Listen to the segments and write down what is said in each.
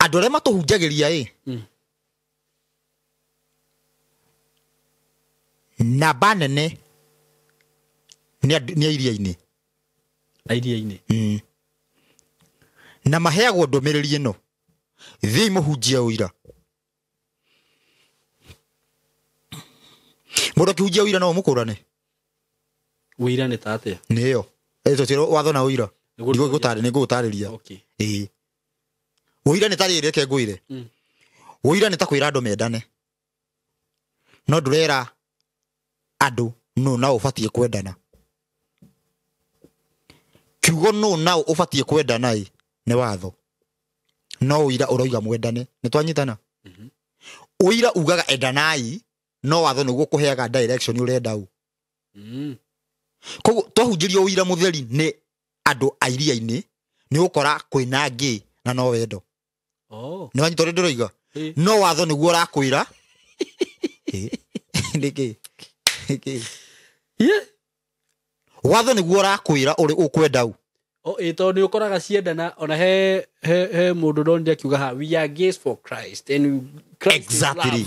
Andũ arĩa matũhunjagĩria ĩ, namba nene nĩ a iria-inĩ. Iria-inĩ. Na maheagwo ndũmĩrĩri ĩno, thiĩi mũhunjie ũira. Mũndũ akĩhunjia ũira no ũmũkũrane. Ũira nĩ ta atĩa? Nĩyo ĩyo watho na ũira. Nĩngũgũtarĩria. Okay. Ĩĩ, ũira nĩ ta rĩrĩ, reke ngwĩre. Ũira nĩ ta kwĩra andũ mendane, no ndũrera andũ nũ na ũbatiĩ kwendana. Kiugo nũ na ũbatiĩ kwendana ĩ nĩ watho, no ũira ũroiga mwendane. Nĩ twanyitana? Ũira ugaga endanai, no watho nĩguo kũheaga direction ũrenda ũ. Koguo twahunjĩrio ũira mũtheri nĩ andũ a iria-inĩ, nĩ ũgũkora kwĩna ngĩ na no wendo. Oh. Nĩ wanyita ũrĩa ndĩroiga? Ĩ. No watho nĩguo ũrakwĩra. Ĩ, nĩkĩ nĩkĩ? Yeah. Watho nĩguo ũrakwĩra ũrĩ ũkwenda ũ. O ĩ, tondũ nĩ ũkoraga ciendana, ona he mũndũ ndonire akiuga ha, "We are gays for Christ and Christ is Exactly.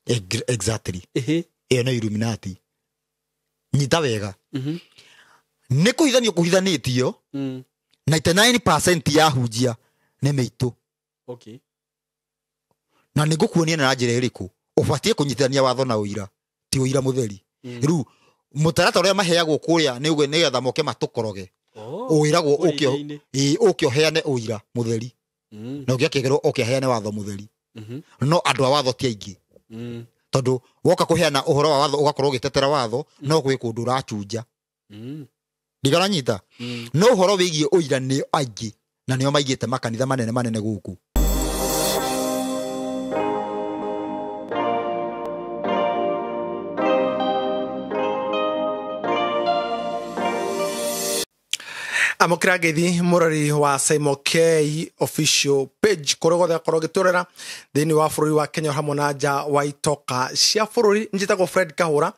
love." Exactly. Ĩhĩ. Ĩyo nĩ Illuminati. Nyita wega. Nĩ kũhithanio kũhithanĩtio. 99% ya hunjia nĩ mĩitũ. Okay. Na nĩ ngũkuonia na njĩra ĩrĩkũ ũbatiĩ kũnyitithania watho na ũira, ti ũira mũtheri. Rĩu mũtaratara ũrĩa maheagwo kũrĩa nĩ ũguo, nĩgetha moke matũkoroge. Oh. Ũĩragwo Kũrĩa ũke iria-inĩ. Ĩĩ, ũke ũheane ũira mũtheri, na ũngĩ akĩgerwo ũke aheane watho mũtheri. No andũ a watho ti aingĩ. Tondũ woka kũheana ũhoro wa watho ũgakorwo ũgĩtetera watho, no gwĩ kũndũ ũrachunja. Ndigaranyita. No ũhoro wĩgiĩ ũira nĩ aingĩ, na nĩo maigĩte makanitha manene manene gũkũ. Amũkĩra ngeithi mũrori wa Simon K Official Page kũrĩa guothe akorwo ũgĩtũrera thĩinĩ wa bũrũri wa Kenya hamwe na nja wa itoka cia bũrũri. Njĩtagwo Fred Kahũra,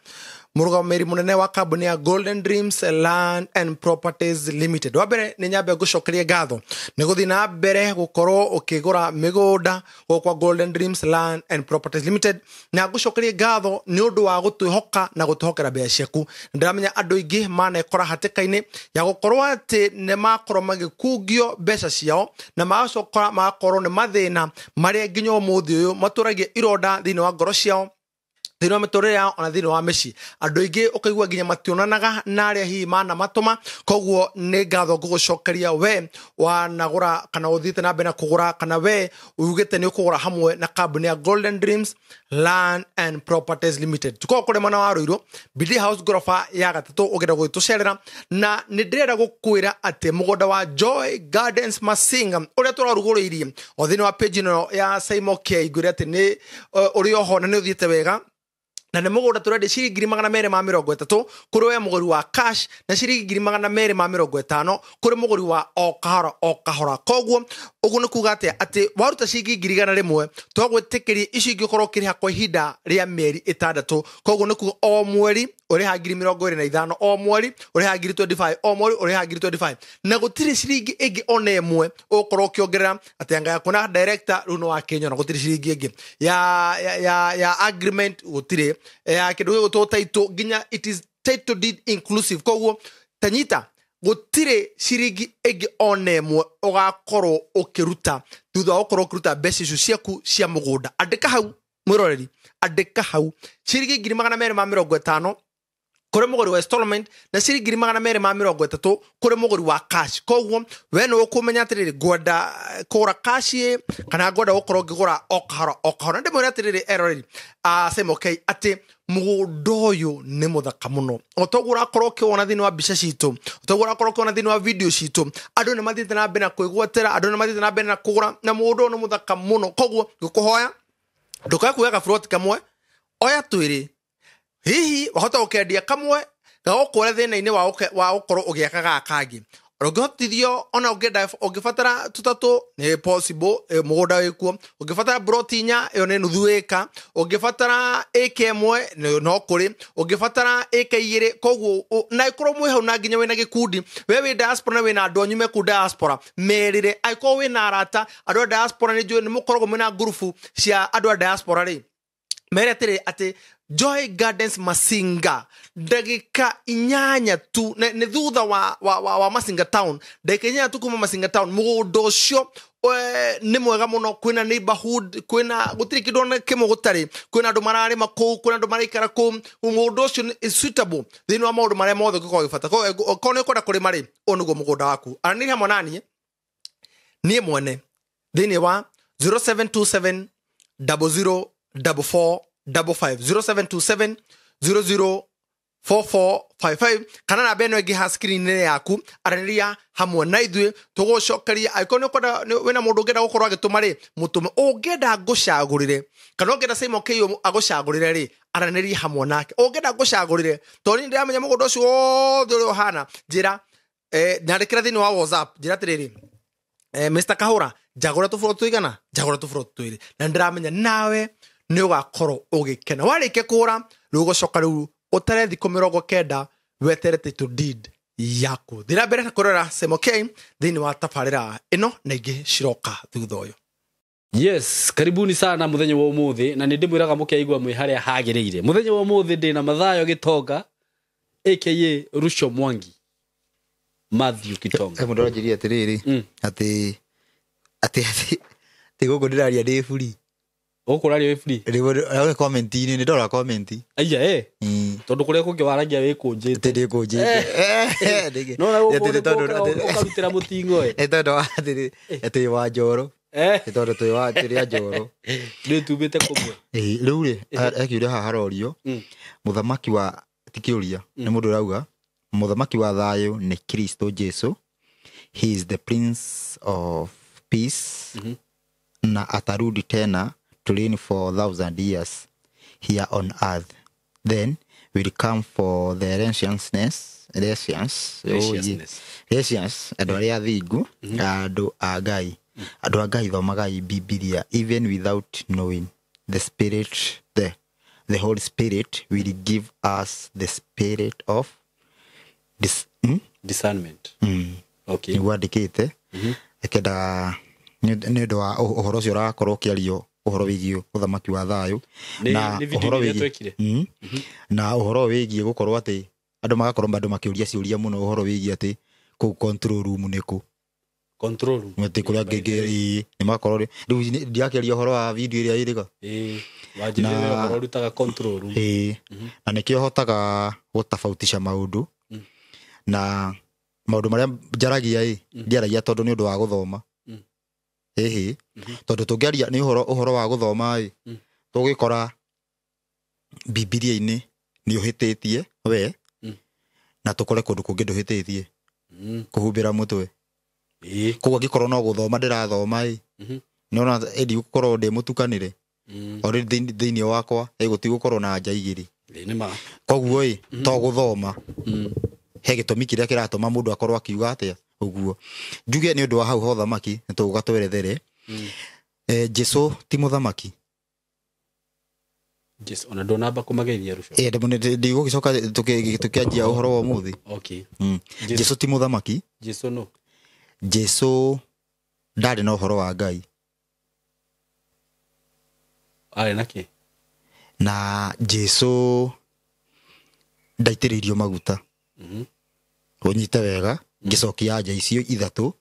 mũrũgamĩrĩri mũnene wa kambuni ya Golden Dreams Land and Properties Limited. Wa mbere nĩ nyambe ngũcokerie ngatho nĩ gũthiĩ na mbere gũkorwo ũkĩgũra mĩgũnda gũkũ kwa Golden Dreams Land and Properties Limited, na ngũcokerie ngatho nĩ ũndũ wa gũtwĩhoka na gũtwĩhokera mbeca ciaku. Ndĩramenya andũ aingĩ manekora hatĩka-inĩ ya gũkorwo atĩ nĩ makorwo magĩkungio mbeca ciao na magacoka magakorwo nĩ mathĩna marĩa nginya ũmũthĩ ũyũ matũragia ironda thĩinĩ wa ngoro ciao, thĩinĩ wa mĩtũrĩre yao, ona thĩinĩ wa mĩciĩ. Andũ aingĩ ũkaigua nginya mationanaga na arĩa hihi manamatũma. Koguo nĩ ngatho ngũgũcokeria we wanagũra kana ũthiĩte na mbere na kũgũra, kana we ugĩte nĩ ũkũgũra hamwe na kambuni ya Golden Dreams Land and Properties Limited. Tukoragwo kũrĩa mwena wa Ruiru, Bidii House ngoroba ya gatatũ, ũngĩenda gũgĩtũcerera. Na nĩ ndĩrenda gũkwĩra atĩ mũgũnda wa Joy Gardens Masinga ũrĩa tũrarugũrĩirie o thĩinĩ wa page ĩno ya Simon K, ngwĩre atĩ nĩ ũrĩ oho na nĩ ũthiĩte wega, na nĩ mũgũnda tũrendia ciringi 230,000 kũrĩ we mũgũri wa cash, na ciringi 250,000 kũrĩ mũgũri wa o kahora o kahora. Koguo ũguo nĩ kuga atĩa? Atĩ waruta ciringi 100,000, twagwĩtĩkĩria icio ingĩ ũkorwo ũkĩrĩha kwa ihinda rĩa mĩeri 6. Koguo nĩ kuga o mweri ũrĩha 25,000, o mweri ũrĩha 25,000, o mweri ũrĩha 25,000, na gũtirĩ ciringi ĩngĩ ona ĩmwe ũgũkorwo ũkĩongerera. Atĩ anga yaku na director rĩu nĩ wakĩnyona, gũtirĩ ciringi ĩngĩ ya agreement, gũtirĩ ya kĩndũ gĩgũtwo title, nginya it is title deed inclusive. Koguo tanyita, gũtirĩ ciringi ĩngĩ ona ĩmwe ũgakorwo ũkĩruta thutha wa gũkorwo ũkĩruta mbeca icio ciaku cia mũgũnda. Andĩka hau mwĩroreri, andĩka hau ciringi 250,000 kũrĩ mũgũri wa installment na ciringi 230,000 kũrĩ mũgũri wa cash. Koguo we nĩ ũkũmenya atĩrĩrĩ, ngwenda kũgũra cash ĩ, kana ngwenda gũkorwo ngĩgũra o kahora o kahora. Na ndĩmwĩre atĩrĩrĩ eroreri a Simon K atĩ mũgũnda ũyũ nĩ mũthaka mũno, o toguo ũrakorwo ũkĩwona thĩinĩ wa mbica citũ, o toguo ũrakorwo ũkĩwona thĩinĩ wa video citũ. Andũ nĩ mathiĩte na mbere na kwĩgwatĩra, andũ nĩ mathiĩte na mbere na kũgũra, na mũgũnda ũyũ nĩ mũthaka mũno. Koguo ngũkũhoya ndũkae kuoya gaburoti kamwe, oya twĩrĩ, hihi wahota gũkendia kamwe gagũkũre thĩna-inĩ wa gũkorwo ũgĩaka gaka kangĩ. Ũngĩhotithio ona ũngĩenda ũngĩbatara tũtatũ nĩ possible, mũgũnda wĩkuo. Ũngĩbatara broti 4 ĩyo nĩ nuthu ĩka. Ũngĩbatara ĩka 1 no kũrĩ. Ũngĩbatara ĩka 2 koguo na ĩkorwo mwĩ hau na nginya wĩna gĩkundi. We wĩ diaspora na wĩna andũ anyu me kũu diaspora, merĩre. Angĩkorwo wĩna arata andũ a diaspora, nĩ njũĩ nĩ mũkoragwo mwĩna ngurubu cia andũ a diaspora rĩ, mere atĩrĩ atĩ Joy Gardens Masinga ndagĩka 8 tu nĩ thutha wa Masinga Town, ndagĩka 8 tu kuma Masinga Town. Mũgũnda ũcio nĩ mwega mũno, kwĩna neighborhood, kwĩna gũtirĩ kĩndũ ona kĩmwe gũtarĩ, kwĩna andũ mararĩma kũu, kwĩna andũ maraikara kũu. Mũgũnda ũcio is suitable thĩinĩ wa maũndũ marĩa mothe ũngĩkorwo ũgĩbata. Korwo nĩ ũkwenda kũrĩma rĩ, ũyũ nĩguo mũgũnda waku. Aranĩria hamwe na niĩ mwene thĩinĩ wa 0727 00 44 55, 0727 00 4455, kana namba ĩno ĩngĩ ha screen-inĩ yaku. Aranĩria hamwe na ithuĩ tũgũcokeria. Angĩkorwo nĩ ũkwenda wĩna mũndũ ũngĩenda gũkorwo agĩtũma rĩ, mũtũme. Ũngĩenda ngũcagũrĩre kana ũngĩenda Simon K agũcagũrĩre rĩ, aranĩria hamwe nake. Ũngĩenda ngũcagũrĩre tondũ niĩ ndĩramenya mũgũnda ũcio wothe ũrĩa ũhana, njĩra, nyandĩkĩra thĩinĩ wa WhatsApp, njĩra atĩrĩrĩ, Mr. Kahũra, njagũra tũbũrũ tũigana, njagũra tũbũrũ twĩrĩ, na ndĩramenya nawe nĩ ũgakorwo ũgĩkena. Warĩkia kũgũra rĩu ũgũcoka rĩu ũtare thikũ 90 wetere title deed yaku. Thiĩ na mbere na kũrora Simon K thĩinĩ wa tabarĩra ĩno na ingĩ ciroka thutha ũyũ. Yes, karibuni sana muthenya wa umuthi, na nĩ ndĩmwĩraga mũkeigua mwĩ harĩa hagĩrĩire. Muthenya wa umuthi ndĩ na Mathayo Gitonga aka Ruco Mwangi Matthew Gitonga. Mũndũ aranjĩria atĩrĩrĩ, atĩ atĩ atĩ gũkũ ndĩraria ndĩ free. Gũkũ ũraria wĩ free? Rĩu comment-inĩ nĩ ndora comment. Aya, tondũ kũrĩa kũngĩ waragia wĩkũnjĩte. Ndĩkũnjĩte. No na gũkũ ũkarutĩra mũting'oe. Tondũ atĩrĩ atĩ wa njoro. Tondũ twĩ wa tũrĩ a njoro. Nĩ tumĩte kũmwe. Rĩu rĩ, ekiuria haha harorio mũthamaki wa ti kĩũria nĩ mũndũ ũrauga mũthamaki wa thayũ nĩ Kristo Jesu. He is the Prince of Peace. Na atarudi tena to reign for 1,000 years here on earth. Then will come for the righteousness, andũ arĩa athingu, andũ a Ngai. Andũ a Ngai thomagai Bibilia even without knowing the spirit, the Holy Spirit will give us the spirit of discernment. Okay. Nĩguo andĩkĩte akenda nĩ ũndũ wa ũhoro ũcio ũrakorwo ũkĩario ũhoro wĩgiĩ ũthamaki wa thayũ na ũhoro wĩgiĩ na ũhoro wĩgiĩ gũkorwo atĩ andũ magakorwo bado makĩũria ciũria mũno ũhoro wĩgiĩ atĩ kũu control room nĩ kũ. Control room atĩ kũrĩa ngĩngĩ nĩ makorwo rĩu ndiakĩaria ũhoro wa video ĩrĩa ĩrĩga wanjĩrĩria ũkorwo ũrutaga control room. Na nĩkĩo hotaga gũtofautisha maũndũ na maũndũ marĩa njaragia ndiaragia tondũ nĩ ũndũ wa gũthoma. Ĩhĩ, tondũ tũngĩaria nĩ ũhoro wa gũthoma tũgĩkora Bibilia-inĩ nĩ ũhĩtĩtie we na tũkore kũndũ kũngĩ ndũhĩtĩtie kũhumbĩra mũtwe. Koguo angĩkorwo no gũthoma ndĩrathoma nĩona ĩndi gũkorwo ndĩ mũtukanĩre already thĩinĩ wakwa gũtigũkorwo na anja igĩrĩ. Koguo to gũthoma he gĩtũmi kĩrĩa kĩratũma mũndũ akorwo akiuga atĩa ũguo. Njuge nĩ ũndũ wa hau ho thamaki nĩ tũgũka twerethere. Jesu ti mũthamaki. Jesu ona ndonamba kũmageithia Ruco. Ndigũgĩcoka tũkĩanjia ũhoro wa ũmũthĩ. Okay. Jesu ti mũthamaki. Jesu no. Jesu ndarĩ na ũhoro wa Ngai. Arĩ na kĩ? Na Jesu ndaitĩrĩirio maguta. Ũnyite wega ngĩcokia anja icio ithatũ.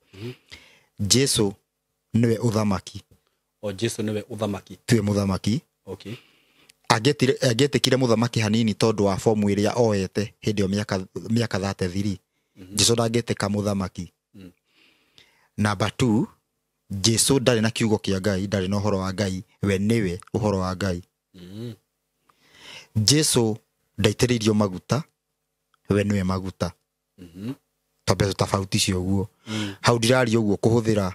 Jesu nĩwe ũthamaki. O Jesu nĩwe ũthamaki. Tiwe mũthamaki. Okay. Angĩetĩkire mũthamaki hanini tondũ wa fomu ĩrĩa oete hĩndĩ ĩyo mĩaka 33. Jesu ndangĩtĩka mũthamaki. Number 2, Jesu ndarĩ na kiugo kĩa Ngai, ndarĩ na ũhoro wa Ngai, we nĩwe ũhoro wa Ngai. Jesu ndaitĩrĩirio maguta, we nĩwe maguta. Twambe tũtofauti ũguo. Hau ndĩraria ũguo kũhũthĩra,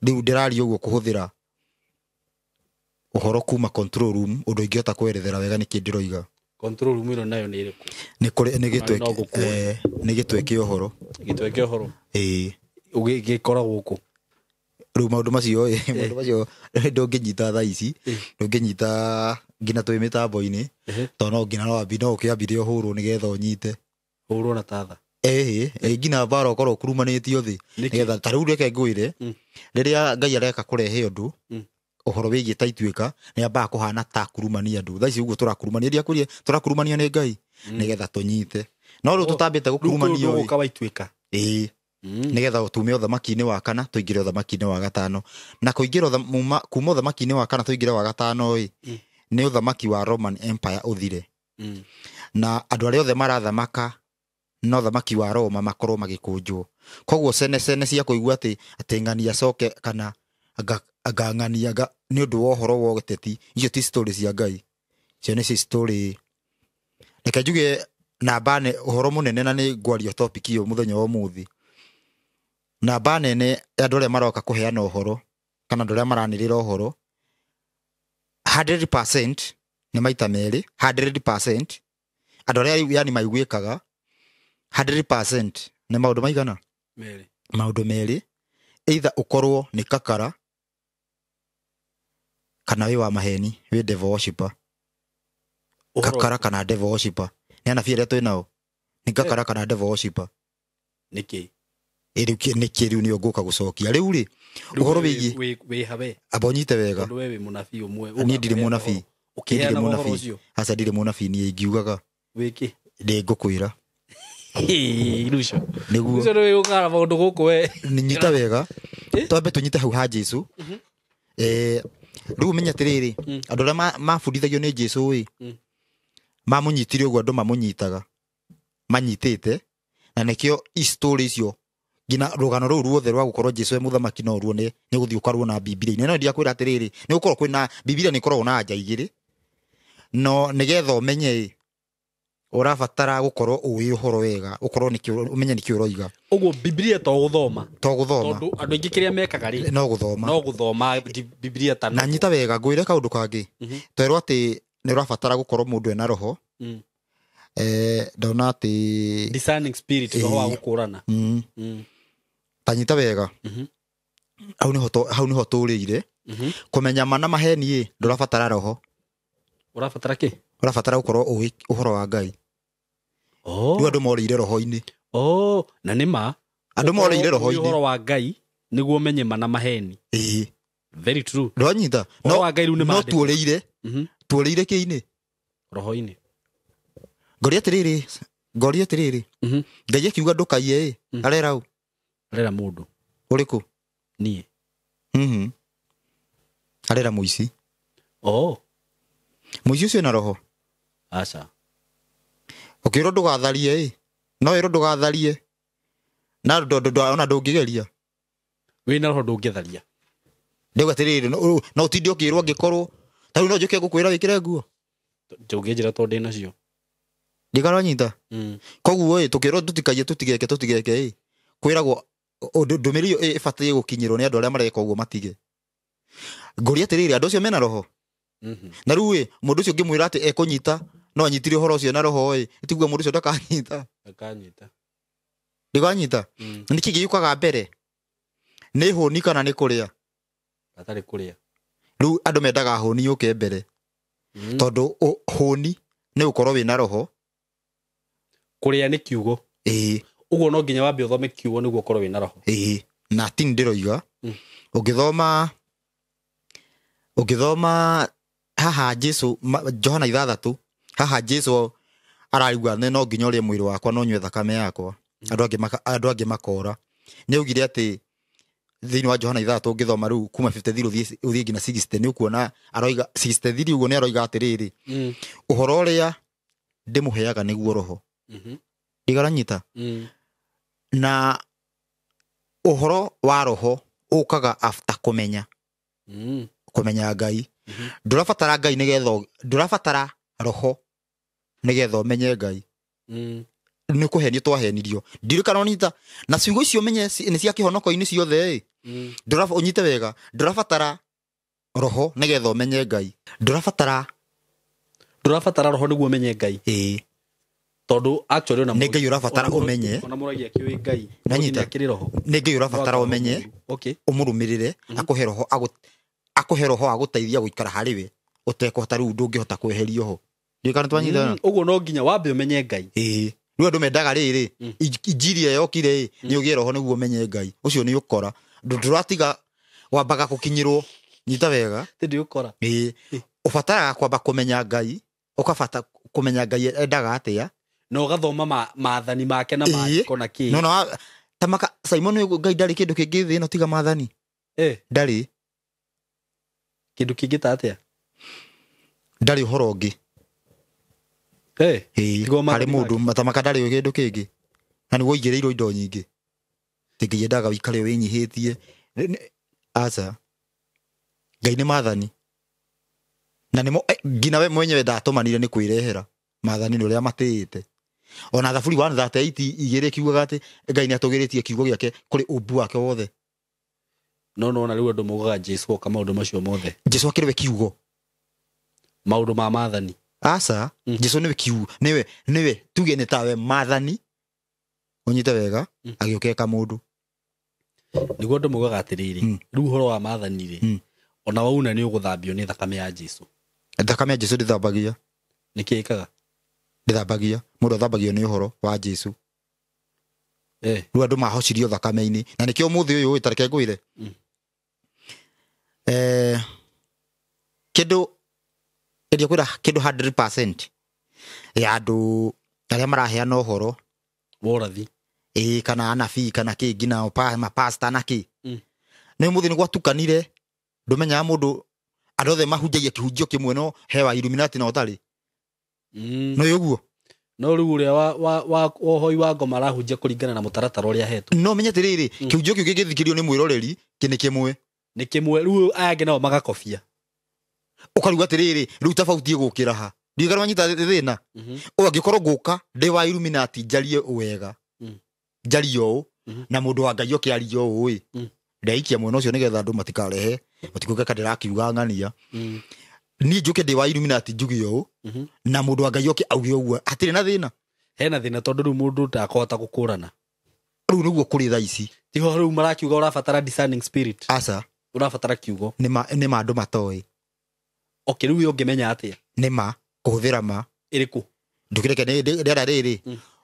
rĩu ndĩraria ũguo kũhũthĩra ũhoro kuma control room, ũndũ ingĩhota kwerethera wega nĩkĩ ndĩroiga. Control room ĩno nayo nĩ ĩrĩkũ? Nĩ kũrĩ nĩ gĩtwe No ngũkũũria. Nĩ gĩtwe kĩa ũhoro. Gĩtwe kĩa ũhoro. Ĩĩ. Gĩkoragwo kũ? Rĩu maũndũ macio ĩ, maũndũ macio ndũngĩnyita thaa ici, ndũngĩnyita nginya twĩ mĩtambo-inĩ, tondũ no nginya no wambi no ũkĩambire ũhũrwo nĩgetha ũnyite. Hũrwo na tatha. Ĩĩ, nginya mbara ũkorwo ũkurumanĩtio thĩ. Nĩkĩ? Nĩgetha ta rĩu reke ngwĩre, rĩrĩa Ngai areka kũrehe ũndũ, ũhoro wĩgiĩ ta ituĩka, nĩ ambaga kũhana ta kurumania andũ. Thaa ici ũguo tũrakurumania, ndiakwĩrire tũrakurumanio nĩ Ngai, nĩgetha tũnyite. No rĩu tũtambĩte gũkurumanio ĩ. Ũka wa ituĩka. Ĩĩ. Nĩgetha tume ũthamaki-inĩ wa kana tũingĩre ũthamaki-inĩ wa gatano. Na kũingĩra kuma ũthamaki-inĩ wa kana tũingĩre wa gatano ĩ, nĩ ũthamaki wa Roman Empire ũthire. Na andũ arĩa othe marathamaka na ũthamaki wa Roma makorwo magĩkũnjwo. Koguo cene cene cia kũigua atĩ ng'ania acoke kana anga ng'ania nĩ ũndũ wa ũhoro wa ũteti, icio ti story cia Ngai. Icio nĩ story. Reke njuge namba ũhoro mũnene na nĩ ngwaria topic ĩyo mũthenya wa ũmũthĩ. Namba nene ya andũ arĩa maroka kũheana ũhoro kana andũ arĩa maranĩrĩra ũhoro, 100% nĩ maita merĩ, 100% andũ arĩa rĩu yani maiguĩkaga, 100% nĩ maũndũ maigana? Merĩ. Maũndũ merĩ, either ũkorwo nĩ kakara kana wĩ wa maheni, wĩ devil worshipper. Kakara kana devil worshipper. Nĩ anabii arĩa twĩ nao? Nĩ kakara kana devil worshipper. Nĩkĩ? Rĩu nĩkĩ rĩu nĩyo ngũka gũcokia. Rĩu rĩ, ũhoro wĩgiĩ wĩ hawe. Amba ũnyite wega. Tondũ we wĩ mũnabii ũmwe. Niĩ ndirĩ mũnabii. Ũkĩheana Ndirĩ ũhoro mũnabii. ũcio. Aca ndirĩ mũnabii, niĩ ingiugaga. Wĩkĩ? Ndĩ ngũkwĩra. Ruco. Nĩguo. Ruco nĩwe ũkara maũndũ gũkũ we. Nyita wega. Twambe tũnyite hau ha Jesũ. Rĩu ũmenye atĩrĩrĩ, andũ arĩa mabundithagio nĩ Jesũ ĩ, mamũnyitire ũguo andũ mamũnyitaga. Manyitĩte, na nĩkĩo story icio nginya rũgano rũu ruothe rwa gũkorwo Jesũ e mũthamaki no ruone nĩ gũthiĩ ũkaruona Bibilia-inĩ. No ndiakwĩra atĩrĩrĩ, nĩ gũkorwo kwĩna Bibilia nĩ ĩkoragwo na anja igĩrĩ. No nĩgetha ũmenye ĩ, ũrabatara gũkorwo ũĩ ũhoro wega, ũkorwo nĩkĩ ũmenye nĩkĩ ũroiga. Ũguo Bibilia to gũthoma. To gũthoma. Tondũ andũ aingĩ kĩrĩa mekaga rĩ, No gũthoma. No gũthoma Bibilia ta Na nyita wega, ngwĩre kaũndũ kangĩ. Twerwo atĩ nĩ ũrabatara gũkorwo mũndũ ena roho. Ndona atĩ discerning spirit, roho wa gũkũrana. Ta nyita wega. Hau nĩho tũrĩire. Kũmenya ma na maheni ĩ, ndũrabatara roho. Ũrabatara kĩ? Ũrabatara gũkorwo ũĩ ũhoro wa Ngai. Rĩu andũ morĩire roho-inĩ. Na nĩ ma. Andũ morĩire roho-inĩ. Ũhoro wa Ngai nĩguo ũmenye ma na maheni. Ĩĩ. Very true. Ndwanyita? Ũhoro wa Ngai rĩu nĩ No maandĩko. tuorĩire. Tuorĩire kĩ-inĩ? Roho-inĩ. Ngoria atĩrĩrĩ, ngoria atĩrĩrĩ. Ngai akiuga ndũkaiye ĩ, arera ũ? Arera mũndũ. Ũrĩkũ? Niĩ. Arera mũici. Mũici ũcio ena roho? Aca. Ũkĩrwo ndũgatharie ĩ, no wĩrwo ndũgatharie. Na ona ndũngĩgeria. Wĩna roho ndũngĩtharia. Ndauga atĩrĩrĩ, no ũtinde ũkĩrwo angĩkorwo, ta rĩu no njũke ngũkwĩra wĩkĩre nguo. Ndũngĩnjĩra tondũ ndĩ nacio. Ndikaranyita. Koguo ĩ, tũkĩrwo tũtikaiye, tũtigeke, tũtigeke ĩ. Kwĩragwo ndũmĩrĩri ĩyo ĩbataire gũkinyĩrwo nĩ andũ arĩa mareka ũguo matige. Ngũria atĩrĩrĩ, andũ acio mena roho? Na rĩu ĩ, mũndũ ũcio ũngĩmwĩra atĩ ekũnyita, no anyitire ũhoro ũcio na roho ĩ, tiguo mũndũ ũcio ndakanyita. Ndakanyita. Ndikanyita. Nĩ kĩ gĩũkaga mbere? Nĩ hũni kana nĩ kũrĩa? Hatarĩ kũrĩa. Rĩu andũ mendaga hũni yũke mbere. Tondũ hũni nĩ ũkorwo wĩna roho. Kũrĩa nĩ kiugo. Ĩĩ. Ũguo no nginya wambe ũthome kiugo nĩguo ũkorwo wĩna roho. Ĩĩ. Na ti ndĩroiga. Ũngĩthoma haha Jesũ, Johana 6, haha Jesũ arauga nĩ no nginya ũrĩe mwĩrĩ wakwa no nyue thakame yakwa. Andũ angĩ makora. Nĩ augire atĩ thĩinĩ wa Johana 6 ũngĩthoma rĩu kuma 53 ũthiĩ nginya 60 nĩ ũkuona aroiga 63 ũguo nĩ aroiga atĩrĩrĩ, ũhoro ũrĩa ndĩmũheaga nĩguo roho. Ndigaranyita. Na ũhoro wa roho ũkaga after kũmenya. Kũmenya Ngai. Ndũrabatara Ngai nĩgetha, ndũrabatara roho nĩgetha ũmenye Ngai. Nĩ kũhenio twahenirio. Ndirikana ũnyita. Na ciugo icio ũmenye nĩ cia kĩhonoko-inĩ ciothe ĩ. Ũnyite wega. Ndũrabatara roho nĩgetha ũmenye Ngai. Ndũrabatara Ndũrabatara roho nĩguo ũmenye Ngai. Ĩĩ. Tondũ actually ona Nĩ Ngai ũrabatara ũmenye. Ona mũragi akĩũĩ Ngai. Nanyita. Akĩrĩ roho. Nĩ Ngai ũrabatara ũmenye. Okay. Ũmũrũmĩrĩre, akũhe roho, akũhe roho agũteithia gũikara harĩ we. Ũtekũhota rĩu ndũngĩhota kweherio ho. Ndiũĩ kana twanyitana. Ũguo no nginya wambe ũmenye Ngai. Ĩĩ. Rĩu andũ mendaga rĩrĩ, injiri ĩyo yokire ĩ, nĩ ũgĩe roho nĩguo ũmenye Ngai. Ũcio nĩ ũkora. Ndũratiga wambaga gũkinyĩrwo. Nyita wega. Ti ndĩ ũkora. Ĩĩ. Ũbataraga kwamba kũmenya Ngai, ũkabata kũmenya Ngai endaga atĩa. Na ũgathoma maathani make na maandĩko na kĩ. No no tamaka Simon Ngai ndarĩ kĩndũ kĩngĩ thĩ ĩno tiga maathani. Ndarĩ. Kĩndũ kĩngĩ ta atĩa? Ndarĩ ũhoro ũngĩ. Harĩ mũndũ tamaka ndarĩ kĩndũ kĩngĩ. Na nĩguo ũigĩrĩirwo indo nyingĩ. Ti Ngai endaga ũikare wĩnyihĩtie. Aca. Ngai nĩ maathani. Na nĩmo nginya we mwenyewe ndatũmanire nĩ kwĩrehera maathani nĩ ũrĩa matĩĩte. Ona Thaburi 138 igĩrĩ kiugaga atĩ Ngai nĩ atũgĩrĩtie kiugo gĩake kũrĩ ũmbu wake wothe. No no na rĩu andũ maugaga Jesu oka maũndũ macio mothe. Jesu akĩrĩ we kiugo. Maũndũ ma maathani. Aca, Jesu nĩwe kiugo, nĩwe nĩwe tuge nĩ tawe maathani. Ũnyite wega, agĩũka mũndũ. Nĩguo andũ maugaga atĩrĩrĩ, rĩu ũhoro wa maathani rĩ, ona wauna nĩ ũgũthambio nĩ thakame ya Jesu. Thakame ya Jesu ndĩthambagia. Nĩkĩ ĩkaga? Ndĩthambagia. Mũndũ athambagio nĩ ũhoro wa Jesu. Rĩu andũ mahocirio thakame-inĩ. Na nĩkĩo ũmũthĩ ũyũ tareke ngwĩre. Kĩndũ ndio kwĩra kĩndũ 100% ya andũ arĩa maraheana ũhoro worathi. Ĩĩ, kana anabii kana kĩ nginya mapasta na kĩ. Nĩ ũmũthĩ nĩ gwatukanire. Ndũmenyaga mũndũ andũ othe mahunjagia kĩhunjio kĩmwe no he wa Illuminati na ũtarĩ. No ũguo. No rĩu ũrĩa wa ũhoi wa ngoma arahunjia kũringana na mũtaratara ũrĩa ahetwo. No menye atĩrĩrĩ, kĩhunjio kĩu kĩngĩthikĩrĩrio nĩ mwĩroreri kĩ nĩ kĩmwe. Nĩ kĩmwe, rĩu aya angĩ nao magakobia. Ũkaruga atĩrĩrĩ, rĩu tofauti ĩgũkĩra ha. Ndiũĩ kana wanyita thĩna. Ũngĩkorwo ngũka ndĩ wa Illuminati njarie wega. Njarie ũũ na mũndũ wa Ngai oke arie ũũ ĩ. Ndaikia mwena ũcio nĩgetha andũ matikarehe, matikuge ka ndĩrakiuga ng'ania. Niĩ njũke ndĩ wa Illuminati njuge ũũ na mũndũ wa Ngai oke auge ũguo, hatirĩ na thĩna. Hena thĩna tondũ rĩu mũndũ ndakũhota gũkũrana. Rĩu nĩguo kũrĩ thaa ici. Tiho rĩu marakiuga ũrabatara discerning spirit. Aca. Ũrabatara kiugo. Nĩ ma andũ matoĩ. Okay, rĩu ũngĩmenya atĩa? Nĩ ma kũhũthĩra ma. Ĩrĩkũ? Ndũkĩreke ndĩrera rĩrĩ.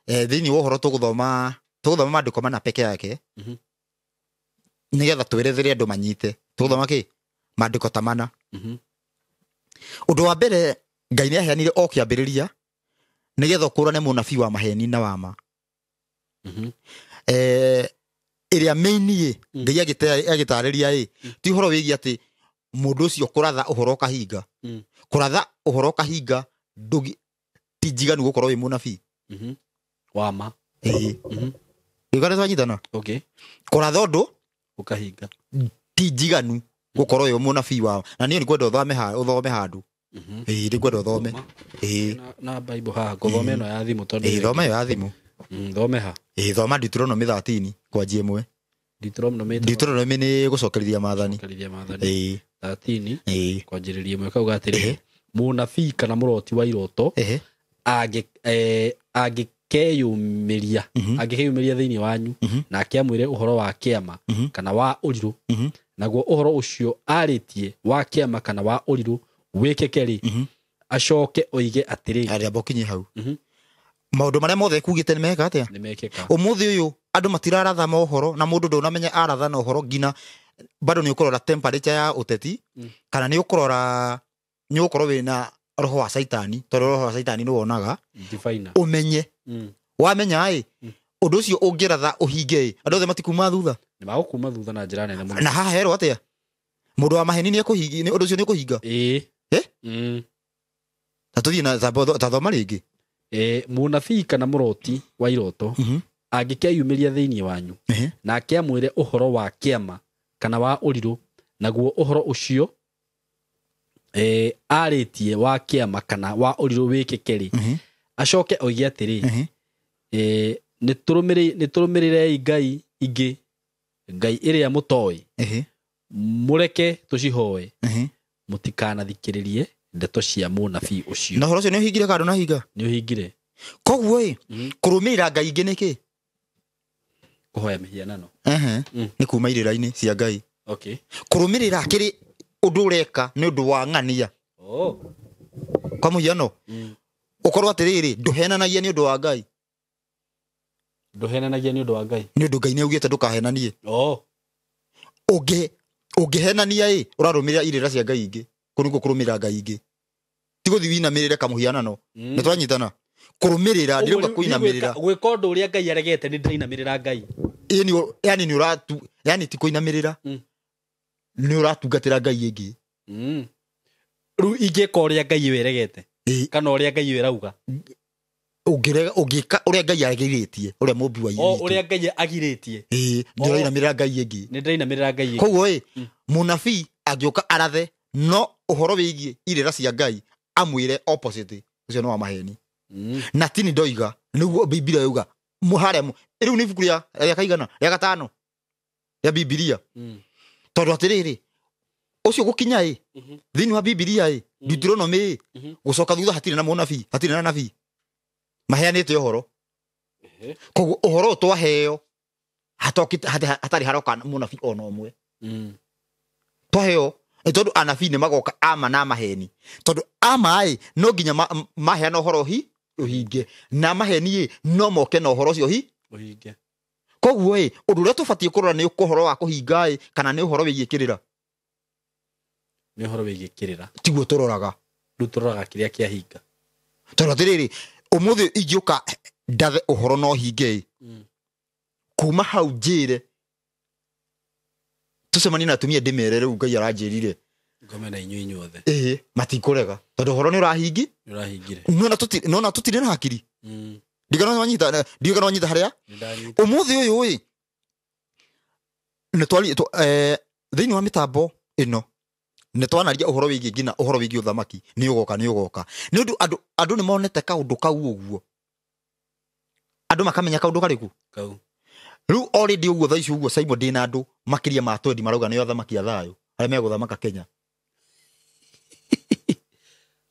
Thĩinĩ wa ũhoro tũgũthoma maandĩko mana peke yake. Nĩgetha twĩrethere andũ manyite. Tũgũthoma kĩ? Maandĩko ta mana. Ũndũ wa mbere Ngai nĩ aheanire o kĩambĩrĩria nĩgetha ũkũrane mũnabii wa maheni na wa ma. Ĩrĩa main Ngai agĩtarĩria ĩ ti ũhoro wĩgiĩ atĩ mũndũ ũcio kũratha ũhoro ũkahinga. Kũratha ũhoro ũkahinga ti njiganu gũkorwo wĩ mũnabii. Wa ma. Ĩĩ. Rĩu kana twanyitana? Okay. Kũratha ũndũ ũkahinga ti njiganu gũkorwo wĩ mũnabii wao. Na niĩ nĩngwenda ũthome handũ. Ĩĩ, nĩngwenda ũthome. Ĩĩ. Na Bible haha, ngũthome ĩno ya thimũ tondũ. Ĩĩ, thoma ĩyo ya thimũ. Thome ha. Ĩĩ, thoma Deuteronomy 13 kwanjia ĩmwe. Deuteronomy. Deuteronomy nĩ gũcokerithia maathani. Gũcokerithia maathani. Ĩĩ. 13. Ĩĩ. Kwanjĩrĩria ĩmwe kauga atĩrĩrĩ, mũnabii kana mũroti wa iroto angĩkeyumĩria angĩkeyumĩria thĩinĩ wanyu na akĩamwĩre ũhoro wa kĩama kana wa ũrirũ, naguo ũhoro ũcio arĩtie wa kĩama kana wa ũrirũ wĩkĩke rĩ, acoke oige atĩrĩ. Arĩa mbokinye hau. Maũndũ marĩa mothe kugĩte nĩ meka atĩa? Nĩ mekĩka. Ũmũthĩ ũyũ andũ matiraratha mohoro na mũndũ ndũnamenya aratha na ũhoro nginya bado nĩ ũkũrora temperature ya ũteti kana nĩ ũkũrora nĩ ũgũkorwo wĩna roho wa Saitani tondũ roho wa Saitani nĩ wonaga ũmenye. Wamenya ĩ ũndũ ũcio ũngĩratha ũhinge ĩ andũ othe matikuma thutha. Nĩ magũkuma thutha na njĩra nene mũno. Na haha herwo atĩa? Mũndũ wa maheni nĩ ekũhinga, ũndũ ũcio nĩ ũkũhinga. Ĩĩ. Ta tũthiĩ na ta thoma rĩngĩ. Mũnabii kana mũroti wa iroto angĩkeyumĩria thĩinĩ wanyu na akĩamwĩre ũhoro wa kĩama kana wa ũrirũ, naguo ũhoro ũcio arĩtie wa kĩama kana wa ũrirũ wĩkĩke rĩ, acoke oige atĩrĩ, nĩ tũrũmĩrĩrei ngai ingĩ, ngai ĩrĩa mũtoĩ, mũreke tũcihoe, mũtikanathikĩrĩrie Ndeto cia mũnabii ũcio. Na ũhoro ũcio nĩ ũhingire kana ndũnahinga? Nĩ ũhingire. Koguo ĩ, kũrũmĩrĩra Ngai ingĩ nĩ kĩ? Kũhoya mĩhianano. Nĩ kuma irĩra-inĩ cia Ngai. Okay. Kũrũmĩrĩra kĩrĩ ũndũ ũreka nĩ ũndũ wa ng'ania. Oh. Kwa mũhiano, ũkorwo atĩrĩrĩ, ndũhenanagia nĩ ũndũ wa Ngai. Ndũhenanagia nĩ ũndũ wa Ngai. Nĩ ũndũ Ngai nĩ augĩte ndũkahenanie. Oh. Ũngĩhenania ĩ, ũrarũmĩrĩra irĩra cia Ngai ingĩ. Kũu nĩkuo kũrũmĩrĩra Ngai ingĩ. Ti gũthiĩ wĩinamĩrĩre kamũhianano. Nĩ twanyitana. Kũrũmĩrĩra, ndirauga kũinamĩrĩra. Gwĩka ũndũ ũrĩa Ngai aregete nĩ ndĩrainamĩrĩra Ngai. Ĩni, yani nĩ ũratu, yani ti kũinamĩrĩra. Nĩ ũratungatĩra Ngai ĩngĩ. Rĩu ingĩka ũrĩa Ngai ĩyo ĩregete. Kana ũrĩa Ngai ĩyo ĩrauga. Ũngĩka ũrĩa Ngai agirĩtie, ũrĩa mũmbi wa O ũrĩa Ngai agirĩtie. Ĩĩ, ndĩrainamĩrĩra Ngai ĩngĩ. Nĩ ndĩrainamĩrĩra Ngai ĩngĩ. Koguo ĩ, mũnabii angĩũka arathe no ũhoro wĩgiĩ irĩra cia Ngai amwĩre opposite, ũcio nĩ wa maheni. Na ti nĩ ndoiga, nĩguo Bibilia yauga. Harĩa rĩu nĩ ibuku rĩa kaigana, rĩa gatano rĩa Bibilia. Tondũ atĩrĩrĩ, ũcio gũkinya ĩ, thĩinĩ wa Bibilia ĩ, Deuteronomy ĩ, gũcoka thutha hatirĩ na mũnabii, hatirĩ na nabii. Maheanĩte ũhoro. Koguo ũhoro ũyũ twaheo, hatarĩ haroka mũnabii ona ũmwe. Twaheo, nĩ tondũ anabii nĩ magoka ama na maheni. Tondũ ama ĩ, no nginya maheana ũhoro ũhinge. Na maheni ĩ, no moke na ũhoro ũcio ũhinge. Koguo ĩ, ũndũ ũrĩa tũbatiĩ kũrora nĩ ũhoro wa kũhinga ĩ, kana nĩ ũhoro wĩgiĩ kĩrĩra? Nĩ ũhoro wĩgiĩ kĩrĩra. Tiguo tũroraga. Rĩu tũroraga kĩrĩa kĩahinga. Tondũ atĩrĩrĩ, ũmũthĩ ingĩũka ndathe ũhoro no hinge ĩ. Kuma hau njĩre, tũcemanie na atumia ndĩmere rĩu Ngai aranjĩrire. Ngome na inyuĩ inyuothe. Ĩĩ, matikũrega. Tondũ ũhoro nĩ ũrahingi? Nĩ ũrahingire. Nona tũtirĩ na hakiri. Ndigana wanyita, ndigana wanyita harĩa? Nĩndanyita. Ũmũthĩ ũyũ ĩ, nĩ twari, thĩinĩ wa mĩtambo ĩno, nĩ twanaria ũhoro wĩgiĩ nginya ũhoro wĩgiĩ ũthamaki, nĩ ũgoka, nĩ ũgoka. Nĩ ũndũ andũ nĩ monete kaũndũ kau ũguo. Andũ makamenya kaũndũ karĩkũ? Kau. Rĩu already ũguo thaa ici ũguo Simon ndĩ na andũ makĩria ma 20 marauga nĩo athamaki a thayũ, arĩa megũthamaka Kenya.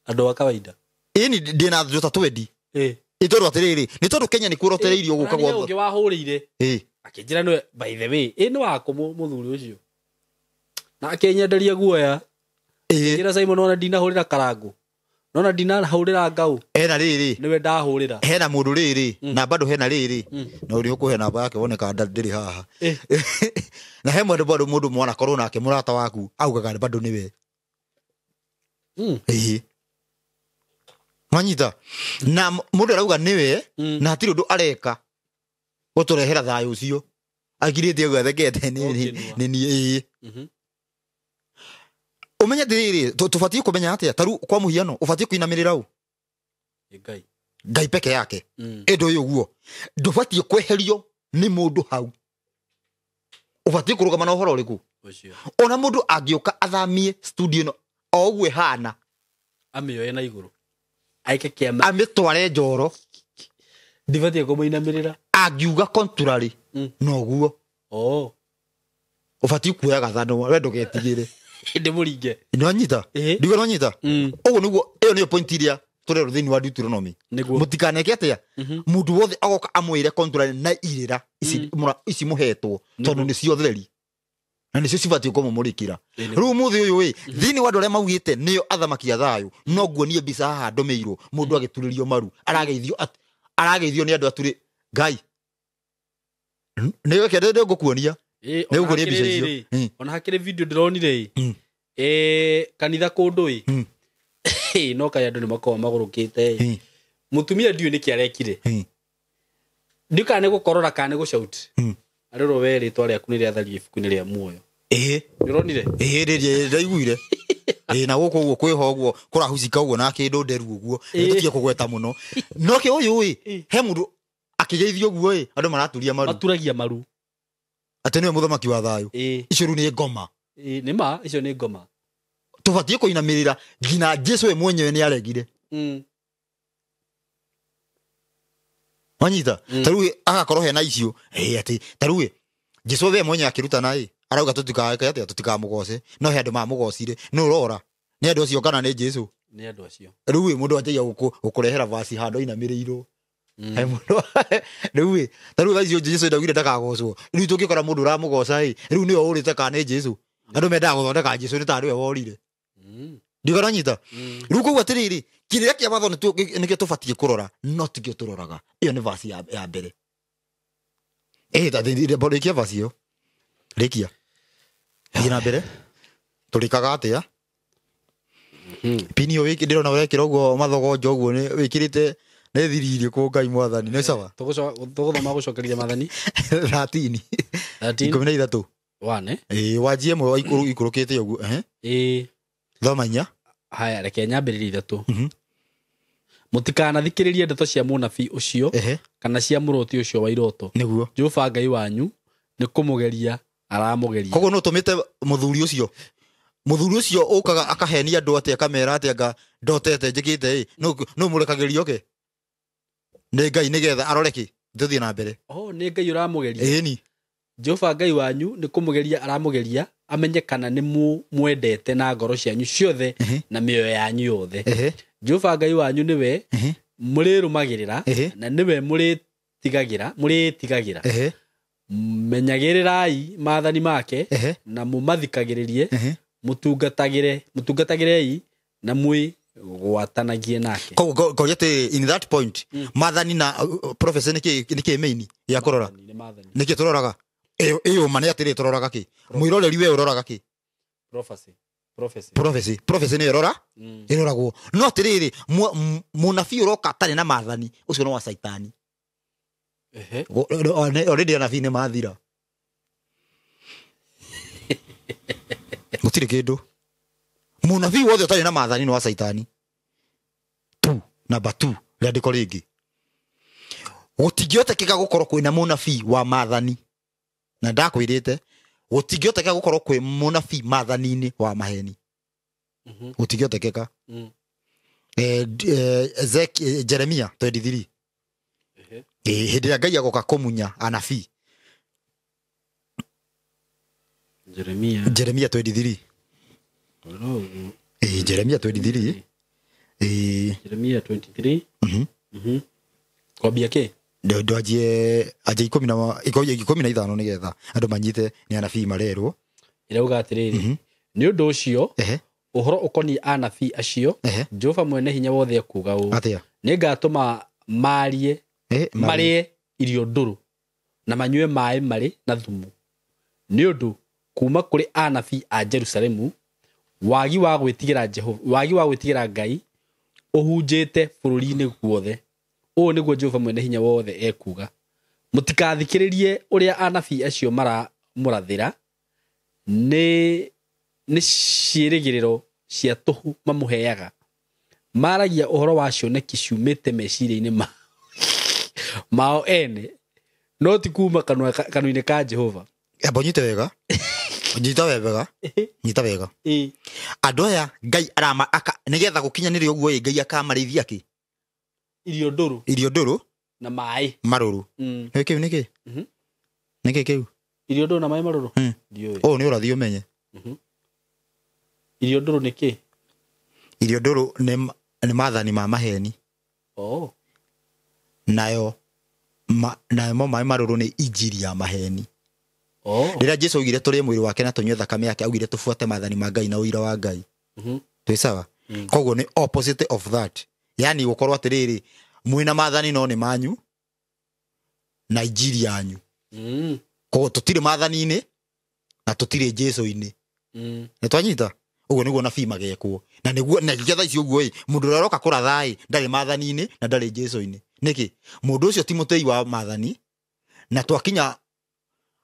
Andũ a kawaida. Ĩni ndĩ na andũ ta 20. Ĩ. Ĩ tondũ atĩrĩrĩ, nĩ tondũ Kenya nĩ kuorotereirio gũka Ona nĩ gwothe. ũngĩ wahũrĩire. Ĩ. Akĩnjĩra nĩwe, by the way, ĩ nĩ wakũ mũthuri ũcio. Na akĩnyenderia guoya. Ĩ. Njĩra Simon ona ndinahũrĩra karangũ. Nona ndinahũrĩra ngau. Hena rĩrĩ. Nĩwe ndahũrĩra. Hena mũndũ rĩrĩ, na bado hena rĩrĩ. Na ũrĩa ũkũhe namba yake wone kana ndĩrĩ haha. Na he mũndũ bado mũndũ mwanakorwo nake mũrata waku augaga bado nĩwe. Ĩ. Mwanyita. Na mũndũ arauga nĩwe, na hatirĩ ũndũ areka gũtũrehera thayũ ũcio. Akirĩte ũguo athekete nĩ niĩ. Ĩ. Ũmenye atĩrĩrĩ, tũbatiĩ kũmenya atĩa? Ta rĩu kwa mũhiano, ũbatiĩ kũinamĩrĩra ũ? Ngai. Ngai peke yake. Ĩndũ ũyũ ũguo. Ndũbatiĩ kweherio nĩ mũndũ hau. Ũbatiĩ kũrũgama na ũhoro ũrĩkũ? Ũcio. Ona mũndũ angĩũka athamie studio ĩno o ũguo ĩhana. Amĩoye na igũrũ. Aike kĩama. Amĩtware njoro. Ndibatiĩ kũmũinamĩrĩra. Angiuga contrary, noguo. Oh. Ũbatiĩ kuoya gathanwa, we ndũgetigĩre. Ndĩmũringe. Nĩwanyita? Ndiuga nĩwanyita? Ũguo nĩguo, ĩyo nĩyo point ĩrĩa tũrerwo thĩinĩ wa Deuteronomy. Nĩguo. Mũtikaneke atĩa? Mũndũ wothe agoka amwĩre contrary na irĩra ici mũhetwo, tondũ nĩcio theri. Na nĩcio cibatiĩ kũmũmũrĩkĩra. Rĩu ũmũthĩ ũyũ ĩ, thĩinĩ wa andũ arĩa maugĩte nĩo athamaki a thayũ, no nguonie mbica haha ndũmĩirwo, mũndũ agĩturĩrio maru, arageithio nĩ andũ aturĩ Ngai. Nĩ weke ndĩ ngũkuonia. Nĩ ngũkuonia mbica icio. Ona hakĩrĩ video ndĩronire ĩ. Kanitha kũndũ ĩ. No kaĩ andũ nĩ makoragwo magũrũkĩte ĩ. Mũtumia ndiũĩ nĩkĩ arekire. Ndiũĩ kana nĩ gũkorora kana nĩ gũshout. Arĩrwo we rĩtwa rĩaku nĩ rĩathario ibuku-inĩ rĩa muoyo. Ĩ. Nĩũronire? Ĩ, ndaiguire. Ĩ, na gũkũ ũguo kwĩho ũguo, kũrahucika ũguo na kĩndũ nderu ũguo. Tũtige kũgweta mũno. No kĩ ũyũ ĩ, he mũndũ akĩgeithio ũguo ĩ, andũ maraturia maru. Maturagia maru. Atĩ nĩwe mũthamaki wa thayũ. Icio rĩu nĩ ngoma. Nĩ ma, icio nĩ ngoma. Tũbatiĩ kũinamĩrĩra nginya Jesũ we mwenyewe nĩ aregire. Wanyita? Ta rĩu agakorwo hena icio. Ĩ, atĩ, ta rĩu Jesũ we mwenyewe akĩrutana ĩ, arauga tũtikake atĩa, tũtikamũgoce. No he andũ mamũgocire. Nĩ ũrora. Nĩ andũ acio kana nĩ Jesũ? Nĩ andũ acio. Rĩu ĩ mũndũ anjagia gũkũrehera vasi handũ ainamĩrĩirwo. He mũndũ rĩu ĩ ta rĩu thaa icio Jesũ ndaugire ndakagocwo. Rĩu tũngĩkora mũndũ ũramũgoca ĩ rĩu nĩwe ũrĩte kana nĩ Jesũ. Andũ mendaga gũthondeka Jesũ nĩ tarĩ we worire. Ndikaranyita. Rĩu koguo atĩrĩrĩ kĩrĩra kĩa watho nĩkĩo tũbatiĩ kũrora no tikĩo tũroraga. Ĩyo nĩ vasi ya mbere. Rĩkia vasi ĩyo. Rĩkia. Thiĩ na mbere. Tũrĩkaga atĩa? Pini ĩyo ndĩrona ũrekĩra ũguo mathogonjo ũguo wĩkĩrĩte nĩ thiri irĩkũ Ngai mwathani nĩ sawa? Tũgũthoma gũcokeria maathani. 13. 13. 1 Wanjie ĩmwe ikũrũkĩte ũguo. Thoma inya. Haya reke nyambĩrĩrie ithatũ. Mũtikanathikĩrĩrie ndeto cia mũnabii ũcio kana cia mũroti ũcio wa iroto. Nĩguo. Jehova Ngai wanyu nĩ kũmũgeria aramũgeria. Koguo no tũmĩte mũthuri ũcio. Mũthuri ũcio ũkaga akahenia andũ atĩ akamera atĩ anga ndotete njĩkĩte ĩ no mũrekagĩrio ke. Nĩ Ngai nĩgetha arore kĩ. Tũthiĩ na mbere. Oh, nĩ Ngai ũramũgeria. Ĩni. Jehova Ngai wanyu nĩ kũmũgeria aramũgeria amenye kana nĩ mwendete na ngoro cianyu ciothe na mĩoyo yanyu yothe. Jehova Ngai wanyu nĩwe mũrĩrũmagĩrĩra na nĩwe mũrĩtigagĩra. Menyagĩrĩrai maathani make na mũmathikagĩrĩrie, mũtungatagĩrei na mwĩgwatanagie nake. Koguo ngoria atĩ in that point maathani na prophecy nĩ kĩ main ya kũrora? Nĩkĩ tũroraga? Ĩyo ma nĩ atĩrĩ tũroraga kĩ? Mwĩroreri we ũroraga kĩ? Prophecy. Prophecy nĩ ĩrora? Ĩroragwo. No atĩrĩrĩ mũnabii ũroka atarĩ na maathani ũcio no wa Caitani. Already anabii nĩ mathira. Gũtirĩ kĩndũ. Mũnabii wothe ũtarĩ na maathani nĩ wa Caitani. Number 2 rĩandĩko rĩngĩ. Gũtingĩhotekeka gũkorwo kwĩna mũnabii wa maathani. Na ndakwĩrĩte gũtingĩhotekeka gũkorwo kwĩ mũnabii maathani-inĩ wa maheni. Gũtingĩhotekeka. Jeremia 23. Hĩndĩ ĩrĩa Ngai agoka kũmunya anabii. Jeremia 23. Jeremia 23. Jeremia 23. Kwambia kĩ? Ndwanjie anje 15 nĩgetha andũ manyite nĩ anabii marerwo. Ĩrauga atĩrĩrĩ, nĩ ũndũ ũcio ũhoro ũkoniĩ anabii acio Jehova mwene hinya wothe ekuuga ũũ, nĩngatũma marĩe irio ndũrũ na manyue maaĩ marĩ na thumu, nĩ ũndũ kuma kũrĩ anabii a Jerusalemu wagi wa gwĩtigĩra Jehova, wagi wa gwĩtigĩra Ngai ũhunjĩte bũrũri-inĩ guothe. Ũũ nĩguo Jehova mwene hinya wothe ekuuga, mũtikathikĩrĩrie ũrĩa anabii acio maramũrathĩra, nĩ ciĩrĩgĩrĩro cia tũhũ mamũheaga. Maragia ũhoro wa cioneki ciumĩte meciria-inĩ mao ene, no ti kuma kanua-inĩ ka Jehova. Amba nyite wega. Nyita wega. Nyita wega. Andũ aya Ngai arama nĩgetha gũkinyanĩre ũguo ĩ Ngai akamarĩithia kĩ? Irio ndũrũ. Irio ndũrũ na maaĩ marũrũ. Nĩ kĩu nĩkĩ? Nĩkĩ kĩu? Irio ndũrũ na maaĩ marũrũ? Ndiũĩ. Ũũ nĩ ũrathi ũmenye. Irio ndũrũ nĩ kĩ? Irio ndũrũ nĩ maathani ma maheni. Nayo nayo maaĩ marũrũ nĩ injiri ya maheni. Rĩrĩa Jesũ augire tũrĩe mwĩrĩ wake na tũnyue thakame yake, augire tũbuate maathani ma Ngai na ũira wa Ngai. Twĩ sawa? Koguo nĩ opposite of that. Yani gũkorwo atĩrĩrĩ mwĩna maathani no nĩ manyu na injiri yanyu. Koguo tũtirĩ maathani-inĩ na tũtirĩ Jesũ-inĩ. Nĩ twanyita? Ũguo nĩguo nabii magekwo. Na nĩguo na nginya thaa ici ũguo ĩ mũndũ ũrĩa ũroka kũratha ĩ ndarĩ maathani-inĩ na ndarĩ Jesũ-inĩ. Nĩkĩ? Mũndũ ũcio ti mũtĩi wa maathani, na twakinya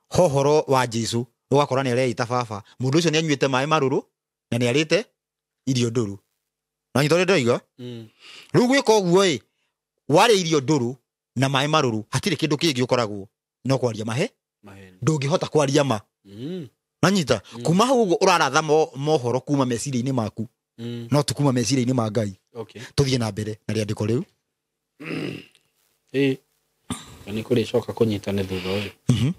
hohoro wa Jesũ ũgakora nĩ areita baba. Mũndũ ũcio nĩ anyuĩte maaĩ marũrũ na nĩ arĩte irio ndũrũ. Na nyita ũrĩa ndoiga? Rĩu gwĩka ũguo ĩ warĩa irio ndũrũ na maaĩ marũrũ hatirĩ kĩndũ kĩngĩ ũkoragwo no kwaria mahe. Ndũngĩhota kwaria ma. Nanyita kuma hau ũguo ũraratha mohoro kuma meciria-inĩ maku no ti kuma meciria-inĩ ma Ngai. Tũthiĩ na mbere na rĩandĩko rĩu. Nĩ kũrĩcoka kũnyitane thutha ũyũ.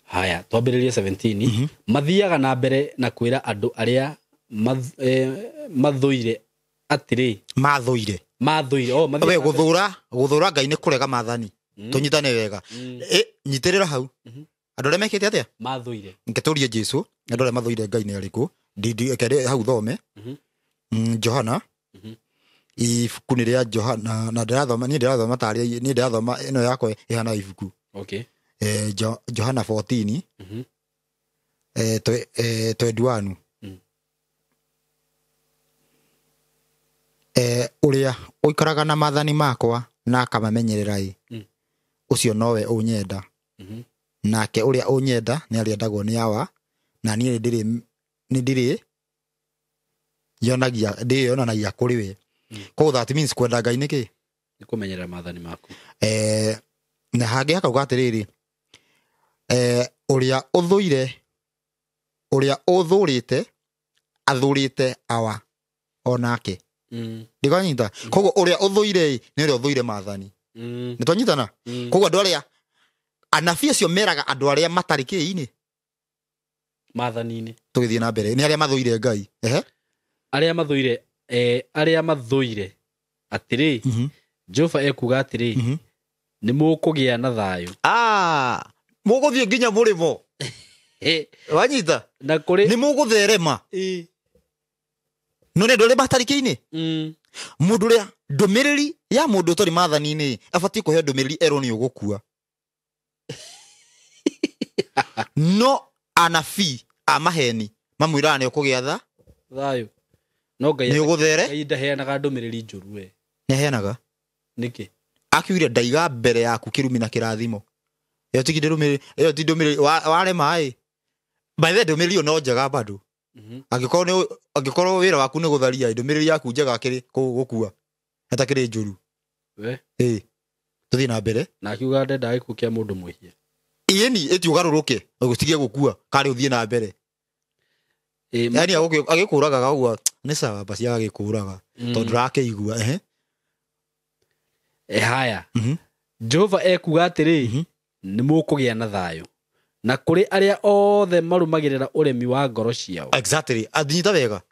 Haya, twambĩrĩrie 17. Mathiaga na mbere na kwĩra andũ arĩa mathũire atĩrĩ. Mathũire. Mathũire. Oh, we gũthũra gũthũra Ngai nĩ kũrega maathani. Tũnyitane wega. Nyitĩrĩra hau. Andũ arĩa mekĩte atĩa? Mathũire. Ngĩtũrie Jesu, andũ arĩa mathũire Ngai nĩ arĩkũ? Ndindi ekere hau thome. Johana. Ibuku nĩ rĩa Johana na ndĩrathoma niĩ ndĩrathoma tarĩ niĩ ndĩrathoma ĩno yakwa ĩhana ibuku. Okay. Johana 14. 21. Ũrĩa ũikaraga na maathani makwa na akamamenyerera ĩ, ũcio nowe ũnyenda. Nake ũrĩa ũnyenda nĩ arĩendagwo nĩ Awa, na niĩ nĩ ndĩrĩ yonagia ndĩyonanagia kũrĩ we. Koguo that means kwenda Ngai nĩ kĩ? Nĩ kũmenyerera maathani maku. Na hangĩ hakauga atĩrĩrĩ, ũrĩa ũthũire ũrĩa ũthũrĩte athũrĩte Awa onake. Ndikanyita. Koguo ũrĩa ũthũire nĩ ũrĩa ũthũire maathani. Nĩ twanyitana? Koguo andũ arĩa anabii acio meraga andũ arĩa matarĩ kĩĩ-inĩ maathani-inĩ. Tũgĩthiĩ na mbere nĩ arĩa mathũire Ngai. Ehe. Arĩa mathũire arĩa mathũire atĩrĩ, Jehova ekuga atĩrĩ, nĩ mũkũgĩa na thayũ. Mũgũthiĩ nginya mũrĩmo. Wanyita? Na kũrĩ nĩ mũgũtherema. No nĩ andũ arĩa matarĩ kĩĩ-inĩ. Mũndũ ũrĩa ndũmĩrĩri ya mũndũ ũtarĩ maathani-inĩ abatiĩ kũheo ndũmĩrĩri erwo nĩ ũgũkua. No anabii a maheni mamwĩraga nĩ ũkũgĩa tha thayũ. No Ngai nĩ ũgũthere. Ngai ndaheanaga ndũmĩrĩri njũru we. Nĩ aheanaga. Nĩkĩ? Akiugire ndaiga mbere yaku kĩrumi na kĩrathimo. Ĩyo ti ndũmĩrĩri, ĩyo ti ndũmĩrĩri warema ĩ. By the way ndũmĩrĩri ĩyo no njega bado. Angĩkorwo wĩra waku nĩ gũtharia, ndũmĩrĩri yaku njega akĩrĩ gũkua. Atakĩrĩ njũru. We. Tũthiĩ na mbere. Na akiuga ndendaga gĩkuũ kĩa mũndũ mwĩhia. Ĩni ĩti ũgarũrũke, ũgũtigie gũkua, karĩ ũthiĩ na mbere. Yaani agĩkũragaga ũguo nĩ sawa basi agĩkũraga tondũ ndũrakĩigua. Haya. Jehova ekuga atĩrĩ, nĩ mũkũgĩa na thayũ. Na kũrĩ arĩa othe marũmagĩrĩra ũremi wa ngoro ciao. Exactly. Anyita wega.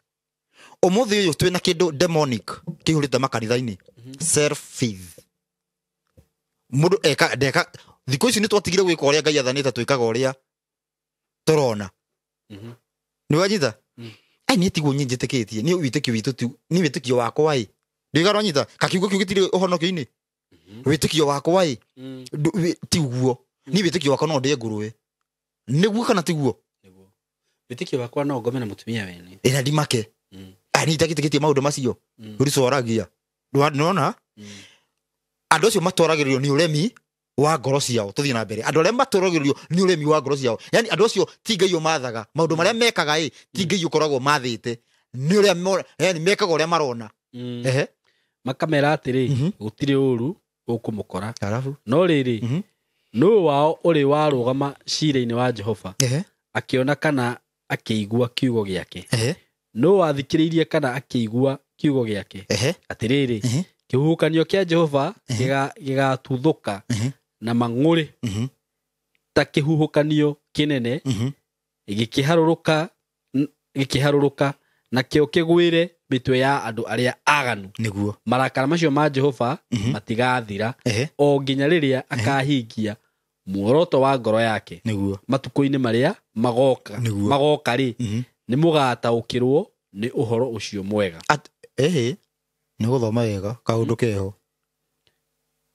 Ũmũthĩ ũyũ twĩna kĩndũ demonic kĩihũrĩte makanitha-inĩ. Self faith. Mũndũ eka ndeka thikũ ici nĩ twatigire gwĩka ũrĩa Ngai athanĩte twĩkaga ũrĩa tũrona. Nĩ wanyita? Ai niĩ tiguo niĩ njĩtĩkĩtie. Niĩ wĩtĩkio witũ ti niĩ wĩtĩkio wakwa ĩ. Ndiga wanyita? Kakiugo kĩu gĩtirĩ ũhonokio-inĩ. Wĩtĩkio wakwa ĩ tiguo. Niĩ wĩtĩkio wakwa no ndĩe ngũrwe. Nĩguo kana tiguo? Nĩguo. Wĩtĩkio wakwa no ngome na mũtumia wene. Ĩna ndimake. Ai niĩ itagĩtĩkĩtie maũndũ macio. Rũcoragia. Nĩwona? Andũ acio matwaragĩrĩrio nĩ ũremi wa ngoro ciao. Tũthiĩ na mbere. Andũ arĩa matwaragĩrĩrio nĩ ũremi wa ngoro ciao. Yaani andũ acio ti Ngai ũmathaga. Maũndũ marĩa mekaga ĩ ti Ngai ũkoragwo mathĩte. Nĩ ũrĩa yaani mekaga ũrĩa marona. Ehe. Makamera atĩrĩ, gũtirĩ ũru ũkũmũkora. Alafu no rĩrĩ, nũũ wao ũrĩ warũgama ciira-inĩ wa Jehova akĩona kana akĩigua kiugo gĩake? Nũũ wathikĩrĩirie kana akĩigua kiugo gĩake? Atĩrĩrĩ, kĩhuhũkanio kĩa Jehova gĩgatuthũka na mang'ũrĩ ta kĩhuhũkanio kĩnene gĩkĩharũrũka nakĩo kĩgwĩre mĩtwe ya andũ arĩa aganu. Nĩguo. Marakara macio ma Jehova matigathira o nginya rĩrĩa akahingia muoroto wa ngoro yake. Nĩguo. Matukũ-inĩ marĩa magoka magoka rĩ, nĩ mũgataũkĩrwo nĩ ũhoro ũcio mwega. Nĩ gũthoma wega kaũndũ keho.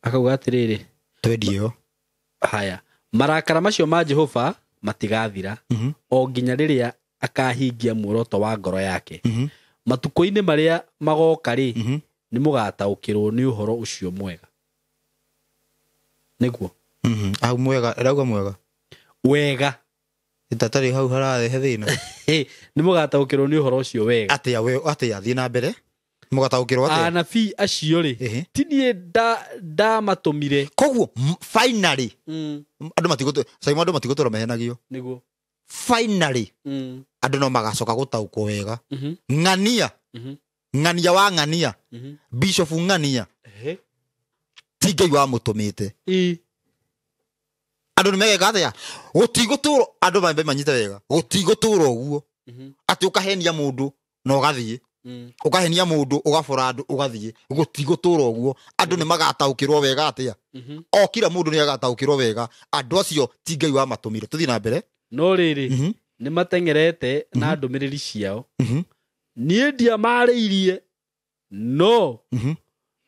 Akauga atĩrĩrĩ, twendio. Haya. Marakara macio ma Jehova matigathira o nginya rĩrĩa akahingia muoroto wa ngoro yake. Matukũ-inĩ marĩa magoka rĩ, nĩ mũgataũkĩrwo nĩ ũhoro ũcio mwega. Nĩguo. Hau mwega, rauga mwega. Wega. Itatarĩ hau hararehe thĩna. Nĩ mũgataũkĩrwo nĩ ũhoro ũcio wega. Atĩa we atĩa thiĩ na mbere. Mũgataũkĩrwo atĩa? Anabii acio rĩ, ti niĩ ndamatũmire. Koguo finally andũ matigũtũra, Simon andũ matigũtũra mehenagio. Nĩguo. Finally andũ no magacoka gũtaũkwo wega. Ng'ania. Ng'ania wa ng'ania. Bishop ng'ania. Ti Ngai wamũtũmĩte. Andũ nĩ megeka atĩa? Gũtigũtũrwo andũ mambe manyite wega. Gũtigũtũrwo ũguo. Atĩ ũkahenia mũndũ na ũgathiĩ. Ũkahenia mũndũ, ũgabora andũ, ũgathiĩ. Gũtigũtũra ũguo. Andũ nĩ magataũkĩrwo wega atĩa. O kila mũndũ nĩ agataũkĩrwo wega. Andũ acio ti Ngai wamatũmire. Tũthiĩ na mbere. No rĩrĩ, nĩ mateng'erete na ndũmĩrĩri ciao. Niĩ ndiamarĩirie, no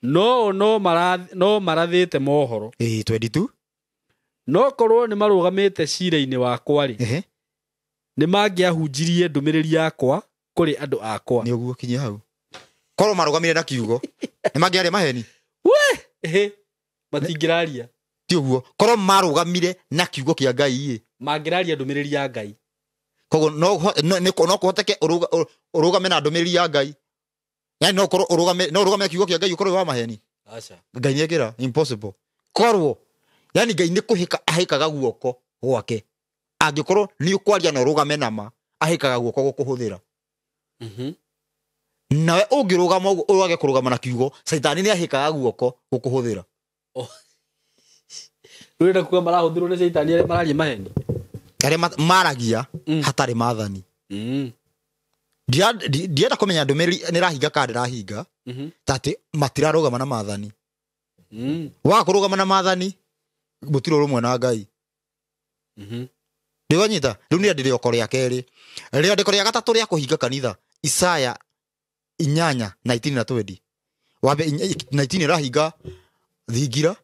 no no marathĩte mohoro. 22. No korwo nĩ marũgamĩte cira-inĩ wakwa rĩ, nĩ mangĩahunjirie ndũmĩrĩri yakwa kũrĩ andũ akwa. Nĩ ũguo kinyia hau. Korwo marũgamire na kiugo, nĩ mangĩaria maheni. We, matingĩraria. Ti ũguo. Korwo marũgamire na kiugo kĩa Ngai ĩ, mangĩraria ndũmĩrĩri ya Ngai. Koguo no kũhoteke ũrũgame na ndũmĩrĩri ya Ngai. Yani no korwo ũrũgame, no ũrũgame na kiugo kĩa Ngai ũkorwo wa maheni. Aca. Ngai nĩekĩra impossible. Korwo yani Ngai nĩ kũhĩka ahĩkaga guoko gwake. Angĩkorwo nĩ ũkwaria na ũrũgame nama, ahĩkaga guoko gũkũhũthĩra. Nawe ũngĩrũgama ũguo ũrage kũrũgama na kiugo, Caitani nĩ ahĩkaga guoko gũkũhũthĩra. Rũrenda kuga marahũthĩrwo nĩ Caitani arĩa mararia maheni. Arĩa maragia hatarĩ maathani. Ndienda kũmenya ndũmĩrĩri nĩ ĩrahinga kana ndĩrahinga, ta atĩ matirarũgama na maathani. Waga kũrũgama na maathani, mũtirĩ ũrũmwe na Ngai. Ndĩwanyita? Rĩu nĩ rĩandĩko rĩa kerĩ. Rĩandĩko rĩa gatatũ rĩa kũhinga kanitha, Isaya 8 19 na 20. Wambe 19 ĩrahinga thingira,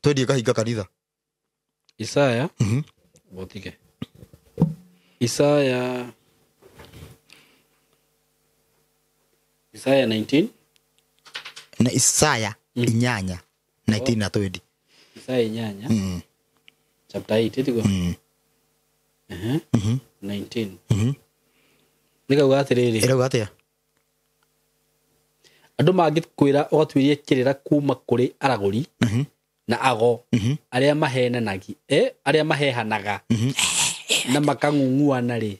20 ĩkahinga kanitha. Isaya? Botige. Isaya 19 na Isaya 8 19 na 20. Isaya 8 chapter 8 itigo. 19. Nĩkauga atĩrĩrĩ. Ĩrauga atĩa? Andũ mangĩkwĩra ũgatuĩrie kĩrĩra kuma kũrĩ aragũri na ago arĩa mahenanagia, arĩa mahehanaga na makang'ung'uana rĩ,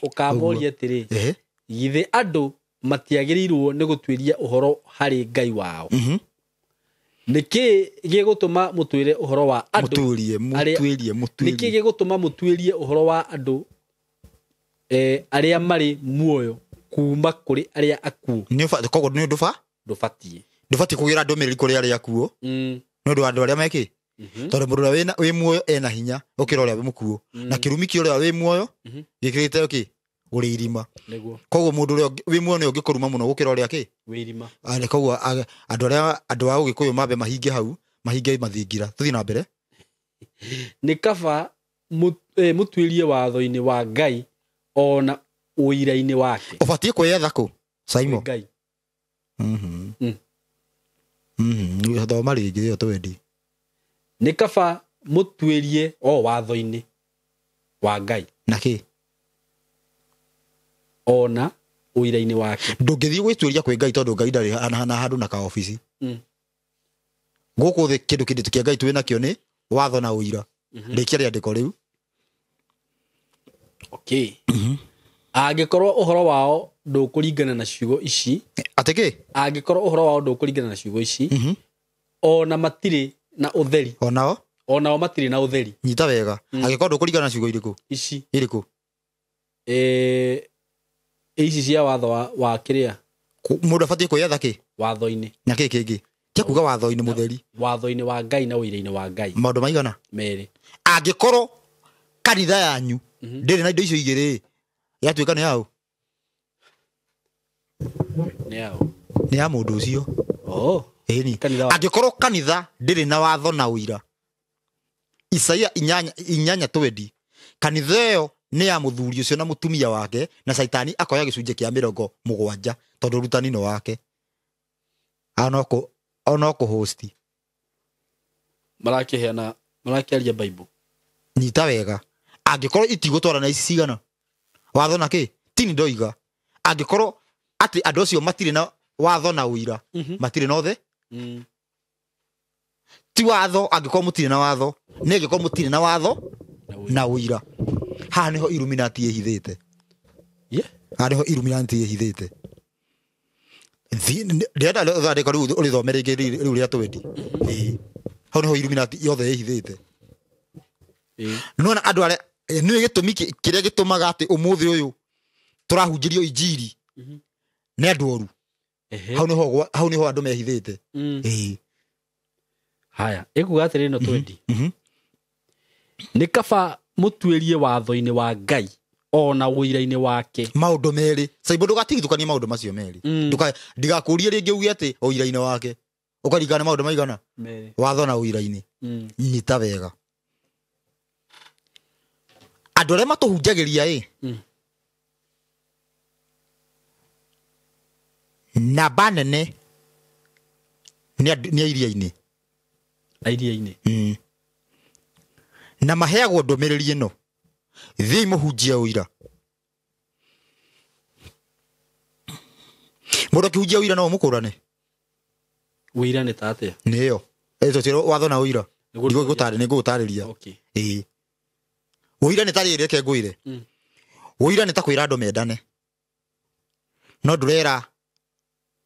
ũkamoria atĩrĩ, githĩ andũ matiagĩrĩirwo nĩ gũtuĩria ũhoro harĩ Ngai wao? Nĩkĩ gĩgũtũma mũtuĩre ũhoro wa andũ? Nĩkĩ gĩgũtũma mũtuĩrie ũhoro wa andũ arĩa marĩ muoyo kuma kũrĩ arĩa akuũ? Koguo nĩ ndũbatiĩ. Ndũbatiĩ kũgĩra ndũmĩrĩri kũrĩ arĩa akuũ. Nĩ ũndũ wa andũ arĩa mekĩ. Tondũ mũndũ ũrĩa wĩ muoyo ena hinya gũkĩra ũrĩa wĩ mũkuũ. Na kĩrumi kĩa ũrĩa wĩ muoyo gĩkĩrĩte kĩ? Ũrĩ irima. Koguo mũndũ ũrĩa wĩ muoyo nĩ ũngĩkũruma mũno gũkĩra ũrĩa kĩ? Wĩ irima. Koguo andũ arĩa andũ a Ũgĩkũyũ mambe mahinge hau, mahinge mathingira. Tũthiĩ na mbere. Nĩ kaba mũtuĩrie watho-inĩ wa Ngai ona ũira-inĩ wake. Ũbatiĩ kwĩyetha kũ? Saimo. Ngai. Thoma rĩngĩ ĩyo twendi. Nĩ kaba mũtuĩrie o watho-inĩ wa Ngai. Na kĩ? Ona ũira-inĩ wake. Ndũngĩthiĩ gwĩtuĩria kwĩ Ngai tondũ Ngai ndarĩ na handũ na ka obici. Gũkũ thĩ kĩndũ kĩndũ kĩa Ngai twĩ nakĩo nĩ watho na ũira. Rĩkia rĩandĩko rĩu. Okay. Angĩkorwo ũhoro wao ndũkũringana na ciugo ici, atĩ kĩ? Angĩkorwo ũhoro wao ndũkũringana na ciugo ici, ona matirĩ na ũtheri. Onao? Onao matirĩ na ũtheri. Nyita wega. Angĩkorwo ndũkũringana na ciugo irĩkũ? Ici. Irĩkũ? Ici cia watho wa kĩrĩa? Mũndũ abatiĩ kwĩyetha kĩ? Watho-inĩ. Na kĩ kĩngĩ? Tia kuga watho-inĩ mũtheri. Watho-inĩ wa Ngai na ũira-inĩ wa Ngai. Maũndũ maigana? Merĩ. Angĩkorwo kanitha yanyu ndĩrĩ na indo icio igĩrĩ, yatuĩka nĩ yaũ? Nĩ yaũ? Nĩ ya mũndũ ũcio. Ĩni. Angĩkorwo kanitha ndĩrĩ na watho na ũira, Isaia 8:20, kanitha ĩyo nĩ ya mũthuri ũcio na mũtumia wake, na Caitani akoya gĩcunjĩ kĩa 70 tondũ ũrutani nĩ wake. Ono kũhosti. Marakĩheana, marakĩaria Bible. Nyita wega. Angĩkorwo itigũtwarana ici cigana? Watho na kĩ? Tini ndoiga. Angĩkorwo atĩ andũ acio matirĩ na watho na ũira, matirĩ na othe? Ti watho angĩkorwo mũtirĩ na watho, nĩ angĩkorwo mũtirĩ na watho na ũira. Haha nĩho Illuminati ĩhithĩte. Haha nĩho Illuminati ĩhithĩte. Ndĩrenda rĩandĩko rĩu ũrĩthome rĩngĩ rĩu rĩa 20. Hau nĩho Illuminati yothe ĩhithĩte. Nĩwona andũ arĩa nĩ gĩtũmi kĩrĩa gĩtũmaga atĩ ũmũthĩ ũyũ Tũrahunjĩrio injiri nĩ andũ oru. Hau nĩho andũ mehithĩte. Ĩĩ. Haya, ĩkuga atĩrĩ no twendi. Nĩ kaba mũtuĩrie watho-inĩ wa Ngai ona ũira-inĩ wake. Maũndũ merĩ. Saimbo ndũgatigithũkanie maũndũ macio merĩ. Ndigakũrie rĩngĩ uge atĩ ũira-inĩ wake. Ũkaringana maũndũ maigana? Merĩ. Watho na ũira-inĩ. Nyita wega. Andũ arĩa matũhunjagĩria ĩ. Namba nene nĩ iria-inĩ. Iria-inĩ. Na maheagwo ndũmĩrĩri ĩno. Thiĩi mũhunjie ũira. Mũndũ akĩhunjia ũira no ũmũkũrane? Ũira nĩ ta atĩa? Nĩyo. Ĩtũ watho na ũira. Nĩngũgũtarĩria. Okay. Ĩĩ. Ũira nĩ ta rĩrĩ, reke ngwĩre. Ũira nĩ ta kwĩra andũ mendane. No ndũrera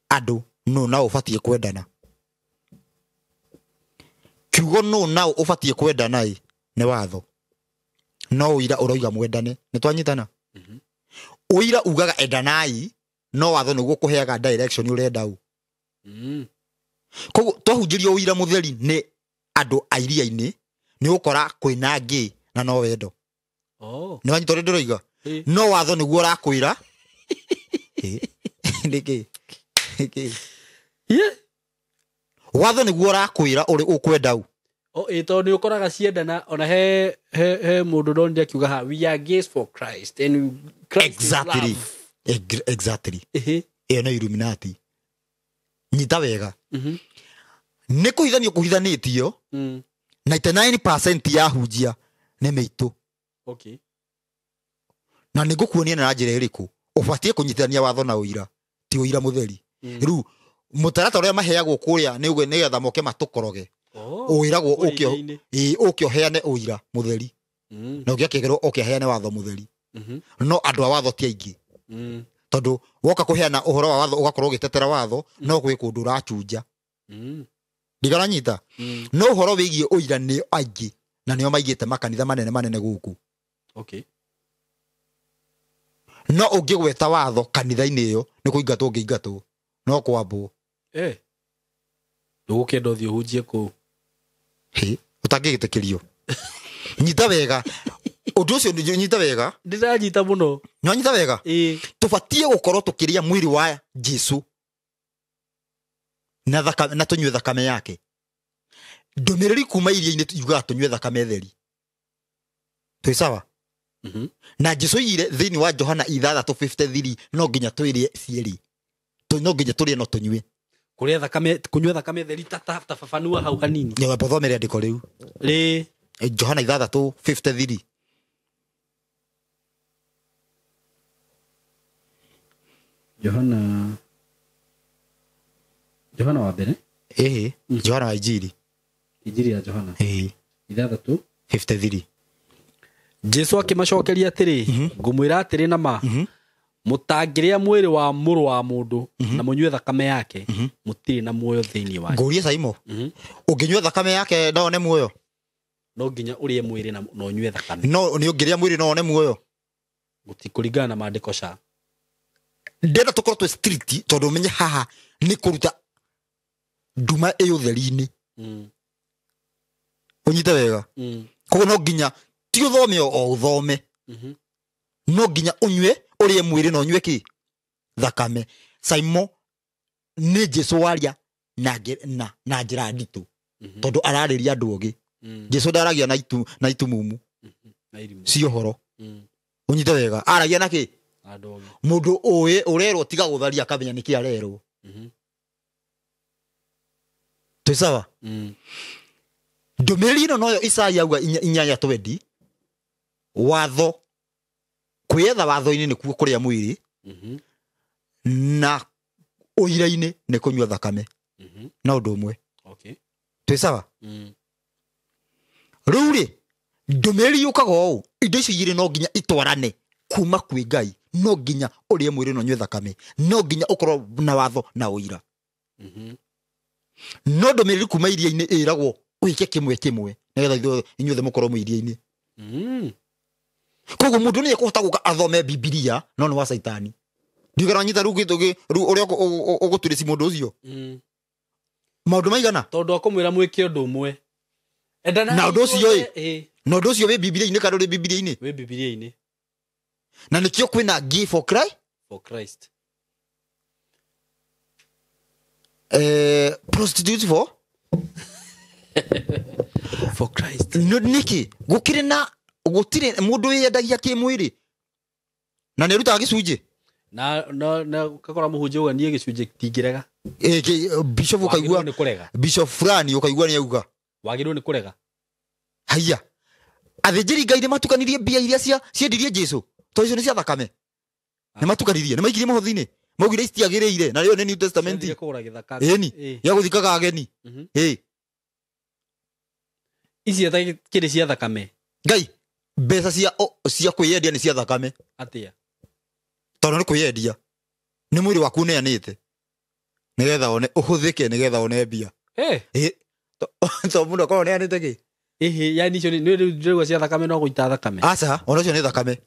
andũ nũ na ũbatiĩ kwendana. Kiugo nũ na ũbatiĩ kwendana ĩ nĩ watho. No ũira ũroiga mwendane. Nĩ twanyitana? Ũira ugaga endanai, no watho nĩguo kũheaga direction ũrenda ũ. Koguo twahunjĩrio ũira mũtheri nĩ andũ a iria-inĩ, nĩ ũgũkora kwĩna ngĩ na no wendo. Nĩ wanyita ũrĩa ndĩroiga? No watho nĩguo ũrakwĩra. Nĩkĩ? Nĩkĩ? Watho nĩguo ũrakwĩra ũrĩ ũkwenda ũ. Tondũ nĩ ũkoraga ciendana ona he mũndũ ndonire akiuga ha we are gays for Christ and Christ exactly. Is love. Exactly. Ĩyo nĩ Illuminati. Nyita wega. Nĩ kũhithanio kũhithanĩtio. 99% ya hunjia nĩ mĩitũ. Okay. Na nĩ ngũkuonia na njĩra ĩrĩkũ ũbatiĩ kũnyitithania watho na ũira, ti ũira mũtheri. Rĩu mũtaratara ũrĩa maheagwo kũrĩa nĩ ũguo nĩgetha moke matũkoroge. Ũiragwo ũke ũheane ũira mũtheri. Na ũngĩ akĩgerwo ũke aheane watho mũtheri. No andũ a watho ti aingĩ. Tondũ woka kũheana ũhoro wa watho ũgakorwo ũgĩtetera watho, no gwĩ kũndũ ũrachunja. Ndigaranyita. No ũhoro wĩgiĩ ũira nĩ aingĩ na nĩo maigĩte makanitha manene manene gũkũ. Okay. No ũngĩgweta watho kanitha-inĩ ĩyo nĩ kũingatwo ũngĩingatwo, no kwambwo. Ndũgũkĩenda ũthiĩ ũhunjie kũu. Ũtangĩgĩtĩkĩrio. Nyita wega. Ũndũ ũcio nyita wega. Ndĩranyita mũno. Nĩwanyita wega? Tũbatiĩ gũkorwo tũkĩrĩa mwĩrĩ wa Jesũ na thakame, na tũnyue thakame yake. Ndũmĩrĩri kuma iria-inĩ yugaga tũnyue thakame theri. Twĩ sawa? Na Jesũ oigire thĩinĩ wa Johana 6:53 no nginya twĩrĩe cierĩ. No nginya tũrĩe no tũnyue. Kũrĩa thakame, kũnyua thakame theri ta fafanua hau hanini. Nĩ wathomere andĩko rĩu. Rĩ Johana 6:53. Johana wa mbere. Johana wa Injiri. Injiri ya Johana. 6:53. Jesu Jesu akĩmacokeria atĩrĩ, ngũmwĩra atĩrĩ na ma, mũtangĩrĩa mwĩrĩ wa mũrũ wa mũndũ na mũnyue thakame yake, mũtirĩ na muoyo thĩinĩ wake. Ngũrie Saimo, ũngĩnyua thakame yake no one muoyo? No nginya ũrĩe mwĩrĩ na ũnyue thakame. No nĩ ũngĩrĩa mwĩrĩ no one muoyo? Gũtikũringana na maandĩko ca. Ndĩrenda tũkorwo twĩ street tondũ ũmenye haha nĩ kũruta nduma ĩ ũtheri-inĩ. Ũnyite wega. Koguo no nginya ti ũthome o ũthome. No nginya ũnyue ũrĩe mwĩrĩ na ũnyue kĩ? Thakame. Saimo nĩ Jesu waria na njĩra nditũ tondũ ararĩria andũ ogĩ. Jesu ndaragia na itumumu ci ũhoro. Ũnyite wega. Aragia na kĩ? Mũndũ ũĩ ũrerwo tiga gũtharia akamenya nĩkĩ arerwo. Twĩ sawa? Ndũmĩrĩri ĩno noyo Isaia auga 8:20 watho kwĩyetha watho-inĩ nĩkuo kũrĩa mwĩrĩ na ũira-inĩ nĩ kũnyua thakame. Na ũndũ ũmwe. Twĩ sawa? Rĩu rĩ ndũmĩrĩri yũkaga ũũ, indo icio igĩrĩ no nginya itwarane kuma kwĩ Ngai. No nginya ũrĩe mwĩrĩ na ũnyue thakame, no nginya ũkorwo na watho na ũira. No ndũmĩrĩri kuma iria-inĩ ĩragwo ũike kĩmwe kĩmwe nĩgetha inyuothe mũkorwo mwĩ iria-inĩ. Koguo mundu ni ekuhota guka athome Bibilia no ni wa Saitani. Ndiugera nyita ruu gitugi ruu uria uguturisi mundu ucio. Maundu maigana tondu akumwira mwike undu umwe. Na undu ucio i. Na undu ucio wi Bibilia-ini kana uri Bibilia-ini? Wi Bibilia-ini. Na nikio kwina gay for Christ? For Christ. Prostitute for? For Christ. No niki gukire na gutire mundu wiyendagia kimwiri na ni rutaga gicunji na na na kakora muhunjia uga nie gicunji tingirega bishop ukaigua ni kurega bishop fulani ukaigua ni auga wagirwo ni kurega haiya athinjiri ngai ni matukanirie mbia iria cia ciendirie Jesu to icio ni cia thakame ni matukanirie ni maikirie muhothi-ini maugire citiagiriire na rĩo nĩ New Testament ĩni ya guthikaga ageni ici kiri cia thakame ngai mbeca cia kwiyendia ni cia thakame atia tondu ni kwiyendia ni mwiri waku uneanite nigetha one uhuthike nigetha one mbia to mundu akorwo uneanite ki ihi yani icio ni ndiraigua cia thakame no guita thakame aca ona ucio ni thakame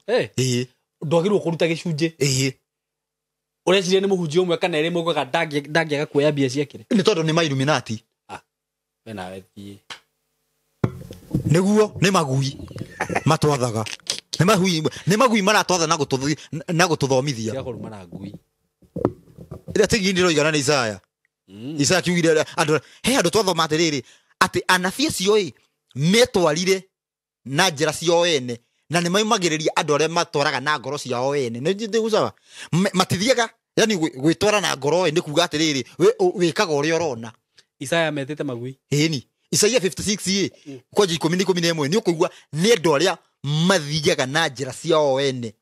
ndwagirwo kuruta gicunji ureciria ni muhunjia umwe kana iri mugaga ndangĩaga kuoya mbia ciakire ni tondu ni ma Illuminati we nawe thiĩ niguo ni magui matwathaga ni magui maratwatha na gututhomithia cia kũruma na ngui ira tigi ndiroigana ni Isaya Isaya kiugire andu he andu twathoma atiriri ati anabii acio i metwarire na njira ciao ene na ni maumagiriria andu aria matwaraga na ngoro ciao ene ni ndigucaga matithiaga yani gwitwara na ngoro ni kuga atiriri wikaga uria urona Isaya metete magui ĩni Isaia 56 kwanja 10 ni ukuigua ni andu aria mathiaga na njira ciao ene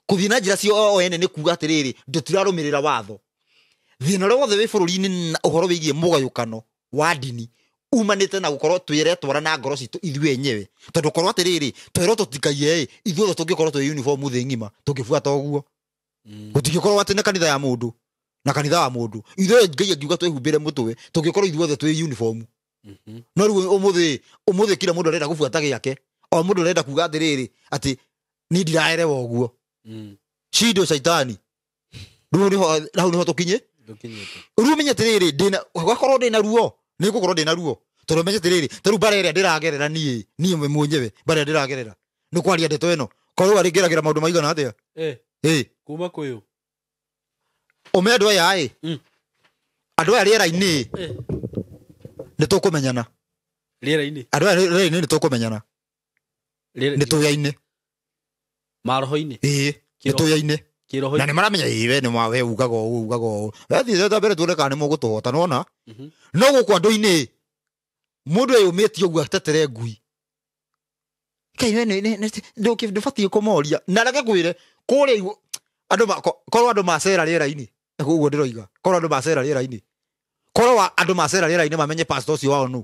kuthii na njira ciao ene ni kuga atiriri ndutirarumirira watho thina uria wothe wi bururi-ini na uhoro wigie mugayukano wa ndini umanite na gukorwo twiretwara na ngoro citu ithuĩ enyewe tondu korwo atiriri twirwo tutikaiye ithuothe tungikorwo twi uniform thi ng'ima tungibuata uguo gutingĩkorwo atĩ nĩ kanitha ya mũndũ na kanitha wa mũndũ ithuĩ Ngai angiuga twĩhumbĩre mũtwe tũngĩkorwo ithuothe twi uniform no rĩu ũmũthĩ kila mũndũ arenda gũbuata gĩake o mũndũ arenda kuga atĩrĩrĩ atĩ niĩ ndiraerewa ũguo cindo caitani rĩu nĩho hau nĩho tũkinye rĩu menye atĩrĩrĩ ndĩna gwakorwo ndĩna ruo nĩ ngũkorwo ndĩna ruo tondũ menye atĩrĩrĩ ta rĩu mbara ĩrĩa ndĩragerera niĩ mwenyewe mbara ĩrĩa ndĩragerera nĩ kwaria ndeto ĩno korwo arĩ ngeragĩra maũndũ maigana atĩa kuma kwĩũ ũme andũ aya ĩ andũ aya rĩera-inĩ nĩ tũkũmenyana rĩera-inĩ andũ aya rĩera-inĩ nĩ tũkũmenyana nĩ tũyaine maroho-inĩ nĩ tũyaine na nĩ maramenya we nĩ we ugaga ũũ ugaga ũũ wethiĩ ta mbere tuone kana nĩ mũgũtũhota nĩwona no gũkũ andũ-inĩ mũndũ eyũmĩtie ũguo atetere ngui kai we ndũbatiĩ kũmoria na reke ngwĩre kũrĩa andũ korwo andũ macera rĩera-inĩ ũguo ndĩroiga korwo andũ macera rĩera-inĩ korwo andũ macera rĩera-inĩ mamenye pastor ũcio wao nũ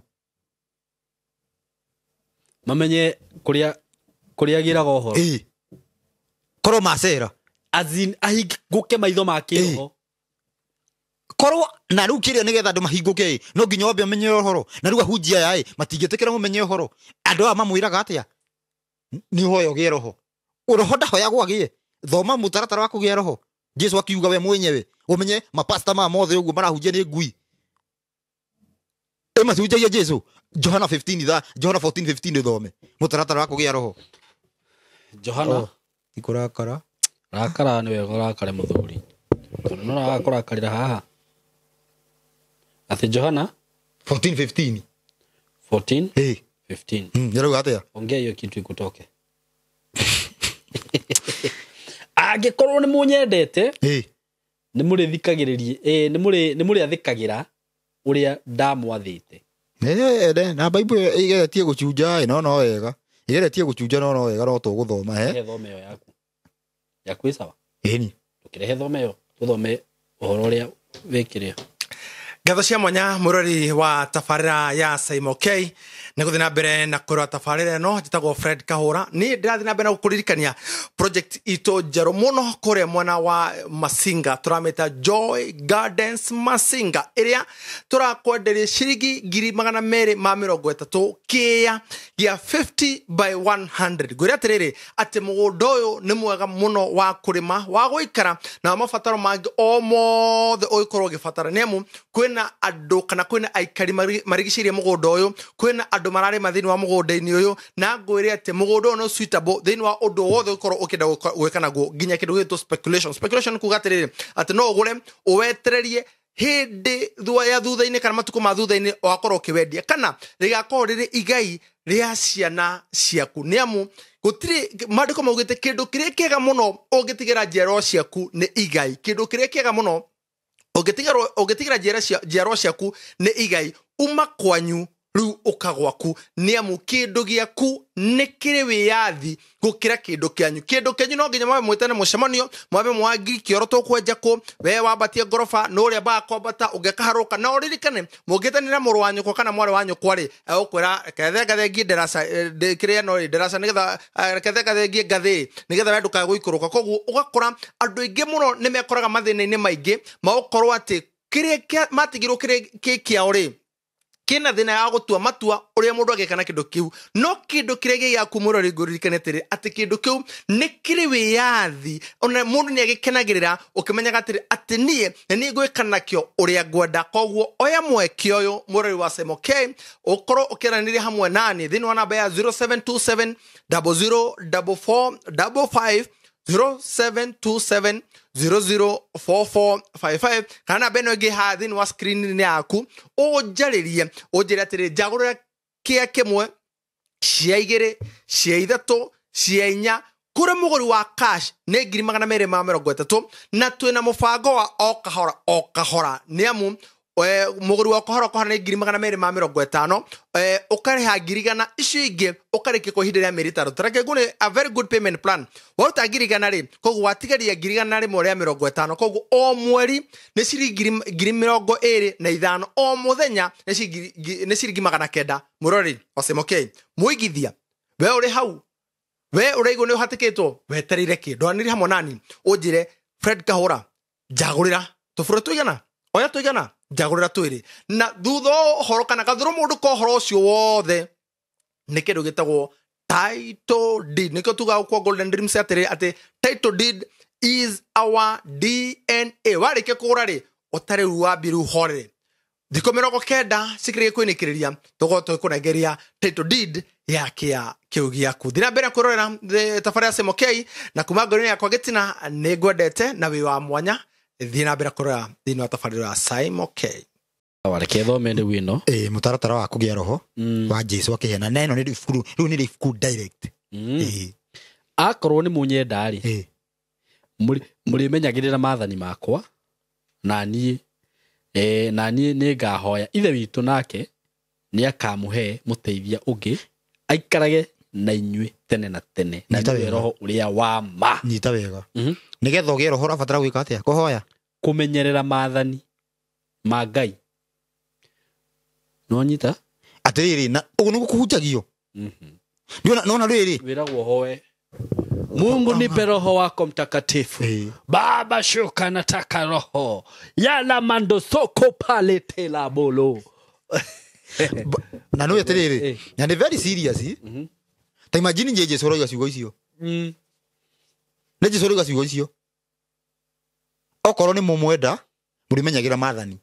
mamenye kũrĩa agĩraga ũhoro korwo macera as in ahingũke maitho ma kĩroho korwo na rĩu kĩrĩa nĩgetha andũ mahingũke no nginya wambe ũmenye ũhoro na rĩu ahunjia aya matingĩtĩkĩra mũmenye ũhoro andũ aya mamwĩraga atĩa nĩ ũhoya ũgĩe roho roho ndahoyagwo agĩe thoma mũtaratara wa kũgĩa roho Jesu akiuga we mwenyewe ũmenye mapasta ma mothe ũguo marahunjia nĩ ngui matihunjagia Jesu Johana 15 Johana 14:15 ũthome mũtaratara wa kũgĩa roho Johana ikũrakara rakara nĩ wega ũrakare mũthuri tondũ no raga kũrakarĩra haha atĩ Johana 14:15 14:15 yarauga atĩa ongea hiyo kitu ikutoke angĩkorwo nĩ mũnyendete nĩ mũrĩthikagĩrĩria nĩ mũrĩathĩkagĩra ũrĩa ndamwathĩte na Bible ĩgeretie gũcunja no no wega ĩgeretie gũcunja no no wega no tũgũthoma he thome ĩyo yaku yaku ĩ sawa ĩni ndũkĩrehe thome ĩyo tũthome ũhoro ũrĩa wĩkĩrĩo ngatho cia mwanya mũrori wa tabarĩra ya Saimo K Nĩ gũthiĩ na mbere na kwĩrora tabarĩra ĩno. Njĩtagwo Fred Kahũra. Niĩ ndĩrathiĩ na mbere na gũkũririkania project itũ njerũ mũno kũrĩa mwena wa Masinga, tũramĩta Joy Gardens Masinga, ĩrĩa tũrakwenderia ciringi 230,000 kĩa gĩa 50 by 100. Ngwĩre atĩrĩrĩ atĩ mũgũnda ũyũ nĩ mwega mũno wa kũrĩma, wa gũikara na wa mabataro mangĩ o mothe ũngĩkorwo ũgĩbatara, nĩ amu kwĩna andũ kana kwĩna aikari marigicĩirie mũgũnda ũyũ, kwĩna andũ mararĩma thĩinĩ wa mũgũnda-inĩ ũyũ, na ngwĩre atĩ mũgũnda ũyũ nĩ suitable thĩinĩ wa ũndũ wothe ũngĩkorwo ũkĩenda gwĩka naguo, nginya kĩndũ gĩgwĩtwo speculation. Speculation kuga atĩrĩrĩ atĩ no ũgũre ũwetererie hĩndĩ ya thutha-inĩ kana matukũ ma thutha-inĩ wakorwo ũkĩwendia, kana rĩgakorwo rĩrĩ igai rĩa ciana ciaku, nĩ amu gũtirĩ maandĩko maugĩte kĩndũ kĩrĩa kĩega mũno ũngĩtigĩra njiarwa ciaku nĩ igai. Kĩndũ kĩrĩa kĩega mũno ũngĩtigĩra njiarwa ciaku nĩ igai, uma kwanyu rĩu ũka gwaku, nĩ amu kĩndũ gĩaku nĩ kĩrĩ wĩyathi gũkĩra kĩndũ kĩanyu. Kĩndũ kĩanyu no nginya mwambe mwĩtane mũcemanio, mwambe mwangi kĩoro tũkwenja kũ, we wambatie ngoroba nũ ũrĩa ambaga kwambata ũngĩkaharũka. Na ũririkane mũngĩtanĩra mũrũ wa nyũkwa kana mwarĩ wa nyũkwa rĩ, egũkwĩra kethengathengie ndaraca kĩrĩa no rĩ ndaraca, nĩgetha kethengathengie ngathĩ nĩgetha we ndũkae gũikũrũka. Koguo ũgakora andũ aingĩ mũno nĩ mekoraga mathĩna-inĩ maingĩ magũkorwo atĩ kĩrĩa matigirwo kĩrĩa kĩ kĩao rĩ kĩna thĩna ya gũtua matua ũrĩa mũndũ angĩka na kĩndũ kĩu. No kĩndũ kĩrĩa gĩ gĩaku mũrori, ngũririkane atĩrĩ atĩ kĩndũ kĩu nĩ kĩrĩ wĩyathi, ona mũndũ nĩ agĩkenagĩrĩra ũkĩmenyaga atĩrĩ atĩ niĩ nĩ niĩ ngwĩka nakĩo ũrĩa ngwenda. Koguo oya mweke ũyũ mũrori wa Semo K, ũkorwo ũkĩaranĩria hamwe nani thĩinĩ wa namba ya 0727 0044 55, 0727 004455, kana namba ĩno ĩngĩ haha thĩinĩ wa screen-inĩ yaku, ũnjarĩrie ũnjĩre atĩrĩ njagũrĩra kĩa kĩmwe, cia igĩrĩ, cia ithatũ, cia inya. Kũrĩ mũgũri wa cash nĩ 230,000, na twĩna mũbango wa o kahora o kahora, nĩ amu mũgũri wa kahora kahora nĩ 250,000, ũkarĩha 100,000, icio ingĩ ũkarĩkia kwa ihinda rĩa mĩeri 5. Tareke ngũne a very good payment plan. Waruta 100,000 rĩ, koguo watigaria 150,000, koguo o mweri nĩ ciringi 25,000, o mũthenya nĩ ciringi 900. Mũrori wa Semo K, mũigithia we ũrĩ hau, we ũraigua nĩ ũhatĩkĩtwo, wetereire kĩ? Ndwanĩrie hamwe nani ũnjĩre Fred Kahũra njagũrĩra tũbũrũ tũigana, oya tũigana, njagũrĩra twĩrĩ. Na thutha wa ũhoro kana gathũrũ mũndũ ka ũhoro ũcio wothe nĩ kĩndũ gĩtagwo title deed. Nĩkĩo tugaga kwa Golden Dreams atĩrĩ atĩ title deed is our DNA. Warĩkia kũgũra rĩ, ũtarĩ rĩu wambie rĩu horere thikũ 90 cikĩrĩkie kwĩnĩkĩrĩria, tũgũkorwo tũgĩkũnengeria title deed ya kĩa kĩu gĩaku. Thiĩ na mbere kwĩrorera tabarĩra ya Semo K, na kuma ngoro-inĩ yakwa gĩtina nĩ ngwendete na wĩ wa mwanya. Thiĩ na mbere kwĩrorera thĩinĩ wa tabarĩra ya Simo K. Reke thome rĩu ĩno. Mũtaratara wa kũgĩa roho wa Jesu akĩheana, na ĩno nĩ ibuku rĩu nĩ ibuku direct. Akorwo nĩ mũnyenda rĩ, mũrĩmenyagĩrĩra maathani makwa, na niĩ nĩ ngahoya Ithe witũ, nake nĩ akamũhe mũteithia ũngĩ aikarage na inyuĩ tene na tene, na nĩwe roho ũrĩa wa ma. Nyita wega. Nĩgetha ũgĩe roho ũrabatara gwĩka atĩa? Kũhoya, kũmenyerera maathani ma Ngai. Nĩwanyita? Atĩrĩrĩ, na ũguo nĩguo kũhunjagio. Nĩwona rĩrĩ wĩragwo hoe Mungu nipe roho wako mtakatifu. Baba shuka nataka roho. Yala mando soko pale tela bolo. Na no atĩrĩrĩ, na nĩ very serious. Ta imagine nje Jesu ũroiga ciugo icio. Nĩ Jesu ũroiga ciugo icio. Okorwo nĩ mũmwenda, mũrĩmenyagĩra maathani.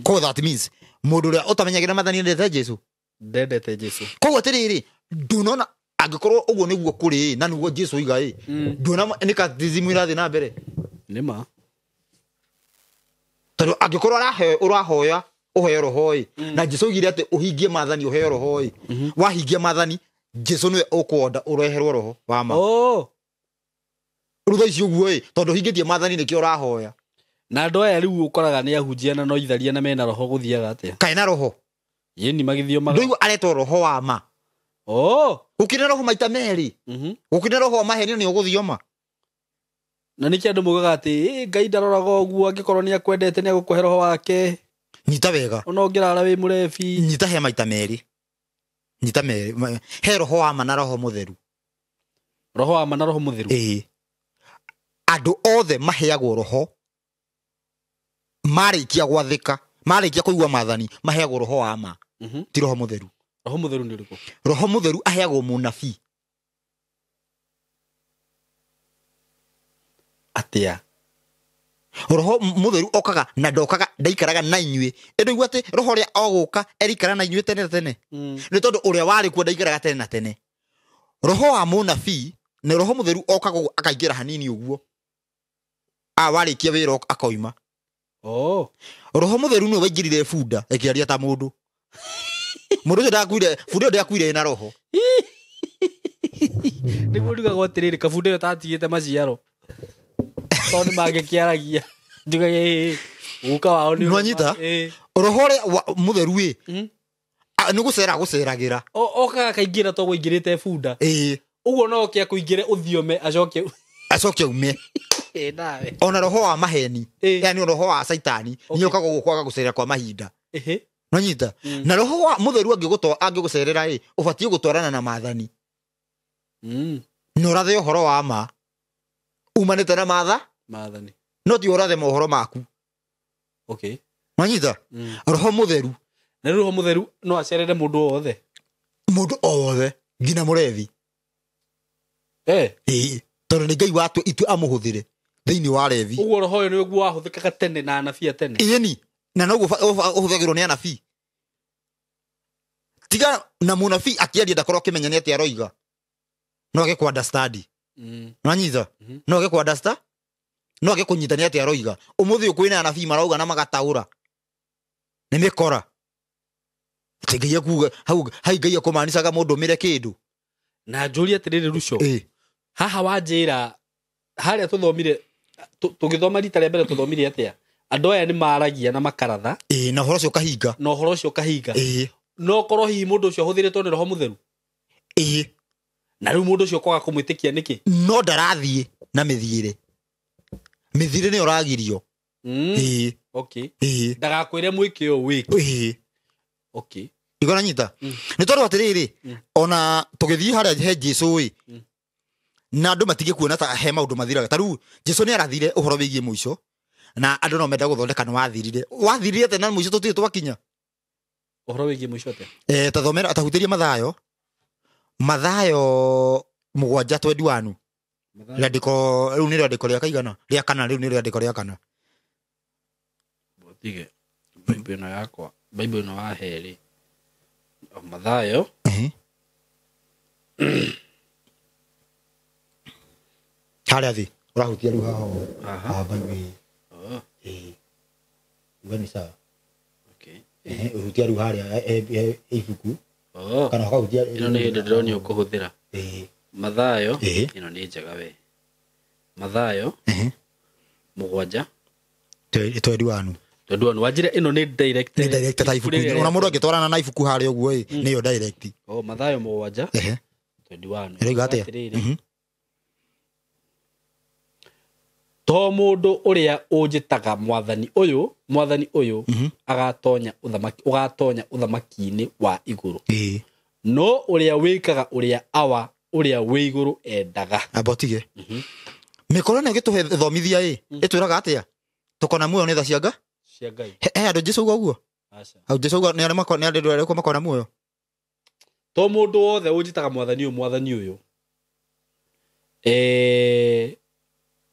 Koguo that means mũndũ ũrĩa ũtamenyagĩra maathani ndendete Jesu. Ndendete Jesu. Koguo atĩrĩrĩ, ndunona angĩkorwo ũguo nĩguo kũrĩ na nĩguo Jesu oiga ĩ, nduona nĩ catechism ĩrathiĩ na mbere. Nĩ ma. Tondũ angĩkorwo ũrahoya ũheo roho ĩ, na Jesu oigire atĩ ũhingie maathani ũheo roho ĩ, wahingia maathani Jesu nĩwe ũkwenda ũreherwo roho wa ma. Rĩu thaa ici ũguo ĩ, tondũ ũhingĩtie maathani nĩkĩo ũrahoya. Na andũ aya rĩu ũkoraga nĩ ahunjia na no itharia na mena roho gũthiaga atĩa? Kaĩ na roho? Yĩni magĩthiomaga. Ndũigua aretwo roho wa ma. Gũkĩrĩ roho maita merĩ. Gũkĩrĩ roho wa maheni nĩ ũgũthioma. Na nĩkĩo andũ maugaga atĩ Ngai ndaroraga ũguo, angĩkorwo nĩ akwendete nĩ egũkũhe roho wake. Nyita wega. Ona ũngĩrara wĩ mũrebi. Nyita he maita merĩ. Nyita merĩ. He roho wa ma na roho mũtheru. Roho wa ma na roho mũtheru. Ĩĩ. Andũ othe maheagwo roho marĩkia gwathĩka, marĩkia kũigua maathani, maheagwo roho wa ma. Ti roho mũtheru. Roho mũtheru nĩ ũrĩkũ? Roho mũtheru aheagwo mũnabii. Atĩa? Roho mũtheru okaga na ndokaga ndaikaraga na inyuĩ. Ĩndĩ ũguo atĩ roho ũrĩa ogũka erikara na inyuĩ tene na tene. Nĩ tondũ ũrĩa warĩ kuo ndaikaraga tene na tene. Roho wa mũnabii na roho mũtheru okaga ũguo akaingĩra hanini ũguo. Warĩkia wĩra akoima. Oh. Roho mũtheru nĩwe waingĩrire bunda ĩkĩaria ta mũndũ. Mũndũ ũcio ndakuire, bunda ĩyo ndĩakuire ĩna roho. Nĩguo ndigagwo atĩrĩrĩ, kabunda ĩyo tatigĩte maciaro. Tondũ nĩmangĩkĩaragia. Njugaga guka wao nĩ Nĩwanyita? Roho ũrĩa mũtheru ĩ, nĩ gũcera gũceragĩra. Okaga kaingĩra to gũingĩrĩte bunda. Ĩĩ. Ũguo no oke akũingĩre ũthiome acoke acoke aume. Ĩ nawe. Ona roho wa maheni, yani roho wa caitani, nĩ okaga gũkũ kwaga gũcerera kwa mahinda. Nĩwanyita? Na roho wa mũtheru angĩgũcerera ĩ, ũbatiĩ gũtwarana na maathani. Na ũrathe ũhoro wa ma umanĩte na maathani. No ti ũrathe mohoro maku. Okay. Nĩwanyita? Roho mũtheru. Na roho mũtheru no acerere mũndũ o wothe. Mũndũ o wothe nginya mũrevi. Ĩĩ, tondũ nĩ Ngai watue itue amũhũthĩre thĩinĩ wa revi. Ũguo roho ũyũ nĩguo wahũthĩkaga tene na anabii a tene. Ĩni, na noguo ũhũthagĩrwo nĩ anabii. Tiga na mũnabii akĩaria ndakorwo akĩmenya nĩ atĩa aroiga. No age kũ understand. Nĩwanyita? No age kũ understand? No age kũnyita nĩ atĩa aroiga. Ũmũthĩ ũyũ kwĩna anabii marauga na magataũra. Nĩ mĩkora. Atĩ Ngai ekuga, hau Ngai ekũmanicaga mũndũ ũmĩre kĩndũ. Na njũrie atĩrĩrĩ Ruco. Haha wanjĩra harĩa tũthomire, tũgĩthoma rita rĩa mbere tũthomire atĩa? Andũ aya nĩ maragia na makaratha. Ĩĩ, na ũhoro ũcio ũkahinga. Na ũhoro ũcio ũkahinga. Ĩĩ. No korwo hihi mũndũ ũcio ahũthĩrĩtwo nĩ roho mũtheru. Ĩĩ. Na rĩu mũndũ ũcio kwaga kũmwĩtĩkia nĩkĩ? No ndarathiĩ na mĩthiĩre. Mĩthiĩre nĩyo ũragirio. Ĩĩ. Okay. Ĩĩ. Ndagakwĩre mwĩke ũũ wĩke. Ĩĩ. Okay. Ndigona nyita. Nĩ tondũ atĩrĩrĩ, ona tũgĩthiĩ harĩa he Jesũ ĩ, na andũ matige kuona ta he maũndũ mathiraga. Ta rĩu Jesũ nĩ arathire ũhoro wĩgiĩ mũico, na andũ no menda gũthondeka nĩ wathirire. Wathirire atĩa na mũico tũtirĩ twakinya? Ũhoro wĩgiĩ mũico atĩa? Tathomera, tahutĩrie Mathayo. Mathayo 7:21. Rĩandĩko rĩu nĩ rĩandĩko rĩa kaigana? Rĩa kana, rĩu nĩ rĩandĩko rĩa kana. Tige. Bible ĩno yakwa, Bible ĩno wahe rĩ. Mathayo. Harĩa thĩ, ũrahutia rĩu haha ũguo. Haha Bible. Ĩĩ. Uga nĩ sawa. Okay. Ũhutia rĩu harĩa ibuku. Kana ũkahutia Ĩno nĩ hĩndĩ ndĩronio kũhũthĩra. Mathayo. Ĩno nĩ njega we. Mathayo. 7. 21. 21. Wanjĩra ĩno nĩ direct. Nĩ direct ta ibuku. Ona mũndũ angĩtwarana na ibuku harĩa ũguo ĩ, nĩyo direct. Mathayo 7. 21. Ĩroiga atĩa? To mũndũ ũrĩa ũnjĩtaga mwathani ũyũ, mwathani ũyũ, agatonya ũthamaki, ũgatonya ũthamaki-inĩ wa igũrũ. No ũrĩa wĩkaga ũrĩa awa ũrĩa wĩ igũrũ endaga. Amba ũtige. Mĩkora ĩno ĩgĩtũhe thomithia ĩ, ĩtwĩraga atĩa? Tũkona muoyo nĩ tha cia Ngai? Cia Ngai. He andũ Jesũ auga ũguo? Aca. Hau Jesũ auga nĩ arĩa nĩ andũ arĩkũ makona muoyo? To mũndũ wothe ũnjĩtaga mwathani ũyũ, mwathani ũyũ.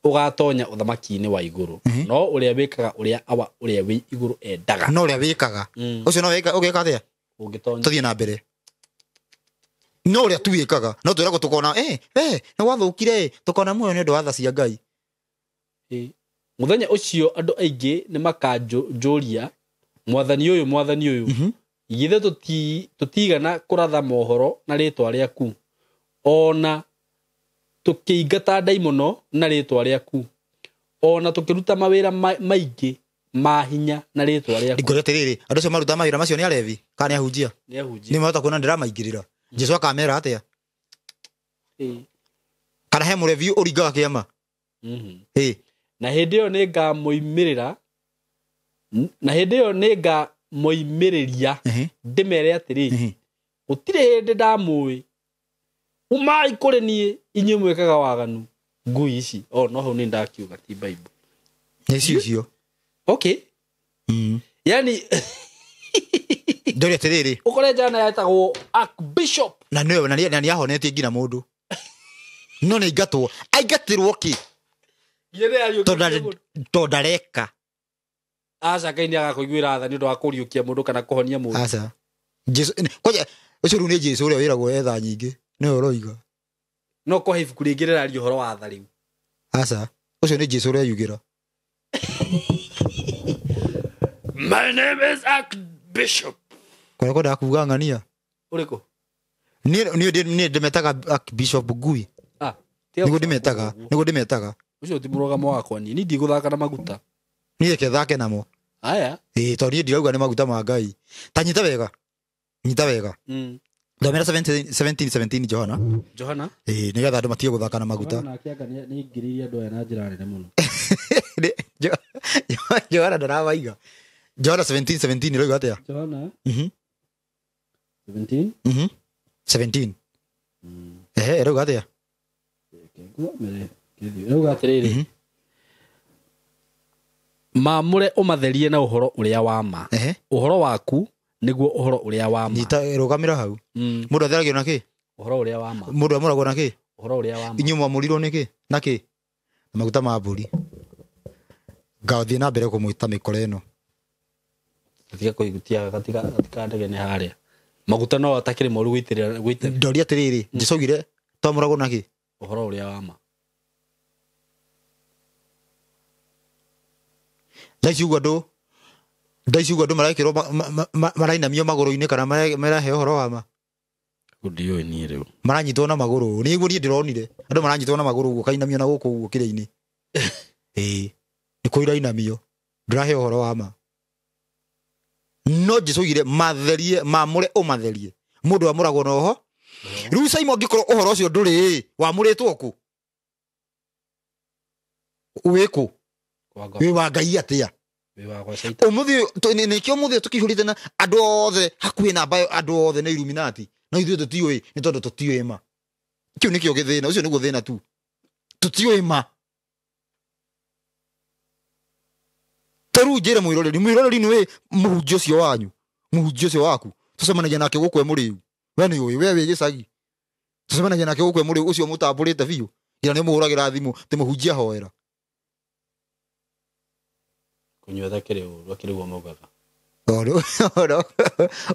Ũgatonya ũthamaki-inĩ wa igũrũ. No ũrĩa wĩkaga ũrĩa awa ũrĩa wĩ igũrũ endaga. No ũrĩa wĩkaga. Ũcio no ũgĩka atĩa? Ũngĩtonya. Tũthiĩ na mbere. No ũrĩa tu wĩkaga. No twĩragwo tũkona, nĩ gwathũkire, tũkona muoyo nĩ ũndũ wa tha cia Ngai. Mũthenya ũcio andũ aingĩ nĩ makanjũria, mwathani ũyũ, mwathani ũyũ, githĩ tũtigana kũratha mohoro na rĩtwa rĩaku, ona tũkĩingata ndaimono na rĩtwa rĩaku, ona tũkĩruta mawĩra maingĩ ma hinya na rĩtwa rĩaku. Ngũria atĩrĩrĩ, andũ acio marutaga mawĩra macio nĩ arevi kana nĩ ahunjia? Nĩ ahunjia. Nĩ mahota kuona ndĩramaingĩrĩra. Jesũ akamera atĩa? Kana he mũrevi ũringaga kĩama? Na hĩndĩ ĩyo nĩngamoimĩrĩra, na hĩndĩ ĩyo nĩngamoimĩrĩria ndĩmere atĩrĩ, Gũtirĩ hĩndĩ ndamũĩ. Umai kũrĩ niĩ inyuĩ mwĩkaga waganu. Ngui ici. Oh, no hau nĩ ndakiuga ti Bible. Nĩ icio. Okay. Yani ndori atĩrĩrĩ. Ũkore jana yetagwo Archbishop. Na nĩwe na nĩ ahonetie nginya mũndũ. No nĩ aingatwo. Aingatirwo kĩ? Tondũ ndareka. Aca Ngai nĩ agakũiguĩra tha nĩ ũndũ wa kũriũkia mũndũ kana kũhonia mũndũ. Aca. Jesu kwanja ũcio rĩu nĩ Jesu ũrĩa wĩragwo etha nyingĩ. Nĩwe ũroiga. No kũhe ibuku rĩngĩ rĩraria ũhoro wa tha rĩu. Aca. Ũcio nĩ Jesu ũrĩa yugĩra. My name is Archbishop. Kũrĩa kwendaga kuga ng'ania. Ũrĩkũ? Niĩ ndĩmetaga Archbishop Ngui. Ah, nĩguo ndĩmetaga, nĩguo ndĩmetaga. Ũcio ti mũrũgamo wakwa niĩ. Niĩ ndigũthaka na maguta. Niĩ reke thake namo. Aya. Ĩĩ tondũ niĩ ndirauga nĩ maguta ma Ngai. Ta nyita wega. Nyita wega. Thomera 17:17 Johana. Johana. Ĩĩ nĩgetha andũ matige gũthaka na maguta. Johana nake anga nĩ aingĩrĩirie andũ aya na njĩra nene mũno. Johana ndaramaiga. Johana 17:17 ĩroiga atĩa? Johana. 17. 17. Ehe ĩroiga atĩa? Ĩroiga atĩrĩrĩ. Maamũre ũmatherie na ũhoro ũrĩa wa ma. Ũhoro waku nĩguo ũhoro ũrĩa wa ma. Nyita rũgamĩra hau. Mũndũ atheragio na kĩ? Ũhoro ũrĩa wa ma. Mũndũ amũragwo na kĩ? Ũhoro ũrĩa wa ma. Inyuĩ mwamũrirwo nĩ kĩ? Na kĩ? Na maguta ma mbũri. Ngathiĩ na mbere kũmwĩta mĩkora ĩno. Tiga kũigutia gatikandegene harĩa. Maguta no atakĩrĩ moru gũitĩrĩra gũitĩrĩra. Ndoria atĩrĩrĩ, Jesũ augire twamũragwo na kĩ? Ũhoro ũrĩa wa ma. Thaa ici ũguo andũ marekĩrwo marainamio magũrũ-inĩ kana maraheo ũhoro wa ma. Ndiũĩ niĩ rĩu. Maranyitwo na magũrũ. Nĩguo niĩ ndĩronire. Andũ maranyitwo na magũrũ ũguo kainamio na gũkũ ũguo kĩrĩa-inĩ. Ĩĩ. Nĩ kũirainamio. Ndũraheo ũhoro wa ma. No Jesũ augire matherie, maamũre ũmatherie. Mũndũ amũragwo na ũho. Rĩu Simon angĩkorwo ũhoro ũcio ndũrĩ, wamũrĩtwo kũ? Wĩ kũ? Wĩ wa Ngai atĩa? Ũmũthĩ nĩkĩo ũmũthĩ tũkĩihũrĩte na andũ othe hakuhĩ namba andũ othe nĩ Illuminati. No ithuĩ tũtiũĩ nĩ tondũ tũtiũĩ ma. Kĩu nĩkĩo gĩthĩna, ũcio nĩguo thĩna tu. Tũtiũĩ ma. Ta rĩu njĩre mwĩroreri, mwĩroreri nĩwe mũhunjia ũcio wanyu, mũhunjia ũcio waku. Tũcemanagia nake gũkũ e mũrĩu. We nĩ ũĩ, we wĩ gĩcagi. Tũcemanagia nake gũkũ e mũrĩu ũcio mũtambũrĩte biũ. Nginya nĩ ũmũhũragĩra thimũ ti mũhunjia hoera. Kũnyua thakĩrĩ ũru akĩrĩ guo maugaga.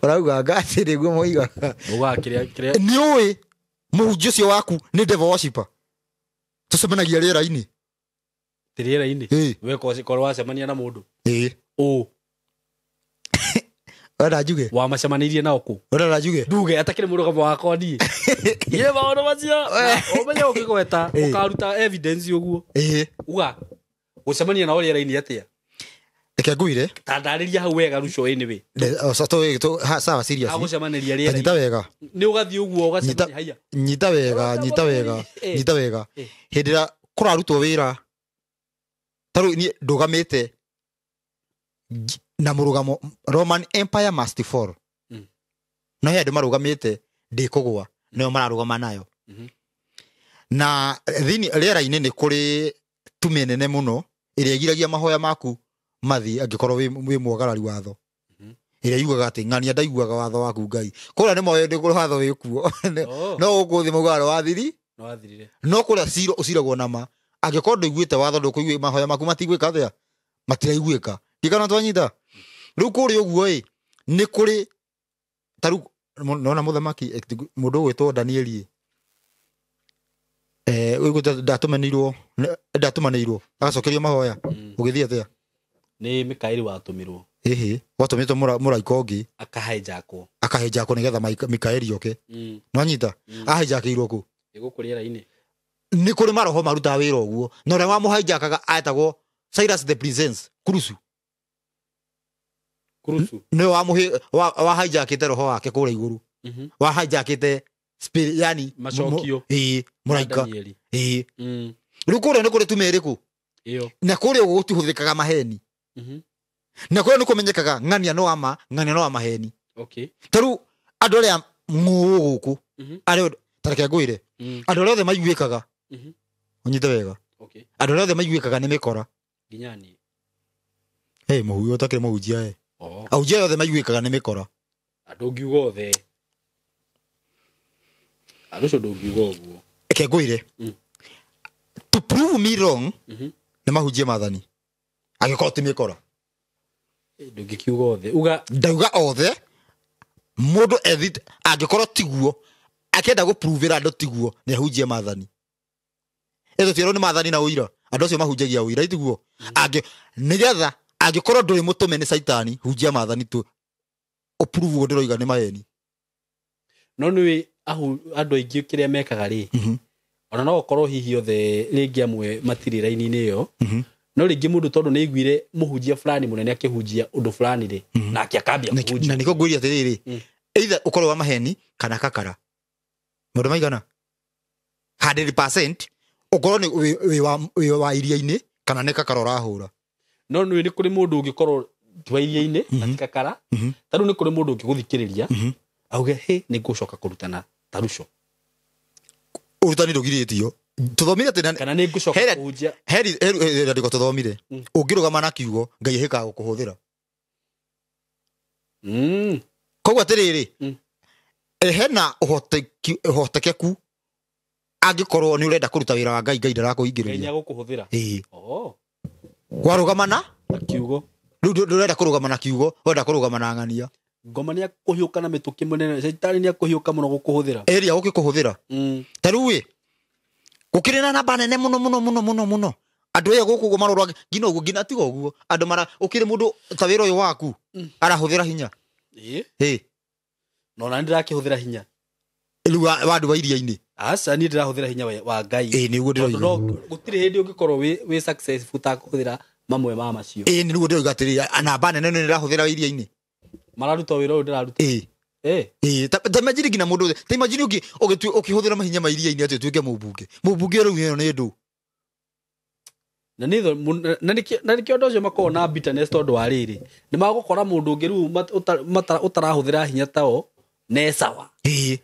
Ũrauga ngaci nĩguo moigaga. Maugaga kĩrĩa nĩ ũĩ mũhunjia ũcio waku nĩ devil worshipper. Tũcemanagia rĩera-inĩ. Ti rĩera-inĩ? We korwo wacemania na mũndũ. Ĩĩ. Ũ. Ũrenda njuge? Wamacemanirie nao kũ? Ũrenda njuge? Nduge atakĩrĩ mũrũgamo wakwa niĩ. Niĩ maũndũ macio. Ũmenye ũkĩgweta ũkaruta evidence ũguo. Ĩĩ. Uga gũcemania nao rĩera-inĩ atĩa? Reke ngwĩre. Ta ndarĩria hau wega Ruco anyway. Sawa serious. Agũcemanĩria rĩera. Nyita wega. Nĩ ũgathiĩ ũguo ũgacemania haiya. Nyita wega, nyita wega, nyita wega. Hĩndĩ ĩrĩa kũrarutwo wĩra ta rĩu niĩ ndũgamĩte na mũrũgamo Roman Empire must fall. No he andũ marũgamĩte ndĩkũgũa nĩo mararũgama nayo. Na thĩinĩ rĩera-inĩ nĩ kũrĩ tume nene mũno ĩrĩa ĩgiragia mahoya maku mathi angĩkorwo wĩ mwagarari watho. Ĩrĩa yugaga atĩ ng'ania ndaiguaga watho waku Ngai. Kũrĩa nĩ moĩ ndĩ watho wĩ kuo. No gũkũ thĩ maugaga wathiri. No wathirire. No kũrĩa cira ũciragwo na ma. Angĩkorwo ndũiguĩte watho ndũkũigua mahoya maku matigwĩka atĩa? Matiraiguĩka. Ndikana twanyita. Rĩu kũrĩa ũguo ĩ nĩ kũrĩ ta rĩu nona mũthamaki mũndũ ũgwĩtwo Danieli ndatũmanĩirwo agacokerio mahoya. Ũgĩthiĩ atĩa? Nĩ Mikaeli watũmirwo. Ĩhĩ, watũmĩtwo mũraika ũngĩ akahijackwo. Akahijackwo nĩgetha Mikaeli oke. Nwanyita? Ahijackĩirwo kũ? Nĩ gũkũ rĩera-inĩ. Nĩ kũrĩ maroho marutaga wĩra ũguo. Na ũrĩa wamũhijackaga etagwo Cyrus the Presence, Kurusu. Kurusu. Nĩwe wahijackĩte roho wake kũrĩa igũrũ. Wahijackĩte spirit, yani macokio. Ĩĩ, mũraika. Ĩĩ. Rĩu kũrĩa nĩ kũrĩ tume ĩrĩkũ? Ĩyo. Na kũrĩa ũguo gũtihũthĩkaga maheni. Na kũrĩa nĩ kũmenyekaga ng'ania no ama, ng'ania no wa maheni. Okay. Ta rĩu andũ arĩa ng'ũũ gũkũ arĩa tareke ngwĩre andũ arĩa othe maiguĩkaga ũnyite wega andũ arĩa othe maiguĩkaga nĩ mĩkora nginya niĩ hey mũhuyo ũtakĩrĩ mũhunjia ĩ ahunjia othe maiguĩkaga nĩ mĩkora andũ ngiuga othe andũ ũcio ndũngiuga ũguo reke ngwĩre to prove me wrong nĩ mahunjie maathani angĩkorwo ti mĩkora ndũngĩkiuga othe uga ndauga othe mũndũ ethi angĩkorwo tiguo akĩenda gũpruvĩra andũ tiguo nĩ ahunjie maathani ĩtũ tierwo nĩ maathani na ũira andũ acio mahunjagia ũira itiguo angĩ nĩgetha angĩkorwo ndũrĩ mũtũme nĩ caitani hunjia maathani tu ũprove ũguo ndĩroiga nĩ maheni no nĩ andũ aingĩ kĩrĩa mekaga rĩ ona no ũkorwo hihi othe rĩngĩ amwe matirĩ raini-inĩ ĩyo no rĩngĩ mũndũ tondũ nĩ aiguire mũhunjia fulani mũnene akĩhunjia ũndũ fulani rĩ nake akambia kũhunjia na nĩkĩo ngwĩria atĩrĩrĩ either ũkorwo wa maheni kana kakara maũndũ maigana 100% ũkorwo nĩ wĩ wa iria-inĩ kana nĩ kakara ũrahũra no nĩ nĩ kũrĩ mũndũ ũngĩkorwo ti wa iria-inĩ na ti kakara ta rĩu nĩ kũrĩ mũndũ ũngĩgũthikĩrĩria auge hĩ nĩ ngũcoka kũrutana ta ruco ũrutani ndũgirĩtio tũthomire atĩ kana nĩ ngũcoka kũhunjia heri rĩandĩko tũthomire ũngĩrũgama na kiugo Ngai ahĩkaga gũkũhũthĩra koguo atĩrĩrĩ hena ũhotekeku angĩkorwo nĩ ũrenda kũruta wĩra wa Ngai Ngai ndarakũhingĩrĩria Ngai nĩagũkũhũthĩra ĩĩ warũgama na kiugo rĩu ndũrenda kũrũgama na kiugo ũrenda kũrũgama na ng'ania ngoma nĩ akũhiũka na mĩtũkĩ mũnene caitani nĩ akũhiũka mũno gũkũhũthĩra ĩrĩa gũkĩkũhũthĩra ta rĩu ĩ gũkĩrĩ na namba nene mũno mũno mũno mũno mũno andũ aya gũkũ ũguo marorwo nginya ũguo nginya tiga ũguo andũ mara ũkĩrĩ mũndũ ta wĩra ũyũ waku arahũthĩra hinya ĩĩ no na ndĩrakĩhũthĩra hinya rĩu wa andũ wa iria-inĩ aca niĩ ndĩrahũthĩra hinya wa Ngai ĩĩ nĩguo ndĩroiga gũtirĩ hĩndĩ ũngĩkorwo wĩ successful ũtakũhũthĩra mamwe ma macio ĩĩ nĩguo ndĩroiga atĩrĩrĩ namba nene nĩ ndĩrahũthĩra iria-inĩ mararuta wĩra ũyũ ndĩraruta ĩĩ ĩĩ ta imagine nginya mũndũ ta imagine ũkĩhũthĩra mahinya ma iria-inĩ atĩ ũtuĩke mũmbunge mũmbunge rĩu ĩyo nĩ ndũ na nĩkĩo andũ acio makoragwo na bitterness tondũ wa rĩrĩ nĩ magũkora mũndũ ũngĩ rĩu ũtarahũthĩra hinya tao ne sawa ĩĩ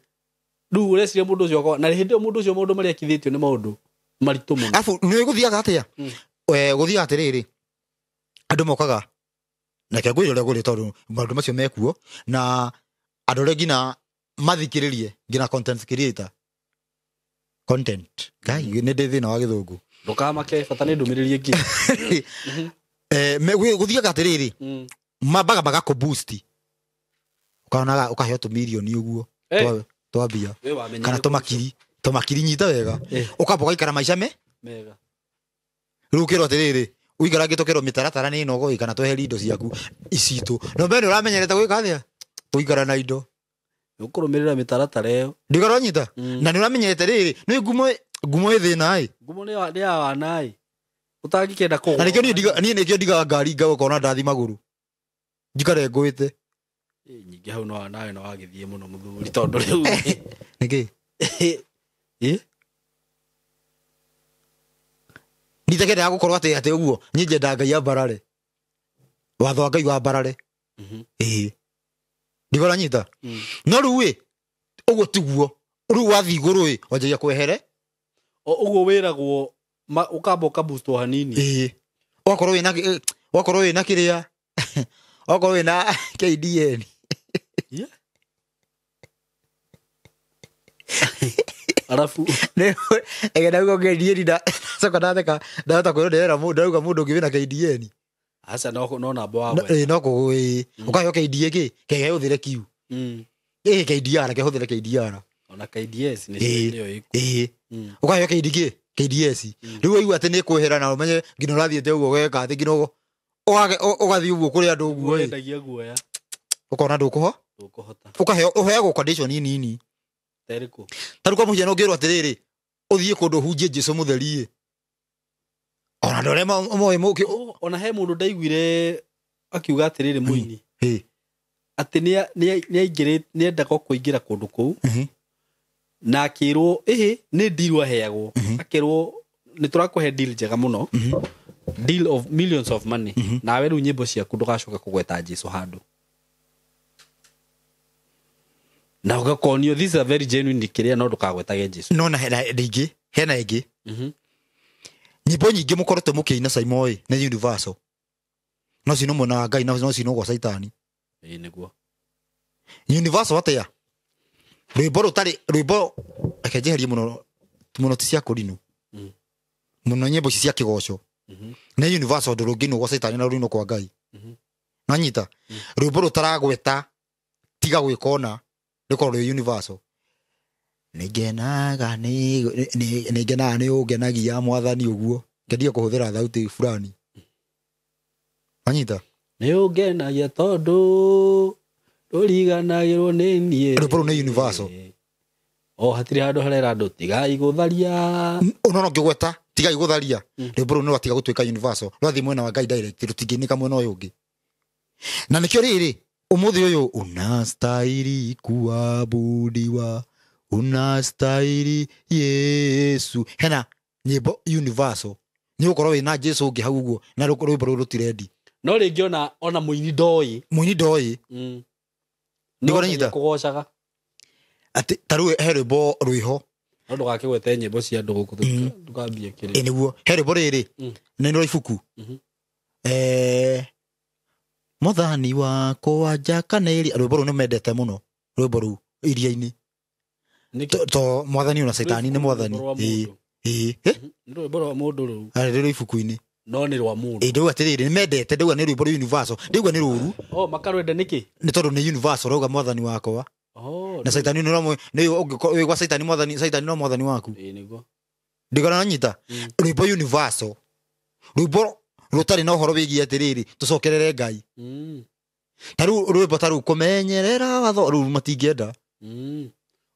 rĩu ũreciria mũndũ ũcio na hĩndĩ ĩyo mũndũ ũcio maũndũ marĩa akithĩtio nĩ maũndũ maritũ mũno arabu nĩ gũthiaga atĩa gũthiaga atĩrĩrĩ andũ mokaga na kĩa ngwĩre ũrĩa gũrĩ tondũ maũndũ macio mekuo na andũ arĩa nginya mathikĩrĩrie nginya content creator content Ngai nĩ ndĩ thĩna wa gĩthũngũ ndũkamake bata nĩ ndũmĩrĩri ĩngĩ gũthiaga atĩrĩrĩ mambaga magakũ boost ũkonaga ũkaheo tũmirioni ũguo twambia kana tũmakiri nyita wega ũkamba ũgaikara maica mega rĩu ũkĩrwo atĩrĩrĩ ũikarangĩte ũkerwo mĩtaratara nĩ ĩno ũgũgĩka na tweherie indo ciaku icitũ no mbere nĩ ũramenyerete gwĩka atĩa gũikara na indo ũkũrũmĩrĩra mĩtaratara ĩyo ndikara nyita na nĩ ũramenyerete rĩrĩ nĩ ngumo ĩ thĩna ĩ ngumo nĩ ya wana ĩ ũtangĩkĩenda kũgwa na nĩkĩo niĩ nĩkĩo ndigaga ngari ngagũkona ndathi magũrũ njikare ngũĩte nyingĩ hau no nawe no wagĩthiĩ mũno mũthuri tondũ rĩu nĩkĩ ĩ nitakendaga gũkorwo atĩ atĩ ũguo niĩ njendaga Ngai ambarare watho wa Ngai wambarare ĩĩ ndikora nyita no rĩu ĩ ũguo tiguo rĩu wathiĩ igũrũ ĩ wanjagia kwehere ũguo wĩragwo ũkamba ũkaboostwo hanini ĩĩ ũgakorwo wĩna kĩrĩa ũgakorwo wĩna KDN arabu ndauga KDN ndacoka ndatheka ndahota kwĩrwo ndĩrera ndauga mũndũ ũngĩ wĩna KDN aca no namba wa ĩĩ no kũ ũkaheo KDA kĩ kege hũthĩre kiu ĩĩ KDR reke hũthĩre KDR ona KDS nĩyo ĩĩ ũkaheo KD kĩ KDS rĩu waigua atĩ nĩ kwehera na ũmenye nginya ũrathiĩte ũguo ũgeka atĩ nginya ũgathiĩ ũguo kũrĩ andũ ũguo wendagia guoya ũkona ndũkũhota ũkaheo ũheagwo condition nini terĩkũ ta rĩu kwa mũhiano ũngĩrwo atĩrĩrĩ ũthiĩ kũndũ ũhunjie Jesũ mũtheri ĩ ona andũ arĩa moĩ mũkĩ ona he mũndũ ndaiguire akiuga atĩrĩrĩ mũini atĩ nĩendaga kũingĩra kũndũ kũu na akĩrwo ĩhĩ nĩ deal aheagwo akĩrwo nĩ tũrakũhe deal njega mũno deal of millions of money nawe rĩu nyĩmbo ciaku ndũgacoka kũgweta Jesũ handũ Na ũgakonio this is a very genuine kĩrĩa no ndũkagwetage Jesu. No na hena rĩngĩ, hena ĩngĩ. Nyĩmbo nyingĩ mũkoretwo mũkĩina Saimo ĩ nĩ universal. No cinwo mwena wa Ngai no cinwo gwa Caitani. Ĩĩ nĩguo. Universal atĩa? Rwĩmbo rũtarĩ rwĩmbo reke njeherie mũno mũno ti cia kũrinũ. Mũno nyĩmbo ici cia kĩgoco. Nĩ universal ũndũ rũngĩinwo gwa Caitani na rũinwo kwa Ngai. Nanyita? Rwĩmbo rũtaragweta tiga gwĩka ũna rũkorwo rwĩ universal. Nĩngenaga nĩngenaga nĩ ũngenagia mwathani ũguo. Ngendia kũhũthĩra thauti fulani. Wanyita? Nĩ ũngenagia tondũ ndũriganagĩrwo nĩ niĩ. Rwĩmbo rũu nĩ universal. O hatirĩ handũ harera andũ tigai gũtharia. Ũnona ũngĩgweta tigai gũtharia. Rwĩmbo rũu nĩ rwatiga gũtuĩka universal. Rwathiĩ mwena wa Ngai direct rũtingĩinĩka mwena ũyũ ũngĩ. Na nĩkĩo rĩrĩ ũmũthĩ ũyũ unastahili kuabudiwa unastahili Yesu. Hena nyĩmbo universal. Nĩ ũgũkorwo wĩna Jesu ũngĩ hau ũguo na rwĩmbo rũu rũtirendi. No rĩngĩ ona mũini ndoĩ. Mũini ndoĩ. No nginya kũgocaga. Atĩ ta rĩu he rwĩmbo rwĩho. No ndũgakĩgwete nyĩmbo cia andũ gũkũ ndũkambie kĩrĩ. Ĩ nĩguo he rwĩmbo rĩrĩ nĩ rwa ibuku. Mwathani wakwa njakanĩria rwĩmbo rũu nĩ mendete mũno rwĩmbo rũu iria-inĩ. To mwathani ona Caitani nĩ mwathani. Ĩ nĩ rwĩmbo rwa mũndũ rũu. Arĩ rwĩ ibuku-inĩ. No nĩ rwa mũndũ. Ĩ ndauga atĩrĩrĩ nĩ mendete ndauga nĩ rwĩmbo rwa universal ndauga nĩ rũru. Oh makarwenda nĩkĩ? Nĩ tondũ nĩ universal rauga mwathani wakwa. Oh na Caitani nĩ nĩ ũngĩkorwo gwa Caitani mwathani Caitani no mwathani waku. Ĩ nĩguo. Ndigona nyita rwĩmbo universal. Rwĩmbo rũtarĩ na ũhoro wĩgiĩ atĩrĩrĩ tũcokerere Ngai. Ta rĩu rwĩmbo ta rũu kũmenyerera watho rũu matingĩenda.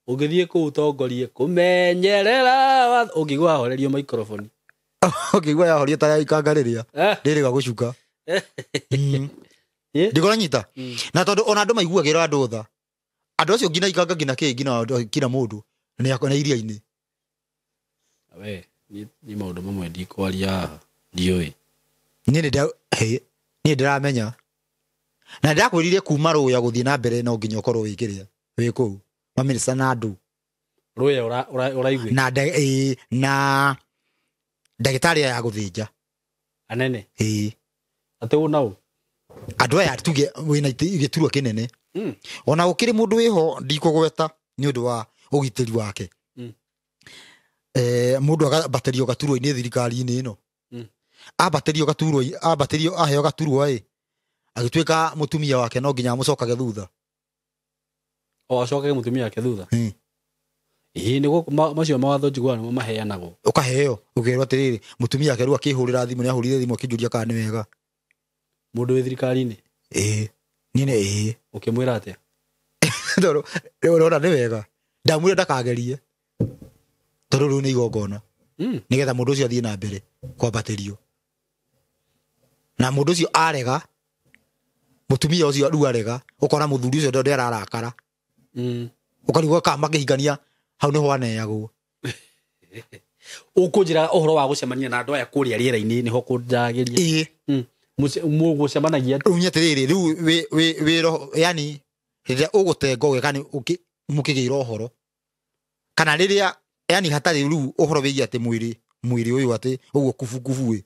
Ũngĩthiĩ kũu ũtongorie kũmenyerera watho ũngĩigua wahorerio microphone. Ũngĩigua yahorio ta ya ikanga rĩrĩa rĩrĩ ga gũcuka. Ndigona nyita. Na tondũ ona andũ maiguagĩra andũ tha. Andũ acio nginya ikanga nginya kĩ nginya mũndũ nĩ iria-inĩ. We ni maũndũ mamwe ndikwaria ndiũĩ. Niĩ ndĩramenya. Na ndakwĩrire kuma rũya gũthiĩ na mbere no nginya ũkorwo wĩ kĩrĩa wĩ kũu mamĩnĩsta na andũ rũya ũraigua na na ndagĩtarĩ ya gũthĩnja anene ĩĩ atĩ ũ nau andũ aya tuge wĩna gĩturwa kĩnene. Ona gũkĩrĩ mũndũ wĩho ndikũgweta nĩ ũndũ wa ũgitĩri wake. Mũndũ agambatĩrio gaturwa-inĩ thirikari-inĩ ĩno. Ambatĩrio gaturwa ambatĩrio aheo gaturwa ĩ agĩtuĩka mũtumia wake no nginya amũcokage thutha. O acokage mũtumia wake thutha. Ĩĩ nĩguo macio mawatho njiguaga nĩmo maheanagwo. Ũkaheo ũkerwo atĩrĩrĩ mũtumia wake rĩu akĩhũrĩra thimũ nĩ ahũrire thimũ akĩnjũria kana nĩ wega. Mũndũ wĩ thirikari-inĩ? Ĩĩ niĩ nĩ ĩĩ. Ũkĩmwĩra atĩa? Tondũ ũrona nĩ wega. Ndamwĩra ndakagerie. Tondũ rĩu nĩ igongona. Nĩgetha mũndũ ũcio athiĩ na mbere kwambatĩrio. Na mũndũ ũcio arega mũtumia ũcio rĩu arega ũkona mũthuri ũcio ndĩ ararakara. Ũkarigwo kana makĩhikania hau nĩho aneagwo. Ũkũnjĩra ũhoro wa gũcemania na andũ aya kũrĩa rĩera-inĩ nĩho kũnjagĩria. Ĩĩ. Mũgũcemanagia rĩu nĩ atĩrĩrĩ rĩu wĩ roho yani rĩrĩa ũgũtenga ũgeka nĩ mũkĩgĩra ũhoro kana rĩrĩa yani hatarĩ rĩu ũhoro wĩgiĩ atĩ mwĩrĩ ũyũ atĩ ũguo kubukubu ĩ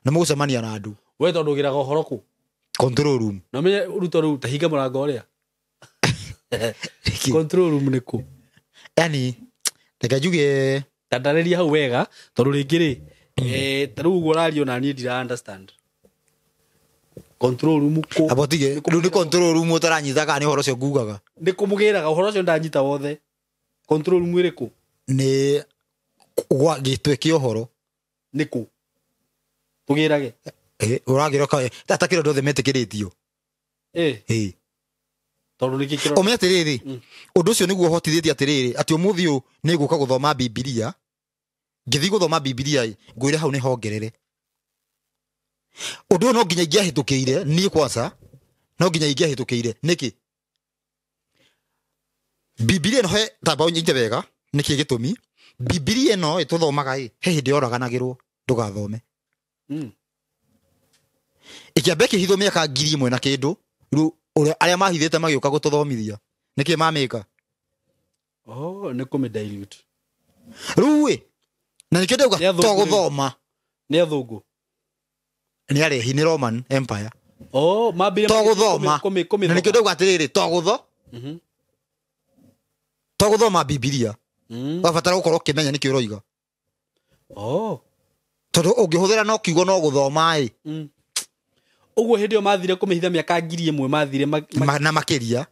na mũgũcemania na andũ. We tondũ ũgĩraga ũhoro kũ? Control room. Na menye Ruto rĩu ta hinga mũrango ũrĩa. Control room nĩ kũ? Yani reke njuge tandarĩria hau wega tondũ rĩngĩ rĩ ta rĩu ũguo ũraria na niĩ ndira understand. Control room kũ? Abo tige rĩu nĩ control room ũtaranyita kana nĩ ũhoro ũcio ngugaga. Nĩ kũmũgĩraga ũhoro ũcio ndanyita wothe. Control room ĩrĩ kũ? Nĩ gwa gĩtwe kĩa ũhoro. Nĩ kũ? Tũgĩrage. Ũragĩra ta kĩrĩa andũ othe metĩkĩrĩtio. Ĩĩ. Tondũ nĩkĩ kĩro. Ũmenye atĩrĩrĩ ũndũ ũcio nĩguo ũhotithĩtie atĩrĩrĩ atĩ ũmũthĩ ũyũ nĩ ngũka gũthoma Bibilia ngĩthiĩ gũthoma Bibilia ĩ ngwĩre hau nĩ hongerere. Ũndũ ũyũ no nginya ingĩahĩtũkĩire niĩ kwanza no nginya ingĩahĩtũkĩire nĩkĩ? Bibilia ĩno he tamba ũnyite wega nĩkĩ gĩtũmi Bibilia ĩno ĩtũthomaga ĩ he hĩndĩ yoraganagĩrwo ndũgathome. Ĩkĩamba ĩkĩhithwo mĩaka 1000 na kĩndũ rĩu arĩa mahithĩte magĩũka gũtũthomithia nĩkĩ mamĩka? Oh, nĩ kũmĩ dilute. Rĩu ĩ na nĩkĩo ndauga Nĩ athũngũ to rĩu. gũthoma Nĩ athũngũ. Nĩ arehi nĩ Roman Empire. Oh, mambire To gũthoma. kũmĩ Na nĩkĩo ndauga atĩrĩrĩ to gũtho to gũthoma Bibilia. Wabatara gũkorwo ũkĩmenya nĩkĩ ũroiga. Oh. Tondũ ũngĩhũthĩra no kiugo no gũthoma ĩ. Ũguo hĩndĩ ĩyo mathire kũmĩhitha mĩaka 1000 mathire Na makĩria.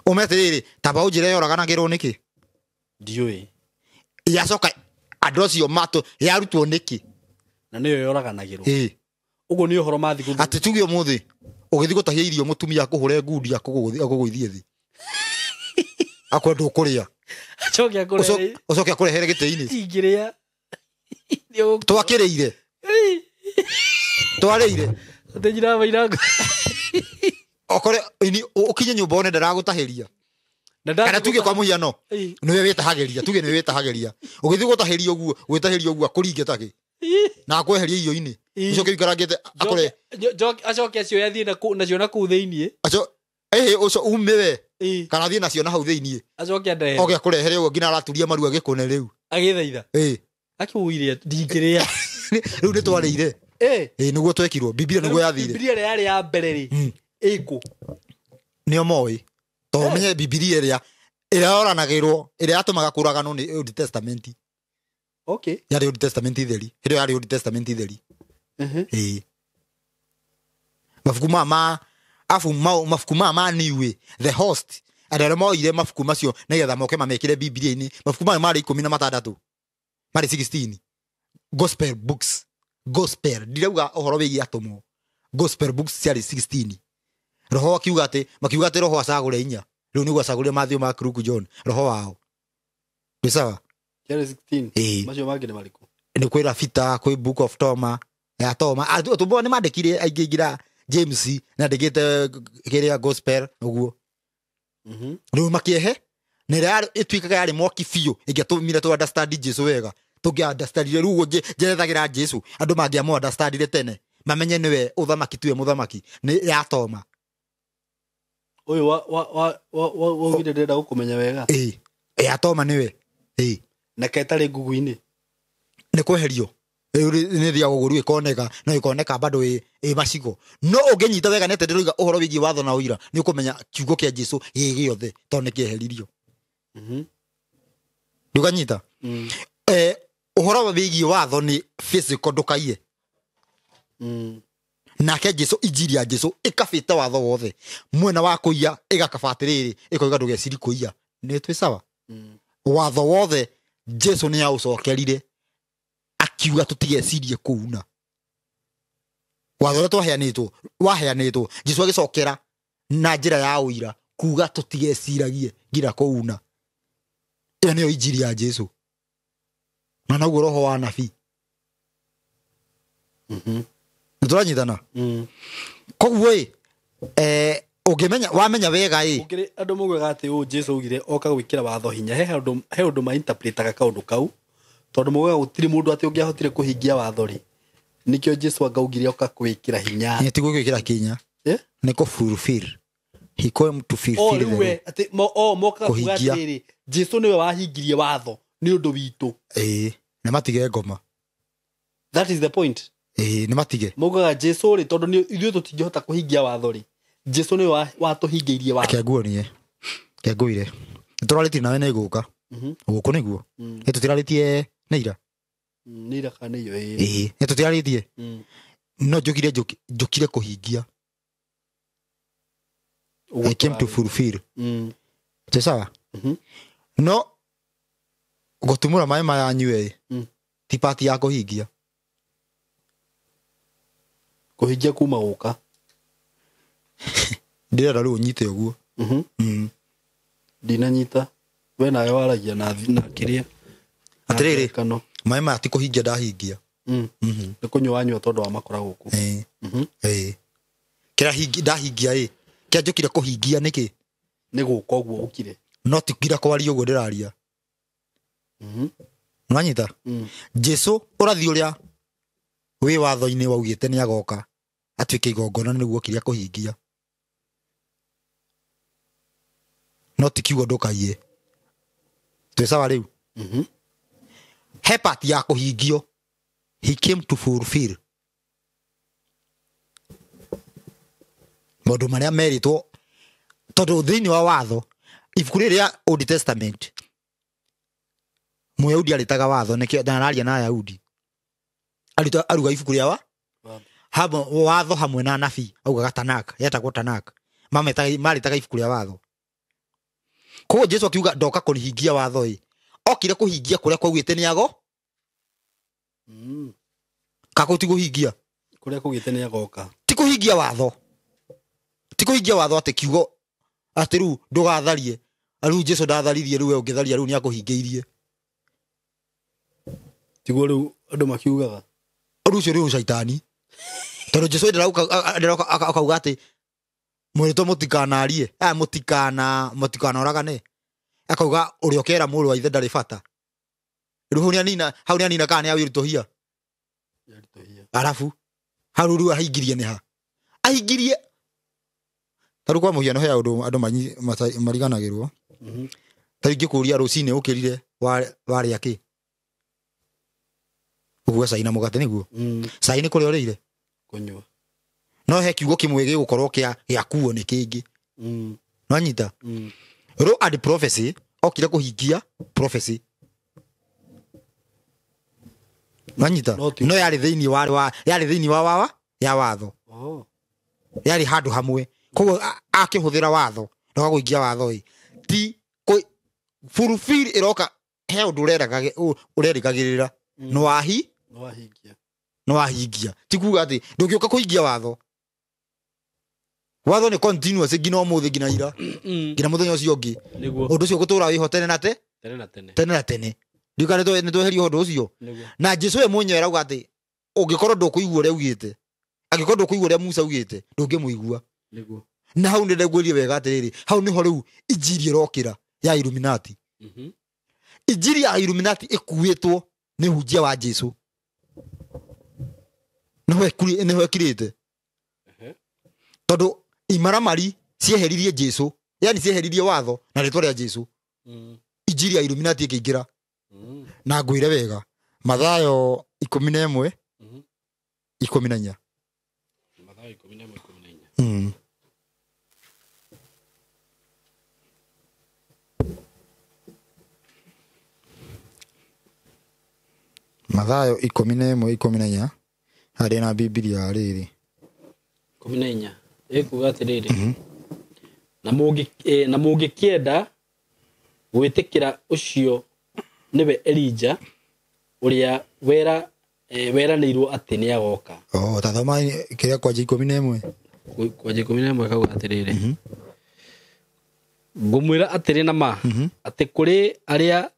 Ũme atĩrĩrĩ tamba ũnjĩre yoraganagĩrwo nĩkĩ? Ndiũĩ. Yacoka andũ acio matũ yarutwo nĩkĩ? Na nĩyo yoraganagĩrwo. Ĩ. Ũguo nĩ ũhoro mathi gũthu. Atĩ tuge ũmũthĩ ũgĩthiĩ gũtahia irio mũtumia akũhũre ngundi akũgũithie thĩ. Akwenda ndũkũrĩa. Acoke akũrehere. Ũcoke akũrehere gĩtĩ-inĩ. Ingĩrĩa. Twakĩrĩire. Twarĩire. Atĩ nyina wa Okore ũkinye nyũmba one ndaragũtahĩria. Kana tuge kwa mũhiano nĩwe wĩtahagĩria, tuge nĩwe wĩtahagĩria. Ũgĩthiĩ gũtahĩria ũguo, gwĩtahĩria ũguo akũringe takĩ. Na akweherie irio-inĩ. Ũcoke ũikarangĩte akũre. Acoke acio athiĩ nacio na kũu thĩiniĩ. Aco ĩhĩ ũco ume we. Kana athiĩ nacio na hau thĩiniĩ. Acoke andehere. Oke akũrehere ũguo nginya araturia maru agĩkũne rĩu. Agĩthaitha. Ĩ. Akĩũire ndingĩrĩa. Rĩu nĩ twarĩire. Ĩ. Ĩ nĩguo twekirwo. Bibilia nĩguo yathire. Bibilia ĩrĩa yarĩ ya mbere rĩ. Ĩkũ. Nĩo moĩ. To ũmenye Bibilia ĩrĩa yoranagĩrwo ĩrĩa yatũmaga kũraganwo nĩ Old Testament. Okay. Yarĩ Old Testament theri. Hĩndĩ ĩyo yarĩ Old Testament theri. Ĩ. Mabuku ma afu mabuku ma New the host andũ arĩa moire mabuku macio nĩgetha moke mamekĩre Bibilia-inĩ. Mabuku mayo marĩ 16. Marĩ 16. Gospel books. Gospel ndirauga ũhoro wĩgiĩ atũmwo. Gospel books ciarĩ 16. Roho akiuga atĩ makiuga atĩ roho acagũre inya. Rĩu nĩguo acagũrire Matthew, Mark, Luke, John. Roho wao. Ndĩ sawa? Ciarĩ 16. Ĩ. Macio mangĩ nĩ marĩkũ? Nĩ kwĩ Rafita, kwĩ Book of Toma, ya Toma. Atũmwo nĩ mandĩkire aingĩ nginya James nĩ andĩkĩte kĩrĩa gospel ũguo. Rĩu makĩehe na ĩrĩa ĩtuĩkaga yarĩ mwaki biũ ĩngĩatũmire tũ understand Jesu wega. Tũngĩ understandire rĩu ũguo njerethagĩra Jesu andũ mangĩamũ understandire tene mamenye nĩwe ũthamaki tiwe mũthamaki nĩ ya Toma. Ũyũ wa waugire ndĩrenda gũkũmenya wega. Ĩ. Ya Toma nĩwe. Ĩ. Na ketarĩ ngugu-inĩ. Nĩ kweherio. Rĩu nĩ thiaga ũguo rĩu ĩkoneka no ĩkoneka bado ĩ macigo. No ũngĩnyita wega nĩ atĩ ndĩroiga ũhoro wĩgiĩ watho na ũira nĩ ũkũmenya kiugo kĩa Jesu gĩ gĩothe tondũ nĩ kĩeheririo. Ndũkanyita? Ũhoro wĩgiĩ watho nĩ physical ndũkaiye. Nake Jesu injiri ya Jesu ĩkabĩte watho wothe. Mwena wa kũiya ĩgakaba atĩrĩrĩ ĩkoiga ndũgeciri kũiya. Nĩ twĩ sawa? Watho wothe Jesu nĩ aũcokerire akiuga tũtigecirie kũuna. Watho ũrĩa twaheanĩtwo waheanĩtwo Jesu agĩcokera na njĩra ya ũira kuga tũtigeciragie nginya kũuna. Ĩyo nĩyo injiri ya Jesu. Na noguo roho wa nabii. Nĩ tũranyitana? Koguo ĩ ũngĩmenya wamenya wega ĩ. Ũngĩrĩ andũ maugaga atĩ ũũ Jesu augire oka gwĩkĩra watho hinya he ũndũ ma-interpretaga kaũndũ kau tondũ maugaga gũtirĩ mũndũ atĩ ũngĩahotire kũhingia watho rĩ nĩkĩo Jesu angaugire oka gwĩkĩra hinya. Nĩ ti gwĩkĩra kinya. Nĩ kũ fulfill. He came to fulfill. O rĩu we atĩ mokaga kuga atĩrĩ Jesu nĩwe wahingirie watho nĩ ũndũ witũ. Ĩ nĩ matige ngoma. That is the point. Ĩ nĩ matige. Maugaga Jesu rĩ tondũ ithuĩ tũtingĩhota kũhingia watho rĩ Jesu nĩwe watũhingĩirie watho. Reke nguonie. Reke ngũire. Nĩtũrarĩtie nawe nĩ ngũka. Gũkũ nĩguo. Nĩ tũtirarĩtie nĩ ira. Nĩ ira kana nĩ iyo ĩ. Ĩ nĩ tũtirarĩtie. No njũkire njũkire kũhingia. I came to fulfill. Twĩ sawa? No gũtumũra maĩ maya nyue ti part ya kũhingia. Kũhingia kuma gũka. Ndĩrenda rĩu ũnyite ũguo. Ndinanyita. We nawe waragia na kĩrĩa. Atĩrĩrĩ maĩ maya ti kũhingia ndahingia. Nĩ kũnyua wanyua tondũ wa makora gũkũ. Ĩ. Kĩrĩa ndahingia ĩ. Kĩrĩa njũkire kũhingia nĩkĩ? Nĩ gũka ũguo ũkire. No ti ngira kwaria ũguo ndĩraria. Nĩwanyita? Jesu ũrathi ũrĩa wĩ watho-inĩ waugĩte nĩ agoka atuĩke igongona nĩguo kĩrĩa kũhingia. No ti kiugo ndũkaiye. Twĩ sawa rĩu? He part ya kũhingio. He came to fulfill maũndũ marĩa merĩtwo, tondũ thĩinĩ wa watho, ibuku rĩrĩ rĩa Old Testament, Mũyahudi arĩtaga watho, nĩkĩo ndararia na Ayahudi. Aruga ibuku rĩa wa watho hamwe na anabii, augaga Tanakh, yetagwo Tanakh. Marĩtaga ibuku rĩa watho. Koguo Jesu akiuga ndoka kũhingia watho ĩ, okire kũhingia kũrĩa kwaugĩte nĩ ago. Kako ti kũhingia kũrĩa kũgĩte nĩ agoka. Ti kũhingia watho. Ti kũhingia watho atĩ kiugo atĩ rĩu ndũgatharie. Rĩu Jesu ndatharirie, rĩu we ũngĩtharia rĩu nĩ akũhingĩirie. Tiguo rĩu andũ makiugaga. Rĩu ũcio rĩu caitani. Tondũ Jesu ndĩrauka akauga atĩ mwĩrĩtwo mũtikanarie, mũtikanoragane. Akauga ũrĩa ũkera mũrũ wa ithe ndarĩ bata. Rĩu hau nĩanina, hau nĩanina kana nĩawĩritũhia. Arabu hau rĩu ahingirie nĩ ha? Ahingirie. Ta rĩu kwa mũhiano he ũndũ andũ mariganagĩrwo. Ta rĩu ingĩkũria rũcinĩ ũkĩrire warĩa kĩ? Ũguo cai na mũgate nĩguo? Cai nĩ kũrĩa ũrĩire? Kũnyua. No he kiugo kĩmwe gĩgũkorwo gĩakuo nĩ kĩngĩ. Nwanyita? Law and prophecy okire kũhingia prophecy. Nwanyita? No yarĩ thĩinĩ wa yarĩ thĩinĩ wa ya watho. Yarĩ handũ hamwe. Koguo akĩhũthĩra watho, ndoka kũhingia watho ĩ. Ti fulfill ĩroka he ũndũ ũrerĩgagĩrĩra. Nĩ wahingia. Ti kuga atĩ ndũngĩũka kũhingia watho. Watho nĩ continuous nginya ũmũthĩ nginya ira. Nginya mũthenya ũcio ũngĩ. Ũndũ ũcio ũgũtũra wĩho tene na tene. Tene na tene. Ndiuga nĩ tweherie ũndũ ũcio. Na Jesu we mwenyewe arauga atĩ ũngĩkorwo ndũkũigua ũrĩa augĩte, angĩkorwo ndũkũigua ũrĩa Musa augĩte, ndũngĩmũigua. Na hau nĩ ndegwĩrie wega atĩrĩrĩ, hau nĩho rĩu injiri ĩrokĩra ya Illuminati. Injiri ya Illuminati ĩkuĩtwo nĩ hunjia wa Jesu. Nĩho ĩkirĩte. Tondũ imaramari cieheririe Jesu, yani cieheririe watho na rĩtwa rĩa Jesu. Injiri ya Illuminati ĩkĩingĩra. Na ngwĩre wega, Mathayo 11 14. Mathayo 11 14. Mathayo 11 14 harĩ na Biblia rĩrĩ. 14 ĩkuga atĩrĩrĩ, na mũngĩkĩenda gwĩtĩkĩra ũcio nĩwe Elijah ũrĩa weranĩirwo atĩ nĩagoka. Ta thoma kĩrĩa kwanja 11. Kwanja 11 kauga atĩrĩrĩ, ngũmwĩra atĩrĩ na ma atĩ kũrĩ arĩa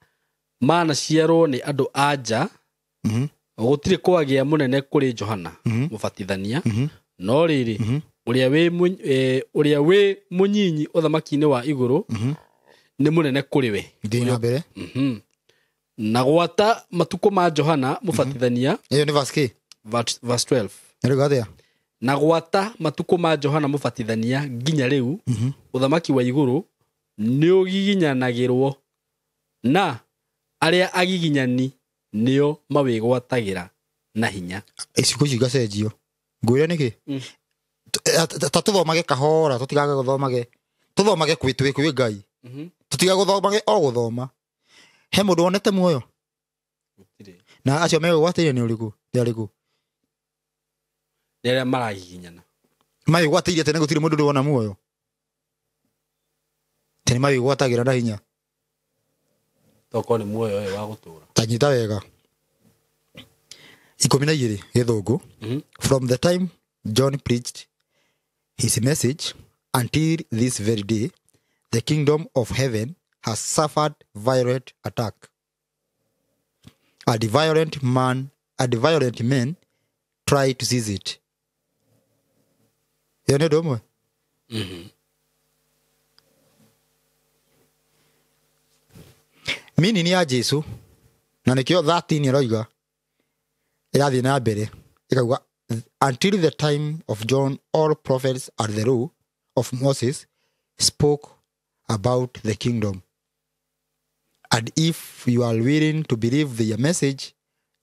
manaciarwo nĩ andũ a nja gũtirĩ kwagĩa mũnene kũrĩ Johana mũbatithania, no rĩrĩ ũrĩa wĩ mũnyinyi ũthamaki-inĩ wa igũrũ nĩ mũnene kũrĩ we. Thiĩ na mbere. Na gwata matukũ ma Johana mũbatithania. Ĩyo nĩ verse kĩ? Verse 12. Nĩ atĩa? Na gwata matukũ ma Johana mũbatithania nginya rĩu ũthamaki wa igũrũ nĩ ũgiginyanagĩrwo na arĩa agiginyani nĩo mawĩgwatagĩra na hinya. Icigo icio igacenjio. Ngwĩre nĩkĩ? Ta tũthomage kahora, tũtigage gũthomage. Tũthomage kwĩ kwĩ Ngai. Tũtigage gũthomage o gũthoma. He mũndũ wonete muoyo? Na acio megwatĩire nĩ ũrĩkũ? Nĩ arĩkũ? Nĩ arĩa maragiginyana. Mawĩgwatĩire tene gũtirĩ mũndũ ũrĩ wona muoyo. Tene mawĩgwatagĩra na hinya. Tokorwo nĩ muoyo ũyũ wa gũtũra. Ta nyita wega. 12 gĩthũngũ. From the time John preached his message until this very day, the kingdom of heaven has suffered violent attack. And violent men try to seize it. Ĩyo nĩ ũndũ ũmwe. Meaning ya Jesu, na nĩkĩo 13 ĩroiga ĩrathiĩ na mbere ĩkauga until the time of John all prophets and the law of Moses spoke about the kingdom. And if you are willing to believe their message,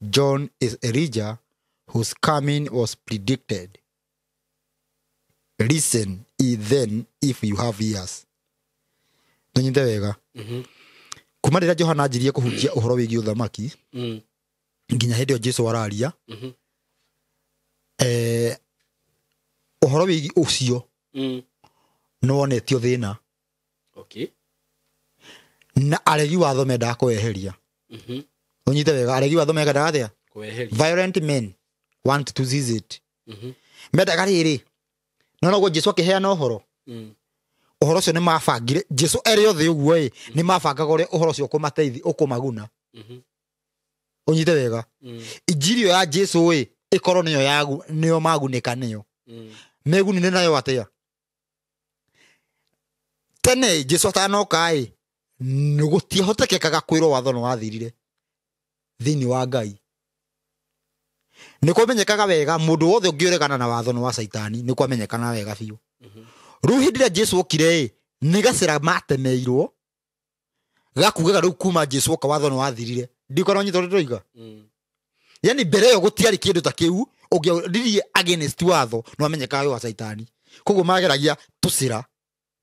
John is Elijah whose coming was predicted. Listen then if you have ears. Nonyite wega. Kuma rĩrĩa Johana anjirie kũhunjia ũhoro wĩgiĩ ũthamaki nginya hĩndĩ ĩyo Jesu araria, ũhoro wĩgiĩ ũcio nĩ wonetio thĩna. Okay. Na aregi watho mendaga kweheria. Ũnyite wega, aregi watho mendaga atĩa? Kweheria. Violent men want to seize it. Mendaga rĩrĩ, no noguo Jesu akĩheana ũhoro. Ũhoro ũcio nĩ mabangire Jesu erĩ othe ũguo ĩ nĩ mabangaga ũrĩa ũhoro ũcio ũkũmateithia ũkũmaguna. Ũnyite wega, injiri ĩyo ya Jesu ĩ ĩkorwo nĩyo yagu nĩyo magunĩka nĩyo. Megunire nayo atĩa? Tene Jesu atanoka ĩ gũtiahotekekaga kwĩrwo watho nĩ wathirire thĩinĩ wa Ngai. Nĩ kwamenyekaga wega mũndũ wothe ũngĩũregana na watho nĩ wa Caitani, nĩ kwamenyekana wega biũ. Rĩu hĩndĩ ĩrĩa Jesu okire ĩ nĩ gacĩra matemeirwo gakugaga rĩu kuma Jesu oka watho nĩ wathirire. Ndikora nyita ũrĩa ndĩroiga. Yani mbere ĩyo gũtiarĩ kĩndũ ta kĩu ũngĩaririe against watho nĩ wamenyekaga wĩ wa Caitani. Koguo mageragia tũcĩra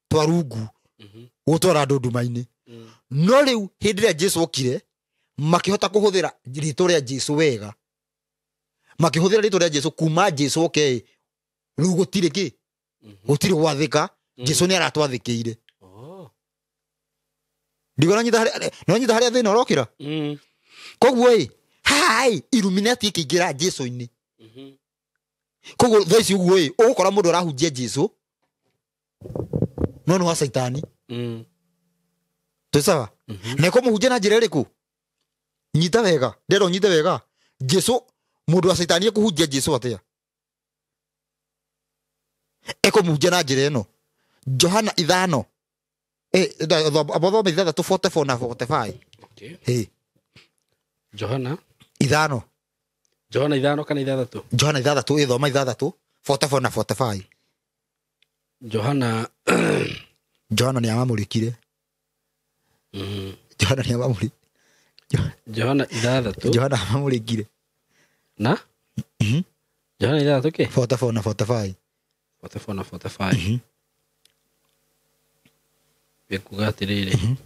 twa rungu gũtwara andũ nduma-inĩ. No rĩu hĩndĩ ĩrĩa Jesu okire makĩhota kũhũthĩra rĩtwa rĩa Jesu wega. Makĩhũthĩra rĩtwa rĩa Jesu kuma Jesu oke rĩu gũtirĩ kĩ gũtirĩ gwathĩka. Jesu nĩ aratwathĩkĩire. Ndigora nyita harĩa no nyita harĩa thĩna ũrokĩra. Koguo ĩ haha ĩ Illuminati ĩkĩingĩra Jesu-inĩ. Koguo thaa ici ũguo ĩ ũgũkora mũndũ arahunjia Jesu no nĩ wa Caitani. Twĩ sawa? Na ĩkũmũhunjia na njĩra ĩrĩkũ? Nyita wega, ndĩrenda ũnyite wega. Jesu mũndũ wa Caitani ekũhunjia Jesu atĩa? Ekũmũhunjia na njĩra ĩno. Johana 5 abothome 6 44 na 45. Okay. Johana 5. Johana 5 kana 6? Johana 6 ĩthoma 6 44 na 45. Johana Johana nĩ amamũrĩkire. Johana nĩ amamũrĩkire. Johana 6. Johana amamũrĩkire. Na? Johana 6 kĩ? 44 na 45. 44 na 45. Ekuga atĩrĩrĩ.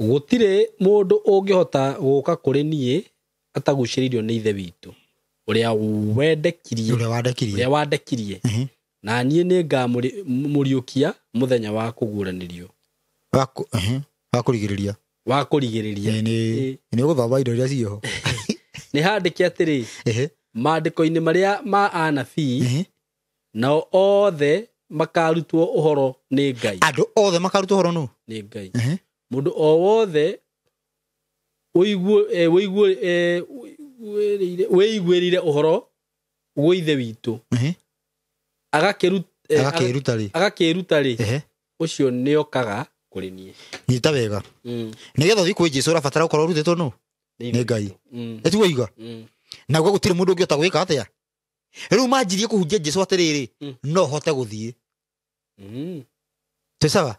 Gũtirĩ mũndũ ũngĩhota gũka kũrĩ niĩ atagucĩrĩirio nĩ Ithe witũ ũrĩa wendekirie. Ũrĩa wandekirie. Na niĩ nĩ ngamũriũkia mũthenya wa kũguũranĩrio. Wa kũrigĩrĩria. Wa kũrigĩrĩria. Nĩ ũgũthoma indo iria ciĩho. Nĩ handĩke atĩrĩ, maandĩko-inĩ marĩa ma anabii, nao othe makarutwo ũhoro nĩ Ngai. Andũ othe makarutwo ũhoro nũ? Nĩ Ngai. Mũndũ o wothe wĩiguĩrĩire ũhoro gwĩ Ithe witũ agakĩruta rĩ, ũcio nĩokaga kũrĩ niĩ. Nyita wega. Nĩgetha ũthiĩ kwĩ Jesu ũrabatara gũkorwo ũrutĩtwo nũ? Nĩ Ngai. Ĩtiguo iga? Naguo gũtirĩ mũndũ ũngĩhota gwĩka atĩa? Rĩu manjirie kũhunjia Jesu atĩrĩrĩ, no hote gũthiĩ. Twĩ sawa?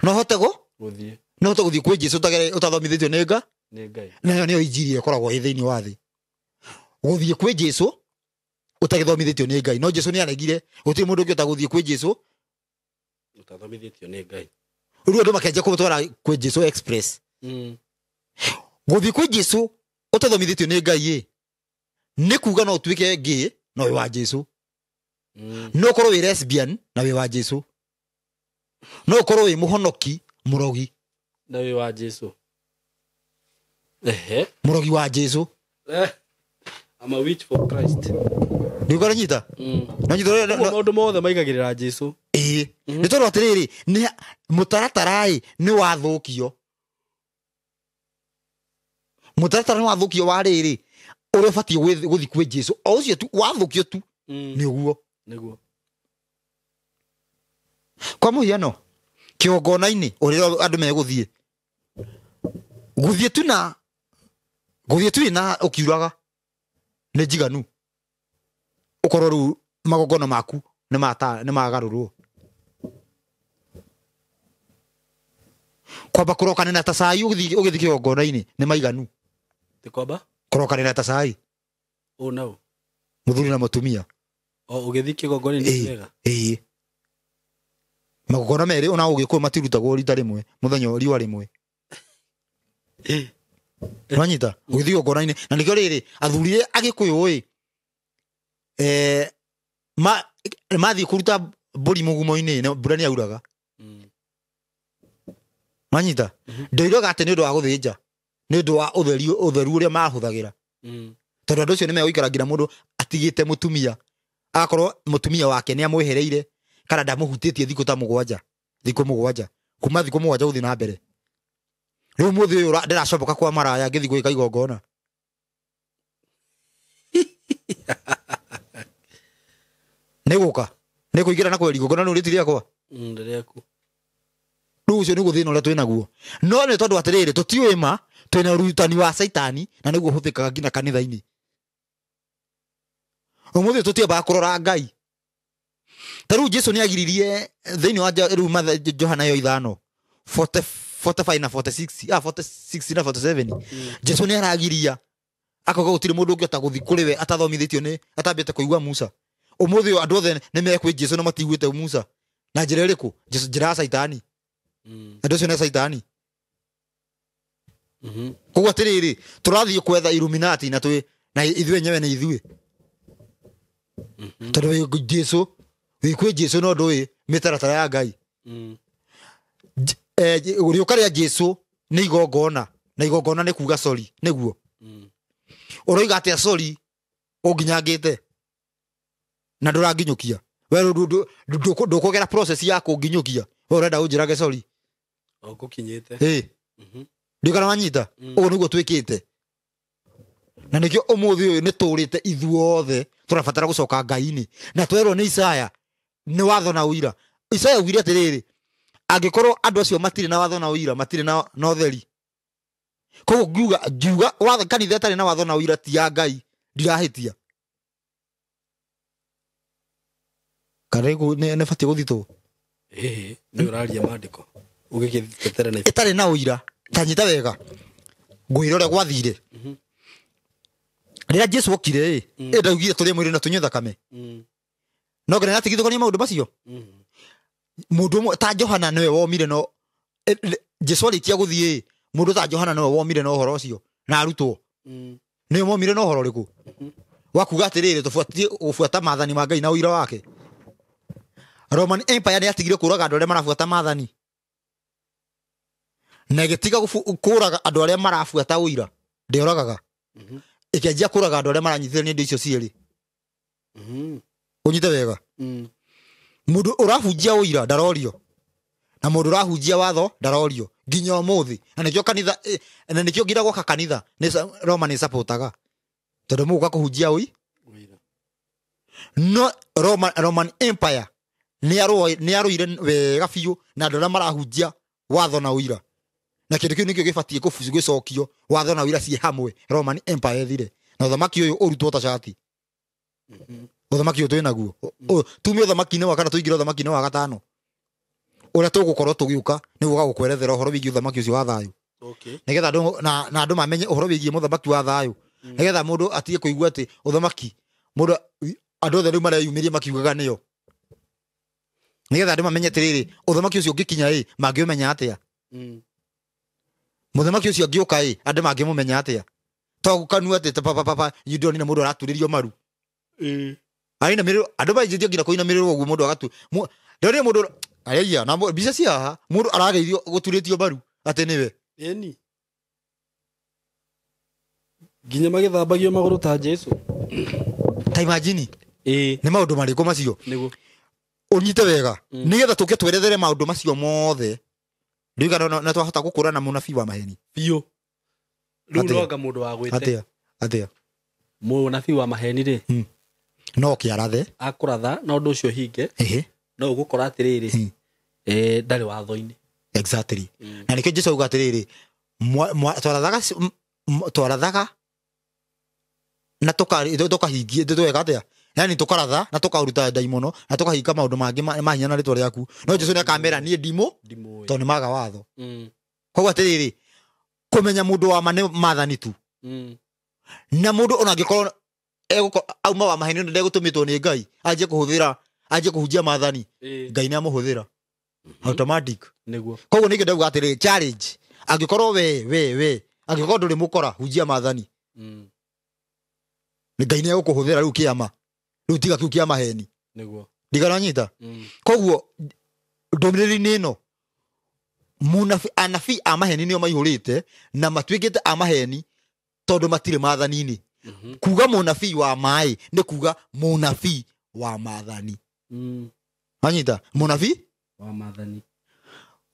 No hote gũthiĩ. No hote gũthiĩ kwĩ Jesu ũtathomithĩtio nĩ Ngai. Nayo nĩyo injiri ĩkoragwo ĩ thĩinĩ wa thĩ. Gũthiĩ kwĩ Jesu ũtagĩthomithĩtio nĩ Ngai. No Jesu nĩ aregire gũtirĩ mũndũ ũngĩhota gũthiĩ kwĩ Jesu ũtathomithĩtio nĩ Ngai. Rĩu andũ makĩanjia kũmũtwara kwĩ Jesu express. Gũthiĩ kwĩ Jesu ũtathomithĩtio nĩ Ngai ĩ nĩ kuga no ũtuĩke gay no wĩ wa Jesu. No ũkorwo wĩ lesbian na wĩ wa Jesu. No ũkorwo wĩ mũhonoki mũrogi na wĩ wa Jesu. Mũrogi wa Jesu. I'm a witch for Christ. Nĩ nyita? No nyita maũndũ mothe maigagĩrĩra Jesu. Ĩĩ. Nĩ tondũ atĩrĩrĩ, nĩ mũtaratara ĩ nĩ wathũkio. Mũtaratara nĩ wathũkio wa rĩrĩ ũrĩa ũbatiĩ gũthiĩ kwĩ Jesu. O ũcio tu wathũkio tu nĩ ũguo. Nĩguo. Kwa mũhiano kĩgongona-inĩ ũrĩa andũ megũthiĩ. Gũthiĩ tu na gũthiĩ tu na ũkiuraga nĩ njiganu. Ũkorwo rĩu magongona maku nĩ magarũrwo. Kwamba kũrokanĩra ta cai ũgĩthiĩ kĩgongona-inĩ nĩ maiganu. Ti kwamba kũrokanĩra ta cai. Oh no. Mũthuri na mũtumia. O ũgĩthiĩ kĩgongona-inĩ wega. Ĩĩ. Magongona merĩ ona ũgĩkũyũ matirutagwo rita rĩmwe mũthenya riũa rĩmwe. Nwanyita ũgĩthiĩ igongona-inĩ na nĩkĩo rĩrĩ athuri agĩkũyũ ĩ mathiĩ kũruta mbũri mũgumo-inĩ mbura nĩ yauraga. Nwanyita ndoiroga atĩ nĩ ũndũ wa gũthĩnja nĩ ũndũ wa ũtheru ũrĩa mahũthagĩra. Tondũ andũ acio nĩ megũikara nginya mũndũ atigĩte mũtumia agakorwo mũtumia wake nĩ amwehereire kana ndamũhutĩtie thikũ ta mũgwanja thikũ mũgwanja kuma thikũ mũgwanja gũthiĩ na mbere. Rĩu mũthĩ ũyũ ndĩracoboka kwa maraya ngĩthiĩ gwĩka igongona. Nĩ gũka nĩ kũingĩra na kweri igongona nĩ ũrĩti rĩakwa. Rĩaku. Rĩu ũcio nĩguo thĩna ũrĩa twĩnaguo. No nĩ tondũ atĩrĩrĩ tũtiũĩ ma twĩna ũrutani wa caitani na nĩguo ũhũthĩkaga nginya kanitha-inĩ. Ũmũthĩ tũtiambaga kũrora Ngai. Ta rĩu Jesu nĩ agiririe thĩinĩ wa rĩu Johana yo 5 45 na 46 46 na 47 Jesu nĩ aragiria akoga gũtirĩ mũndũ ũngĩhota gũthiĩ kũrĩ we atathomithĩtio nĩ atambĩte kũigua Musa. Ũmũthĩ andũ othe nĩ mekwĩ Jesu na matiguĩte Musa. Na njĩra ĩrĩkũ? Jesu njĩra ya caitani. Andũ acio nĩ caitani. Koguo atĩrĩrĩ tũrathiĩ kwetha Illuminati na twĩ na ithuĩ enyewe nĩ ithuĩ. Tondũ Jesu wĩ kwĩ Jesu no ndũĩ mĩtaratara ya Ngai. Rĩũka rĩa Jesu nĩ igongona na igongona nĩ kuga sorry nĩguo. Ũroiga atĩa sorry ũnginyangĩte na ndũranginyũkia. We ndũkũgera process ya kũnginyũkia. We ũrenda ũnjĩrage sorry. Ũgũkinyĩte. Ĩĩ. Ndikana wanyita. Ũguo nĩguo twĩkĩte. Na nĩkĩo ũmũthĩ ũyũ nĩ tũrĩte ithuothe tũrabatara gũcoka Ngai-inĩ. Na twerwo nĩ Isaya nĩ watho na ũira. Isaya augire atĩrĩrĩ angĩkorwo andũ acio matirĩ na watho na ũira matirĩ na ũtheri. Koguo ngiuga watho kanitha ĩtarĩ na watho na ũira ti ya Ngai ndirahĩtia. Kana nĩ batiĩ gũthitwo. Ĩĩ nĩ ũraria maandĩko ũgĩgĩtetera na ĩtarĩ na ũira. Ta nyita wega ngwĩra ũrĩa gwathire. Rĩrĩa Jesu okire ĩ ndaugire tũrĩe mwĩrĩ na tũnyue thakame. No nginya atigithũkanie maũndũ macio. Mũndũ ũmwe ta Johana nĩwe womire no Jesu arĩkia gũthiĩ mũndũ ta Johana nĩwe womire na ũhoro ũcio na arutwo. Nĩwe momire na ũhoro ũrĩkũ? Wa kuga atĩrĩrĩ tũbatiĩ gũbuata maathani ma Ngai na ũira wake. Roman Empire nĩ yatigire kũraga andũ arĩa marabuata maathani. Na ĩgĩtiga kũraga andũ arĩa marabuata ũira. Ndĩoragaga. Ĩkĩanjia kũraga andũ arĩa maranyitithania indo icio cierĩ. Ũnyite wega. Mũndũ ũrahunjia ũira ndarorio. Na mũndũ ũrahunjia watho ndarorio nginya ũmũthĩ. Na nĩkĩo kanitha na nĩkĩo nginya gwaka kanitha nĩ Roma nĩ supportaga. Tondũ mũgũka kũhunjia ũira. No Roman Empire nĩ arũire wega biũ na andũ arĩa marahunjia watho na ũira. Na kĩndũ kĩu nĩkĩo gĩbatiĩ gũcokio watho na ũira ciĩ hamwe Roman Empire ĩthire. Na ũthamaki ũyũ ũrutwo ta cati. Ũthamaki ũyũ twĩnaguo. Tume ũthamaki-inĩ wa kana tũingĩre ũthamaki-inĩ wa gatano. Ũrĩa tũgũkorwo tũgĩũka nĩguo gagũkwerethera ũhoro wĩgiĩ ũthamaki ũcio wa thayũ. Nĩgetha andũ na andũ mamenye ũhoro wĩgiĩ mũthamaki wa thayũ. Nĩgetha mũndũ atige kũigua atĩ ũthamaki mũndũ andũ othe rĩu mareyumĩria makiugaga nĩyo. Nĩgetha andũ mamenye atĩrĩrĩ ũthamaki ũcio ũngĩkinya ĩ mangĩũmenya atĩa. Mũthamaki ũcio angĩũka ĩ andũ mangĩmũmenya atĩa. To gũkanua atĩ papa papa ndonire mũndũ araturĩrio maru. Ainamĩrĩrwo andũ manjĩtie nginya kũinamĩrĩrwo ũguo mũndũ agatu. Ndonire mũndũ arĩia na mbica cia haha mũndũ arageithio gũturĩtio maru atĩ nĩwe. Ĩni. Nginya magĩthambagio magũrũ ta Jesu. Ta imagine. Ĩĩ. Nĩ maũndũ marĩkũ macio? Nĩguo. Ũnyite wega. Nĩgetha tũke twerethere maũndũ macio mothe. Ndiuga na twahota gũkũra na mũnabii wa maheni. Biũ. Rĩu no anga mũndũ wa gwĩte. Atĩa? Atĩa? Mũnabii wa maheni rĩ. No kĩarathe. Akũratha na ũndũ ũcio hinge. No ũgũkora atĩrĩrĩ. Ndarĩ watho-inĩ. Exactly. Na nĩkĩo Jesu auga atĩrĩrĩ twarathaga na tũkahingia tweka atĩa? Yani tũkaratha na tũkaruta ndaimono na tũkahinga maũndũ mangĩ ma hinya na rĩtwa rĩaku. No Jesu nĩakamera niĩ ndimũ tondũ nĩ maga watho. Koguo atiriri kumenya mundu wa ma nĩ maathani tu. Na mundu ona angikorwo auma wa maheni ndegũtũmĩtwo nĩ Ngai anjie kũhũthĩra anjie kũhunjia maathani Ngai nĩ amũhũthĩra automatic. Nĩguo. Koguo nĩkĩo ndauga atĩrĩrĩ challenge angĩkorwo we angĩkorwo ndũrĩ mũkora hunjia maathani Ngai nĩ egũkũhũthĩra rĩu kĩama rĩu tiga kĩu kĩa maheni. Nĩguo. Ndigaranyita. Koguo ndũmĩrĩri-inĩ ĩno mũnabii anabii a maheni nĩo maihũrĩte na matuĩkĩte a maheni tondũ matirĩ maathani-inĩ. Kuga mũnabii wa maĩ nĩ kuga mũnabii wa maathani. Wanyita? Mũnabii wa maathani.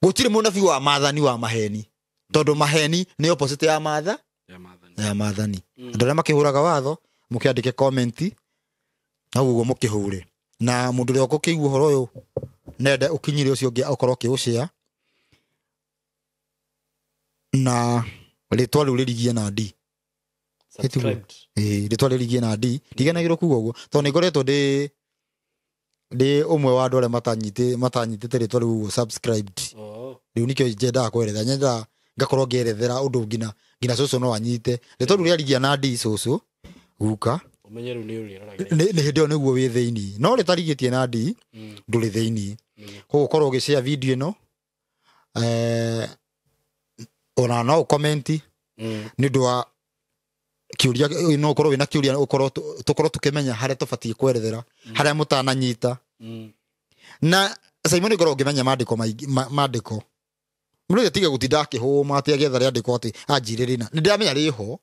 Gũtirĩ mũnabii wa maathani wa maheni tondũ maheni nĩ opposite ya maatha ya maathani. Andũ arĩa makĩhũraga watho mũkĩandĩke comment na ũguo mũkĩhũre na mũndũ ũrĩa ũkũkĩigua ũhoro ũyũ nende ũkinyire ũcio ũngĩ ũkorwo ũkĩũshare na rĩtwa rĩu rĩrigie na D. Rĩtwa rĩrigie na D ndigenagĩrwo kuga ũguo tondũ nĩ ngoretwo ndĩ ũmwe wa andũ arĩa matanyitĩte rĩtwa rĩu ũguo subscribed. Rĩu nĩkĩo nyendaga kwerethera nyendaga ngakorwo ngĩerethera ũndũ nginya cũcũ no anyite rĩtwa rĩu rĩarigia na D cũcũ guka ũmenye rĩu nĩ ũrĩroraga nĩ hĩndĩ ĩyo nĩguo wĩ thĩinĩ no rĩtarigĩtie na D ndũrĩ thĩinĩ. Koguo ũkorwo ũgĩshare video ĩno ona no ũcomment nĩ ũndũ wa kĩũria no ũkorwo wĩna kĩũria ũkorwo tũkorwo tũkĩmenya harĩa tũbatiĩ kwerethera harĩa mũtananyita. Na Simon ngorwo ngĩmenya maandĩko maingĩ maandĩko mũndũ tiga gũtinda akĩhũma atĩ agĩetha rĩandĩko atĩ anjire rĩna nĩ ndĩramenya rĩho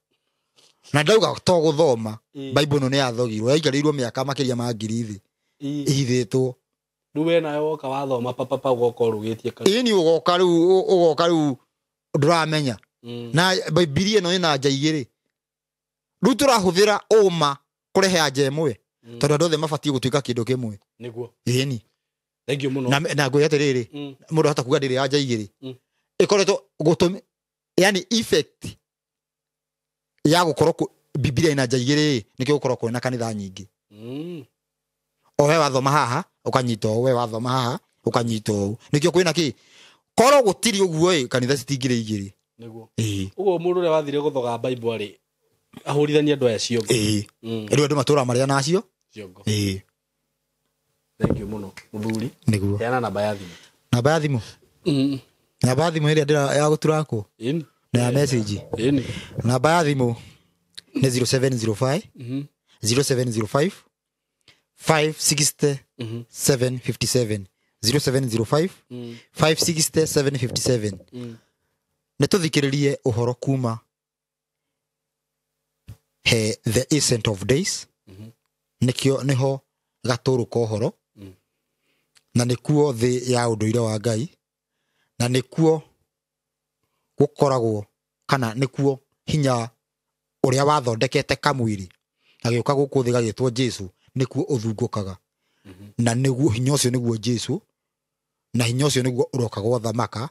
na ndauga to gũthoma Bible ĩno nĩ yathogirwo yaikarĩirwo mĩaka makĩria ma 1000 thĩ ĩhithĩtwo. Rĩu we nawe woka wathoma papapa ũgoka ũrũgĩtie ĩni ũgoka rĩu ndũramenya na Bibilia ĩno ĩna nja igĩrĩ rĩu tũrahũthĩra ũma kũrehe anja ĩmwe tondũ andũ othe mabatiĩ gũtuĩka kĩndũ kĩmwe. Nĩguo. Ĩni. Thank you mũno. Na ngwĩre atĩrĩrĩ mũndũ ahota kuga ndĩrĩ anja igĩrĩ ĩkoretwo gũtũmi yani effect ya gũkorwo Bibilia ĩna nja igĩrĩ nĩkĩo gũkorwo kwĩna kanitha nyingĩ. O we wathoma haha ũkanyita ũũ we wathoma haha ũkanyita ũũ nĩkĩo kwĩna kĩ korwo gũtirĩ ũguo ĩ kanitha citingĩrĩ igĩrĩ. Nĩguo. Ũguo mũndũ ũrĩa wathire gũthoga Bible arĩ ahũrithania andũ aya ciongo. Rĩu andũ matũra marĩa nacio ciongo. Thank you mũno mũthuri. Nĩguo. Heana namba ya thimũ. Namba ya thimũ. Namba ya thimũ ĩrĩa ndĩra ya gũturakwo na ya message. Namba ya thimũ nĩ 0705 0705 560 757 0705 560 757. Nĩ tũthikĩrĩrie ũhoro kuma he the Ancient of Days. Nĩkĩo nĩho gatũrũ ka ũhoro na nĩkuo thĩ ya ũndũire wa Ngai na nĩkuo gũkoragwo kana nĩkuo hinya ũrĩa wathondekete kamwĩrĩ agĩũka gũkũ thĩ gagĩtwo Jesu nĩkuo ũthungũkaga na nĩguo hinya ũcio nĩguo Jesu na hinya ũcio nĩguo ũroka gwathamaka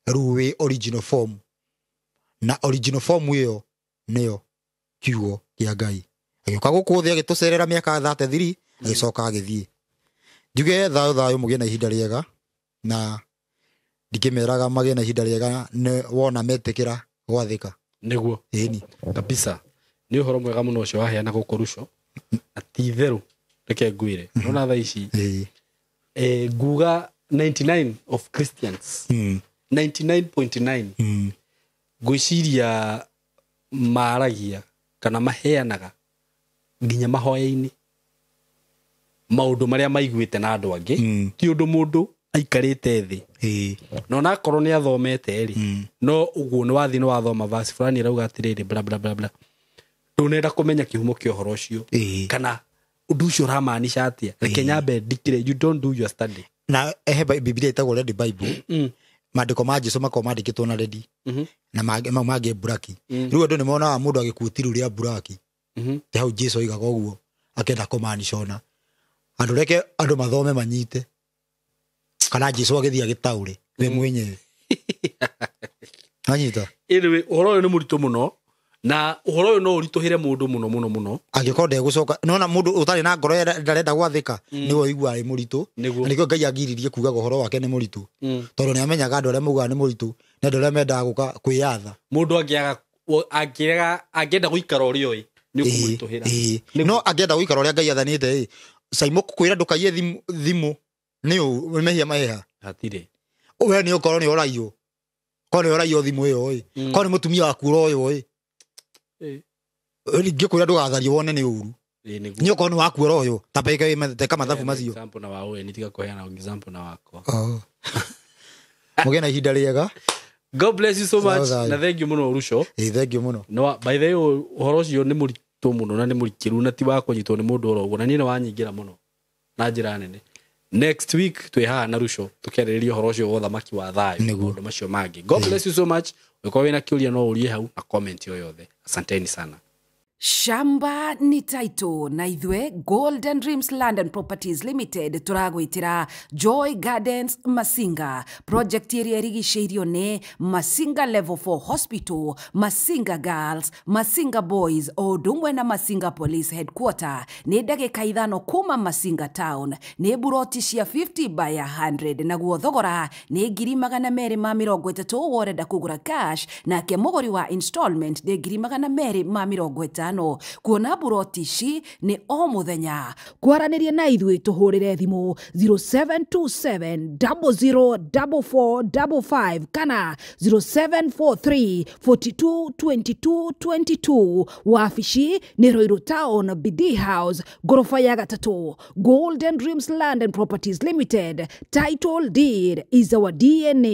rĩu wĩ original form na original form ĩyo nĩyo kiugo kĩa Ngai agĩũka gũkũ thĩ agĩtũcerera mĩaka 33 agĩcoka agĩthiĩ. Njuge thayũ thayũ mũgĩe na ihinda rĩega na ndikĩmeraga magĩe na ihinda rĩega nĩ wona metĩkĩra gwathĩka. Nĩguo. Ĩni. Kabisa. Nĩ ũhoro mwega mũno ũcio waheana gũkũ Ruco na ti itherũ reke ngwĩre nona thaa ici nguga 99 of Christians 99.9 ngwĩciria maragia kana maheanaga nginya mahoya-inĩ maũndũ marĩa maiguĩte na andũ angĩ ti ũndũ mũndũ aikarĩte thĩ no nakorwo nĩ athomete rĩ no ũguo nĩ wathiĩ nĩ wathoma verse fulani ĩrauga atĩrĩrĩ bla bla bla bla ndũnenda kũmenya kĩhumo kĩa ũhoro ũcio kana ũndũ ũcio ũramaanisha atĩa reke nyambe ndikĩre you don't do your study. Na ehe Bibilia ĩtagwo Red Bible maandĩko ma Jesu makoragwo mandĩkĩtwo na red na mau mangĩ buraki. Rĩu andũ nĩ monaga mũndũ agĩkuo rĩu rĩa buraki ti hau Jesu oigaga ũguo akĩenda kũmaanisha ona andũ reke andũ mathome manyite kana Jesu agĩthiĩ agĩtaũre we mwenyewe. Anyita. Anyway ũhoro ũyũ nĩ mũritũ mũno Na ũhoro ũyũ no ũritũhĩre mũndũ mũno mũno mũno. Angĩkorwo ndegũcoka nona mũndũ ũtarĩ na ngoro ndarenda gwathĩka nĩwe ũiguaga ĩ mũritũ. Nĩguo. Na nĩkĩo Ngai angiririe kugaga ũhoro wake nĩ mũritũ, tondũ nĩ amenyaga andũ arĩa maugaga nĩ mũritũ nĩ andũ arĩa mendaga gũka kwĩyatha. Mũndũ angĩaga angĩrega angĩenda gũikara ũrĩa ũĩ nĩ ũkũmũritũhĩra. Ĩĩ. No angĩenda gũikara ũrĩa Ngai athanĩte ĩ Saimo kwĩra ndũkaiye thimũ nĩ ũ mehia maheha. Hatirĩ. We nĩ ũkorwo nĩ ũraiywo, korwo nĩ ũraiywo thimũ ĩyo ĩ, korwo nĩ mũtumia waku ũroywo ĩ, ngĩkwĩra ndũgatharie wone nĩ ũru. Ĩĩ, nĩguo. Nĩ ũkorwo nĩ waku ũroywo ta teka mathabu macio. Example na wa ũyũ, nĩ tiga kũheana example na wakwa. Mũgĩe na ihinda rĩega. God bless you so much. Thayũ. Na thank you mũno Ruco. Ĩĩ, thank you mũno. No, by the way, ũhoro ũcio nĩ mũritũ mũno na nĩ mũrikĩru na ti wa kũnyitwo nĩ mũndũ oro ũguo, na niĩ nĩ wanyingĩra mũno na njĩra nene. Next week twĩ haha na Ruco tũkĩarĩrĩria ũhoro ũcio wa ũthamaki wa thayũ, Nĩguo. maũndũ macio mangĩ. God bless you so much. Ũngĩkorwo wĩna kĩũria no ũrie hau na comment o yothe. Asanteni sana. Shamba ni title na ithwe Golden Dreams Land and Properties Limited turagwitira Joy Gardens Masinga project ĩrĩa ĩrigicĩirio nĩ Masinga Level 4 Hospital, Masinga Girls, Masinga Boys o ũndũ ũmwe na Masinga Police Headquarter. Nĩ ndagĩka 5 kuma Masinga Town. Nĩ buroti cia 50 by 100 naguo thogora nĩ 230,000 worenda kũgũra cash, nake mũgũri wa installment nĩ 250,000. Kuona buroti ici nĩ o mũthenya. Kwaranĩria na ithuĩ tũhũrĩre thimũ 0727 004455 kana 0743 42 22 22. Wabici nĩ Ruiru Town, BD House, ngoroba ya 3. Golden Dreams Land and Properties Limited. Title deed is our DNA.